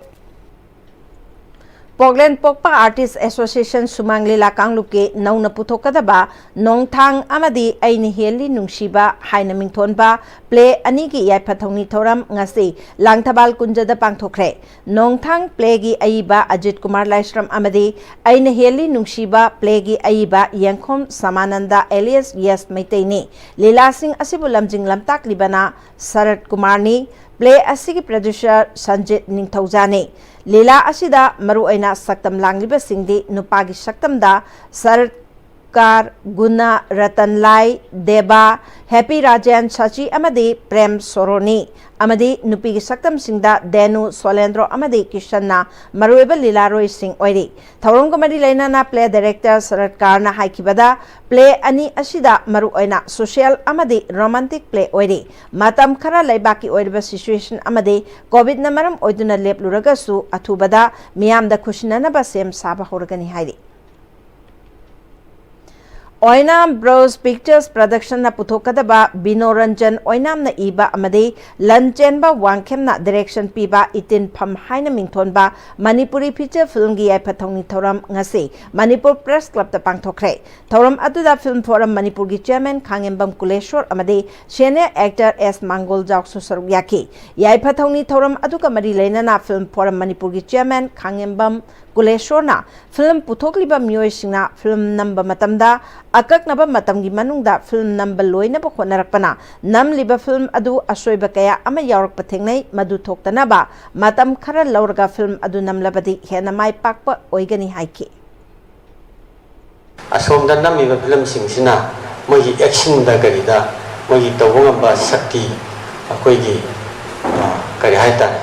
ꯄꯣꯛꯂꯦꯟ ꯄꯣꯛꯄ ꯑꯥꯔꯇꯤꯁ ꯑꯦꯁꯣꯁꯤꯌꯦꯁꯟ ꯁꯨꯃꯥꯡ ꯂꯤꯂꯥ ꯀꯥꯡꯂꯨꯞꯀꯤ ꯅꯧꯅ ꯄꯨꯊꯣꯛꯀꯗꯕ ꯅꯣꯡꯊꯥꯡ ꯑꯃꯗꯤ ꯑꯩꯅ ꯍꯦꯜꯂꯤ ꯅꯨꯡꯁꯤꯕ ꯍꯥꯏꯅ ꯃꯤꯡꯊꯣꯟꯕ ꯄ꯭ꯂꯦ ꯑꯅꯤꯒꯤ ꯌꯥꯏꯐ ꯊꯧꯅꯤ ꯊꯧꯔꯝ ꯉꯁꯤ ꯂꯥꯡꯊꯕꯥꯜ ꯀꯨꯟꯖꯗ ꯄꯥꯡꯊꯣꯛꯈ꯭ꯔꯦ꯫ ꯅꯣꯡꯊꯥꯡ ꯄ꯭ꯂꯦꯒꯤ ꯑꯏꯕ ꯑꯖꯤꯠ ꯀꯨꯃꯥꯔ ꯂꯥꯏꯁ꯭ꯔꯝ ꯑꯃꯗꯤ ꯑꯩꯅ ꯍꯦꯜꯂꯤ ꯅꯨꯡꯁꯤꯕ ꯄ꯭ꯂꯦꯒꯤ ꯑꯏꯕ ꯌꯦꯡꯈꯣꯝ ꯁꯃꯥꯅꯟꯗ ꯑꯦꯂꯤꯌꯁ ꯌꯦꯁ ꯃꯩꯇꯩꯅꯤ꯫ ꯂꯤꯂꯥꯁꯤꯡ ꯑꯁꯤꯕꯨ ꯂꯝꯖꯤꯡ ꯂꯝꯇꯥꯛꯂꯤꯕꯅ ꯁꯔꯠ ꯀꯨꯃꯥꯔꯅꯤ꯫ ꯄ꯭ꯂꯦ ꯑꯁꯤꯒꯤ ꯄ꯭ꯔꯗ꯭ꯌꯨꯁꯔ ꯁꯟꯖꯤꯠ ꯅꯤꯡꯊꯧꯖꯥꯅꯤ꯫ ꯂꯤꯂꯥ ꯑꯁꯤꯗ ꯃꯔꯨꯑꯣꯏꯅ ꯁꯛꯇꯝ ꯂꯥꯡꯂꯤꯕꯁꯤꯡꯗꯤ ꯅꯨꯄꯥꯒꯤ ꯁꯛꯇꯝꯗ ꯁꯔꯠ ꯀꯥꯔ, ꯒꯨꯅ, ꯔꯇꯟ ꯂꯥꯏ, ꯗꯦꯕꯥ, ꯍꯦꯄꯤ ꯔꯥꯖꯦꯟ, ꯁꯆꯤ ꯑꯃꯗꯤ ꯄ꯭ꯔꯦꯝ ꯁꯣꯔꯣꯅꯤ꯫ ꯑꯃꯗꯤ ꯅꯨꯄꯤꯒꯤ ꯁꯛꯇꯝꯁꯤꯡꯗ ꯗꯦꯅꯨ, ꯁꯣꯂꯦꯟꯗ꯭ꯔꯣ ꯑꯃꯗꯤ ꯀꯤꯁꯟꯅ ꯃꯔꯨꯑꯣꯏꯕ ꯂꯤꯂꯥꯔꯣꯏꯁꯤꯡ ꯑꯣꯏꯔꯤ꯫ ꯊꯧꯔꯝꯒ ꯃꯔꯤ ꯂꯩꯅꯅ ꯄ꯭ꯂꯦ ꯗꯥꯏꯔꯦꯛꯇꯔ ꯁꯔꯠ ꯀꯥꯔꯅ ꯍꯥꯏꯈꯤꯕꯗ, ꯄ꯭ꯂꯦ ꯑꯅꯤ ꯑꯁꯤꯗ ꯃꯔꯨꯑꯣꯏꯅ ꯁꯣꯁꯤꯌꯦꯜ ꯑꯃꯗꯤ ꯔꯣꯃꯥꯟꯇꯤꯛ ꯄ꯭ꯂꯦ ꯑꯣꯏꯔꯤ꯫ ꯃꯇꯝ ꯈꯔ ꯂꯩꯕꯥꯛꯀꯤ ꯑꯣꯏꯔꯤꯕ ꯁꯤꯆꯨꯋꯦꯁꯟ ꯑꯃꯗꯤ ꯀꯣꯚꯤꯗꯅ ꯃꯔꯝ ꯑꯣꯏꯗꯨꯅ ꯂꯦꯞꯂꯨꯔꯒꯁꯨ, ꯑꯊꯨꯕꯗ ꯃꯤꯌꯥꯝꯗ ꯈꯨꯠꯁꯤꯟꯅꯅꯕ ꯁꯦꯝ ꯁꯥꯕ ꯍꯧꯔꯒꯅꯤ ꯍꯥꯏꯔꯤ꯫ ꯑꯣꯏꯅꯥꯝ ꯕ꯭ꯔꯣꯁ ꯄꯤꯛꯆꯔꯁ ꯄ꯭ꯔꯗꯛꯁꯟꯅ ꯄꯨꯊꯣꯛꯀꯗꯕ ꯕꯤꯅꯣ ꯔꯟꯖꯟ ꯑꯣꯏꯅꯥꯝꯅ ꯏꯕ ꯑꯃꯗꯤ ꯂꯟꯆꯦꯟꯕ ꯋꯥꯡꯈꯦꯝꯅ ꯗꯤꯔꯦꯛꯁꯟ ꯄꯤꯕ ꯏꯇꯤꯟꯐꯝ ꯍꯥꯏꯅ ꯃꯤꯡꯊꯣꯟꯕ ꯃꯅꯤꯄꯨꯔꯤ ꯐꯤꯆꯔ ꯐꯤꯜꯝꯒꯤ ꯌꯥꯏꯐ ꯊꯧꯅꯤ ꯊꯧꯔꯝ ꯉꯁꯤ ꯃꯅꯤꯄꯨꯔ ꯄ꯭ꯔꯦꯁ ꯀ꯭ꯂꯕꯇ ꯄꯥꯡꯊꯣꯛꯈ꯭ꯔꯦ꯫ ꯊꯧꯔꯝ ꯑꯗꯨꯗ ꯐꯤꯜꯝ ꯐꯣꯔꯝ ꯃꯅꯤꯄꯨꯔꯒꯤ ꯆꯤꯌꯔꯃꯦꯟ ꯈꯥꯉꯦꯝꯕꯝ ꯀꯨꯂꯦꯁꯣꯔ ꯑꯃꯗꯤ ꯁꯦꯅꯤꯌꯔ ꯑꯦꯛꯇꯔ ꯑꯦꯁ ꯃꯥꯡꯒꯣꯜꯖꯥꯎꯁꯨ ꯁꯔꯨꯛ ꯌꯥꯈꯤ꯫ ꯌꯥꯏꯐ ꯊꯧꯅꯤ ꯊꯧꯔꯝ ꯑꯗꯨꯒ ꯃꯔꯤ ꯂꯩꯅꯅ ꯐꯤꯜꯝ ꯐꯣꯔꯝ ꯃꯅꯤꯄꯨꯔꯒꯤ ꯆꯤꯌꯔꯃꯦꯟ ꯈꯥꯉꯦꯝꯕꯝ ꯀꯨꯂꯦꯁꯣꯔꯅ ꯐꯤꯜꯝ ꯄꯨꯊꯣꯛꯂꯤꯕ ꯃꯤꯑꯣꯏꯁꯤꯡꯅ ꯐꯤꯜꯝ ꯅꯝꯕ ꯃꯇꯝꯗ ꯑꯀꯛꯅꯕ ꯃꯇꯝꯒꯤ ꯃꯅꯨꯡꯗ ꯐꯤꯜꯝ ꯅꯝꯕ ꯂꯣꯏꯅꯕ ꯍꯣꯠꯅꯔꯛꯄꯅ ꯅꯝꯂꯤꯕ ꯐꯤꯜꯝ ꯑꯗꯨ ꯑꯁꯣꯏꯕ ꯀꯌꯥ ꯑꯃ ꯌꯥꯎꯔꯛꯄ ꯊꯦꯡꯅꯩ꯫ ꯃꯗꯨ ꯊꯣꯛꯇꯅꯕ ꯃꯇꯝ ꯈꯔ ꯂꯧꯔꯒ ꯐꯤꯜꯝ ꯑꯗꯨ ꯅꯝꯂꯕꯗꯤ ꯍꯦꯟꯅ ꯃꯥꯏ ꯄꯥꯛꯄ ꯑꯣꯏꯒꯅꯤ ꯍꯥꯏꯈꯤ꯫ ꯑꯁꯣꯝꯗ ꯅꯝꯃꯤꯕ ꯐꯤꯂꯝꯁꯤꯡꯁꯤꯅ ꯃꯣꯏꯒꯤ ꯑꯦꯛꯁꯟꯗ ꯀꯔꯤꯗ ꯃꯣꯏꯒꯤ ꯇꯧꯕ ꯉꯝꯕ ꯁꯛꯇꯤ, ꯑꯩꯈꯣꯏꯒꯤ, ꯑ, ꯀꯔꯤ ꯍꯥꯏꯇꯥꯔꯦ,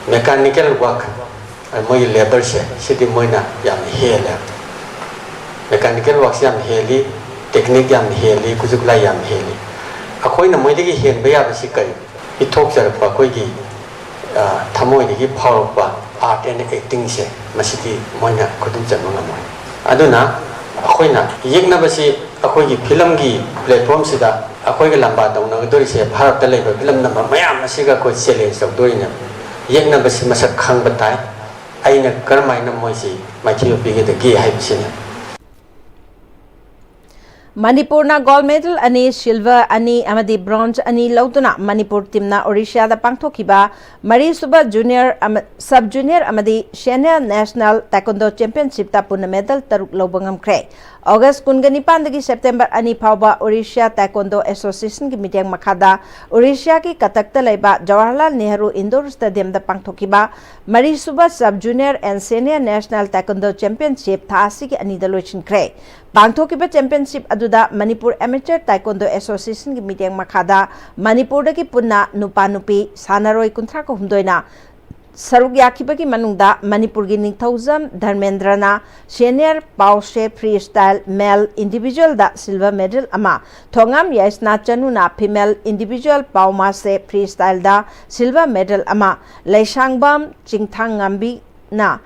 ꯃꯦꯀꯥꯅꯤꯀꯦꯜ ꯋꯥꯔꯛ, ꯑ, ꯃꯣꯏꯒꯤ ꯂꯦꯕꯔꯁꯦ, ꯁꯤꯗꯤ ꯃꯣꯏꯅ ꯌꯥꯝ ꯍꯦꯜꯂꯦ꯫ ꯃꯦꯀꯥꯅꯤꯀꯦꯜ ꯋꯥꯔꯛꯁꯤ ꯌꯥꯝ ꯍꯦꯜꯂꯤ, ꯇꯦꯛꯅꯤꯛ ꯌꯥꯝ ꯍꯦꯜꯂꯤ, ꯈꯨꯠꯁꯨ ꯈꯨꯠꯂꯥꯏ ꯌꯥꯝ ꯍꯦꯜꯂꯤ꯫ ꯑꯩꯈꯣꯏꯅ ꯃꯣꯏꯗꯒꯤ ꯍꯦꯟꯕ ꯌꯥꯕꯁꯤ ꯀꯔꯤ? ꯄꯤꯊꯣꯛꯆꯔꯛꯄ ꯑꯩꯈꯣꯏꯒꯤ, ꯑ, ꯊꯃꯣꯏꯗꯒꯤ ꯐꯥꯎꯔꯛꯄ ꯑꯥꯔꯠ ꯑꯦꯟ ꯑꯦꯛꯇꯤꯡꯁꯦ, ꯃꯁꯤꯗꯤ ꯃꯣꯏꯅ ꯈꯨꯗꯨꯝ ꯆꯟꯕ ꯉꯝꯃꯣꯏ꯫ ꯑꯗꯨꯅ ꯑꯩꯈꯣꯏꯅ ꯌꯦꯛꯅꯕꯁꯤ, ꯑꯩꯈꯣꯏꯒꯤ ꯐꯤꯂꯝꯒꯤ ꯄ꯭ꯂꯦꯠꯐꯣꯝꯁꯤꯗ ꯑꯩꯈꯣꯏꯒ ꯂꯝꯕꯥ ꯇꯧꯅꯒꯗꯧꯔꯤꯁꯦ ꯚꯥꯔꯠꯇ ꯂꯩꯕ ꯐꯤꯂꯝ ꯅꯝꯕ ꯃꯌꯥꯝ ꯑꯁꯤꯒ ꯑꯩꯈꯣꯏ ꯆꯦꯂꯦꯟꯖ ꯇꯧꯗꯣꯔꯤꯅꯦꯕ꯫ ꯌꯦꯛꯅꯕꯁꯤ ꯃꯁꯛ ꯈꯪꯕ ꯇꯥꯏ꯫ ꯑꯩꯅ ꯀꯔꯝꯍꯥꯏꯅ ꯃꯣꯏꯁꯤ ꯃꯥꯏꯊꯤꯕ ꯄꯤꯒꯗꯒꯦ ꯍꯥꯏꯕꯁꯤꯅꯤ꯫ ꯃꯅꯤꯄꯨꯔꯅ ꯒꯣꯜꯗ ꯃꯦꯗꯜ ꯑꯅꯤ, ꯁꯤꯜꯚꯔ ꯑꯅꯤ ꯑꯃꯗꯤ ꯕ꯭ꯔꯣꯟꯖ ꯑꯅꯤ ꯂꯧꯗꯨꯅ ꯃꯅꯤꯄꯨꯔ ꯇꯤꯝꯅ ꯑꯣꯔꯤꯁꯤꯌꯥꯗ ꯄꯥꯡꯊꯣꯛꯈꯤꯕ ꯃꯔꯤꯁꯨꯕ ꯖꯨꯅꯤꯌꯔ ꯑꯃ-, ꯁꯕ ꯖꯨꯅꯤꯌꯔ ꯑꯃꯗꯤ ꯁꯦꯅꯤꯌꯔ ꯅꯦꯁꯅꯦꯜ ꯇꯥꯏꯀꯣꯟꯗꯣ ꯆꯦꯝꯄꯤꯌꯟꯁꯤꯞꯇ ꯄꯨꯟꯅ ꯃꯦꯗꯜ ꯇꯔꯨꯛ ꯂꯧꯕ ꯉꯝꯈ꯭ꯔꯦ꯫ ꯑꯣꯒꯁ ꯀꯨꯟꯒ ꯅꯤꯄꯥꯟꯗꯒꯤ ꯁꯦꯞꯇꯦꯝꯕꯔ ꯑꯅꯤ ꯐꯥꯎꯕ ꯑꯣꯔꯤꯁꯤꯌꯥ ꯇꯥꯏꯀꯣꯟꯗꯣ ꯑꯦꯁꯣꯁꯤꯌꯦꯁꯟꯒꯤ ꯃꯤꯠꯌꯦꯡ ꯃꯈꯥꯗ ꯑꯣꯔꯤꯁꯤꯌꯥꯒꯤ ꯀꯇꯛꯇ ꯂꯩꯕ ꯖꯋꯥꯍꯔꯂꯥꯜ ꯅꯦꯍꯔꯨ ꯏꯟꯗꯣꯔ ꯁ꯭ꯇꯦꯗꯤꯌꯝꯗ ꯄꯥꯡꯊꯣꯛꯈꯤꯕ ꯃꯔꯤꯁꯨꯕ sub junior and senior national taekwondo championship ꯊꯥ ꯑꯁꯤꯒꯤ ꯑꯅꯤꯗ ꯂꯣꯏꯁꯤꯟꯈ꯭ꯔꯦ꯫ ꯄꯥꯡꯊꯣꯛꯈꯤꯕ ꯆꯦꯝꯄꯤꯌꯟꯁꯤꯞ ꯑꯗꯨꯗ ꯃꯅꯤꯄꯨꯔ ꯑꯦꯃꯦꯆꯔ ꯇꯥꯏꯀꯣꯟꯗꯣ ꯑꯦꯁꯣꯁꯤꯌꯦꯁꯟꯒꯤ ꯃꯤꯠꯌꯦꯡ ꯃꯈꯥꯗ ꯃꯅꯤꯄꯨꯔꯗꯒꯤ ꯄꯨꯟꯅ ꯅꯨꯄꯥ ꯅꯨꯄꯤ ꯁꯥꯟꯅꯔꯣꯏ ꯀꯨꯟꯊ꯭ꯔꯥꯒ ꯍꯨꯝꯗꯣꯏꯅ ꯁꯔꯨꯛ ꯌꯥꯈꯤꯕꯒꯤ ꯃꯅꯨꯡꯗ ꯃꯅꯤꯄꯨꯔꯒꯤ ꯅꯤꯡꯊꯧꯖꯝ ꯙꯔꯃꯦꯟꯗ꯭ꯔꯅ senior poomsae free style male ꯏꯟꯗꯤꯚꯤꯖꯨꯋꯦꯜꯗ ꯁꯤꯜꯚꯔ ꯃꯦꯗꯜ ꯑꯃ, ꯊꯣꯉꯥꯝ ꯌꯥꯏꯁꯅꯥ ꯆꯅꯨꯅ ꯐꯤꯃꯦꯜ ꯏꯟꯗꯤꯚꯤꯖꯨꯋꯦꯜ ꯄꯥꯎꯃꯥꯁꯦ ꯐ꯭ꯔꯤ ꯁ꯭ꯇꯥꯏꯜꯗ ꯁꯤꯜꯚꯔ ꯃꯦꯗꯜ ꯑꯃ, ꯂꯩꯁꯥꯡꯕꯝ ꯆꯤꯡꯊꯥꯡꯉꯥꯝꯕꯤꯅ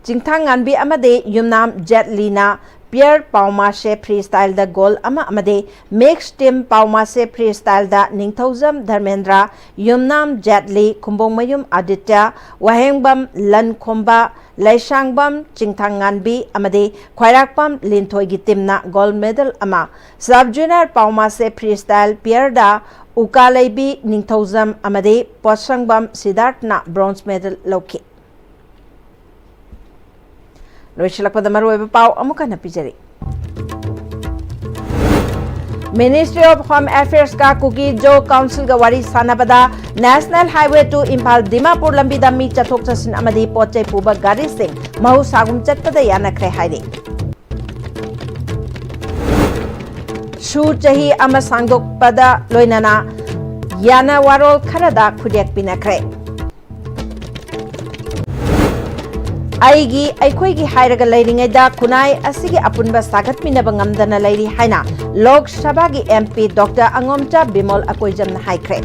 ꯆꯤꯡꯊꯥꯡꯉꯥꯟꯕꯤ ꯑꯃꯗꯤ ꯌꯨꯝꯅꯥꯝ ꯖꯦꯠꯂꯤꯅ ꯄꯤꯌꯔ ꯄꯥꯎꯃꯥꯁꯦ ꯐ꯭ꯔꯤ ꯁ꯭ꯇꯥꯏꯜꯗ ꯒꯣꯜ ꯑꯃ ꯑꯃꯗꯤ ꯃꯤꯛꯁ ꯇꯤꯝ ꯄꯥꯎꯃꯥꯁꯦ ꯐ꯭ꯔꯤ ꯁ꯭ꯇꯥꯏꯜꯗ ꯅꯤꯡꯊꯧꯖꯝ ꯙꯔꯃꯦꯟꯗ꯭ꯔ, ꯌꯨꯝꯅꯥꯝ ꯖꯦꯠꯂꯤ, ꯈꯨꯝꯕꯣꯡꯃꯌꯨꯝ ꯑꯥꯗꯤꯇ꯭ꯌ, ꯋꯥꯍꯦꯡꯕꯝ ꯂꯟꯈꯣꯝꯕ, ꯂꯩꯁꯥꯡꯕꯝ ꯆꯤꯡꯊꯥꯡꯉꯥꯟꯕꯤ ꯑꯃꯗꯤ ꯈ꯭ꯋꯥꯏꯔꯥꯛꯄꯝ ꯂꯤꯟꯊꯣꯏꯒꯤ ꯇꯤꯝꯅ ꯒꯣꯜꯗ ꯃꯦꯗꯜ ꯑꯃ, sub junior poomsae free style ꯄꯤꯌꯔꯗ ꯎꯀꯥꯂꯩꯕꯤ ꯅꯤꯡꯊꯧꯖꯝ ꯑꯃꯗꯤ ꯄꯣꯠꯁꯪꯕꯝ ꯁꯤꯗꯥꯔꯊꯅ ꯕ꯭ꯔꯣꯟꯖ ꯃꯦꯗꯜ ꯂꯧꯈꯤ꯫ ꯂꯣꯏꯁꯤꯜꯂꯛꯄꯗ ꯃꯔꯨꯑꯣꯏꯕ ꯄꯥꯎ ꯑꯃꯨꯛ ꯍꯟꯅ ꯄꯤꯖꯔꯤ꯫ Ministry of Home Affairsꯀ ꯀꯨꯀꯤ ꯖꯣ ꯀꯥꯎꯟꯁꯤꯜꯒ ꯋꯥꯔꯤ ꯁꯥꯟꯅꯕꯗ National Highway two Imphal Dimapur ꯂꯝꯕꯤꯗ ꯃꯤ ꯆꯠꯊꯣꯛ ꯆꯠꯁꯤꯟ ꯑꯃꯗꯤ ꯄꯣꯠ ꯆꯩ ꯄꯨꯕ ꯒꯥꯔꯤꯁꯤꯡ ꯃꯍꯧꯁꯥꯒꯨꯝ ꯆꯠꯄꯗ ꯌꯥꯅꯈ꯭ꯔꯦ ꯍꯥꯏꯔꯤ꯫ ꯁꯨ ꯆꯍꯤ ꯑꯃ ꯁꯥꯡꯗꯣꯛꯄꯗ ꯂꯣꯏꯅꯅ ꯌꯥꯅ ꯋꯥꯔꯣꯜ ꯈꯔꯗ ꯈꯨꯗꯦꯛ ꯄꯤꯅꯈ꯭ꯔꯦ꯫ ꯑꯩꯒꯤ, ꯑꯩꯈꯣꯏꯒꯤ ꯍꯥꯏꯔꯒ ꯂꯩꯔꯤꯉꯩꯗ ꯈꯨꯟꯅꯥꯏ ꯑꯁꯤꯒꯤ ꯑꯄꯨꯟꯕ ꯁꯥꯒꯠꯃꯤꯟꯅꯕ ꯉꯝꯗꯅ ꯂꯩꯔꯤ ꯍꯥꯏꯅ ꯂꯣꯛ ꯁꯚꯥꯒꯤ MP Doctor ꯑꯉꯣꯝꯆꯥ ꯕꯤꯃꯣꯜ ꯑꯀꯣꯏꯖꯝꯅ ꯍꯥꯏꯈ꯭ꯔꯦ꯫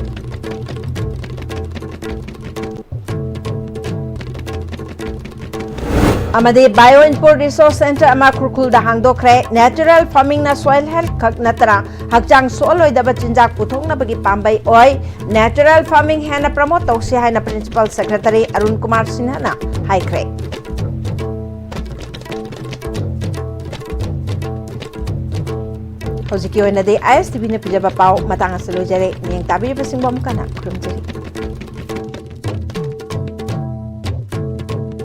ꯑꯃꯗꯤ Bio Input Resource Center ꯑꯃ ꯈꯨꯔꯈꯨꯜꯗ ꯍꯥꯡꯗꯣꯛꯈ꯭ꯔꯦ꯫ Natural farmingꯅ soil health ꯈꯛ ꯅꯠꯇꯅ ꯍꯛꯆꯥꯡ ꯁꯣꯛꯍꯜꯂꯣꯏꯗꯕ ꯆꯤꯟꯖꯥꯛ ꯄꯨꯊꯣꯛꯅꯕꯒꯤ ꯄꯥꯝꯕꯩ ꯑꯣꯏ꯫ Natural farming ꯍꯦꯟꯅ promote ꯇꯧꯁꯤ ꯍꯥꯏꯅ Principal Secretary ꯑꯔꯨꯟ ꯀꯨꯃꯥꯔ ꯁꯤꯟꯍꯅ ꯍꯥꯏꯈ꯭ꯔꯦ꯫ ꯍꯧꯖꯤꯛꯀꯤ ꯑꯣꯏꯅꯗꯤ ISTVꯅ ꯄꯤꯖꯕ ꯄꯥꯎ ꯃꯇꯥꯡ ꯑꯁꯤ ꯂꯣꯏꯖꯔꯦ꯫ ꯃꯤꯠꯌꯦꯡ ꯇꯥꯕꯤꯔꯤꯕꯁꯤꯡꯕꯨ ꯑꯃꯨꯛ ꯍꯟꯅ ꯈꯨꯔꯨꯝꯖꯔꯤ꯫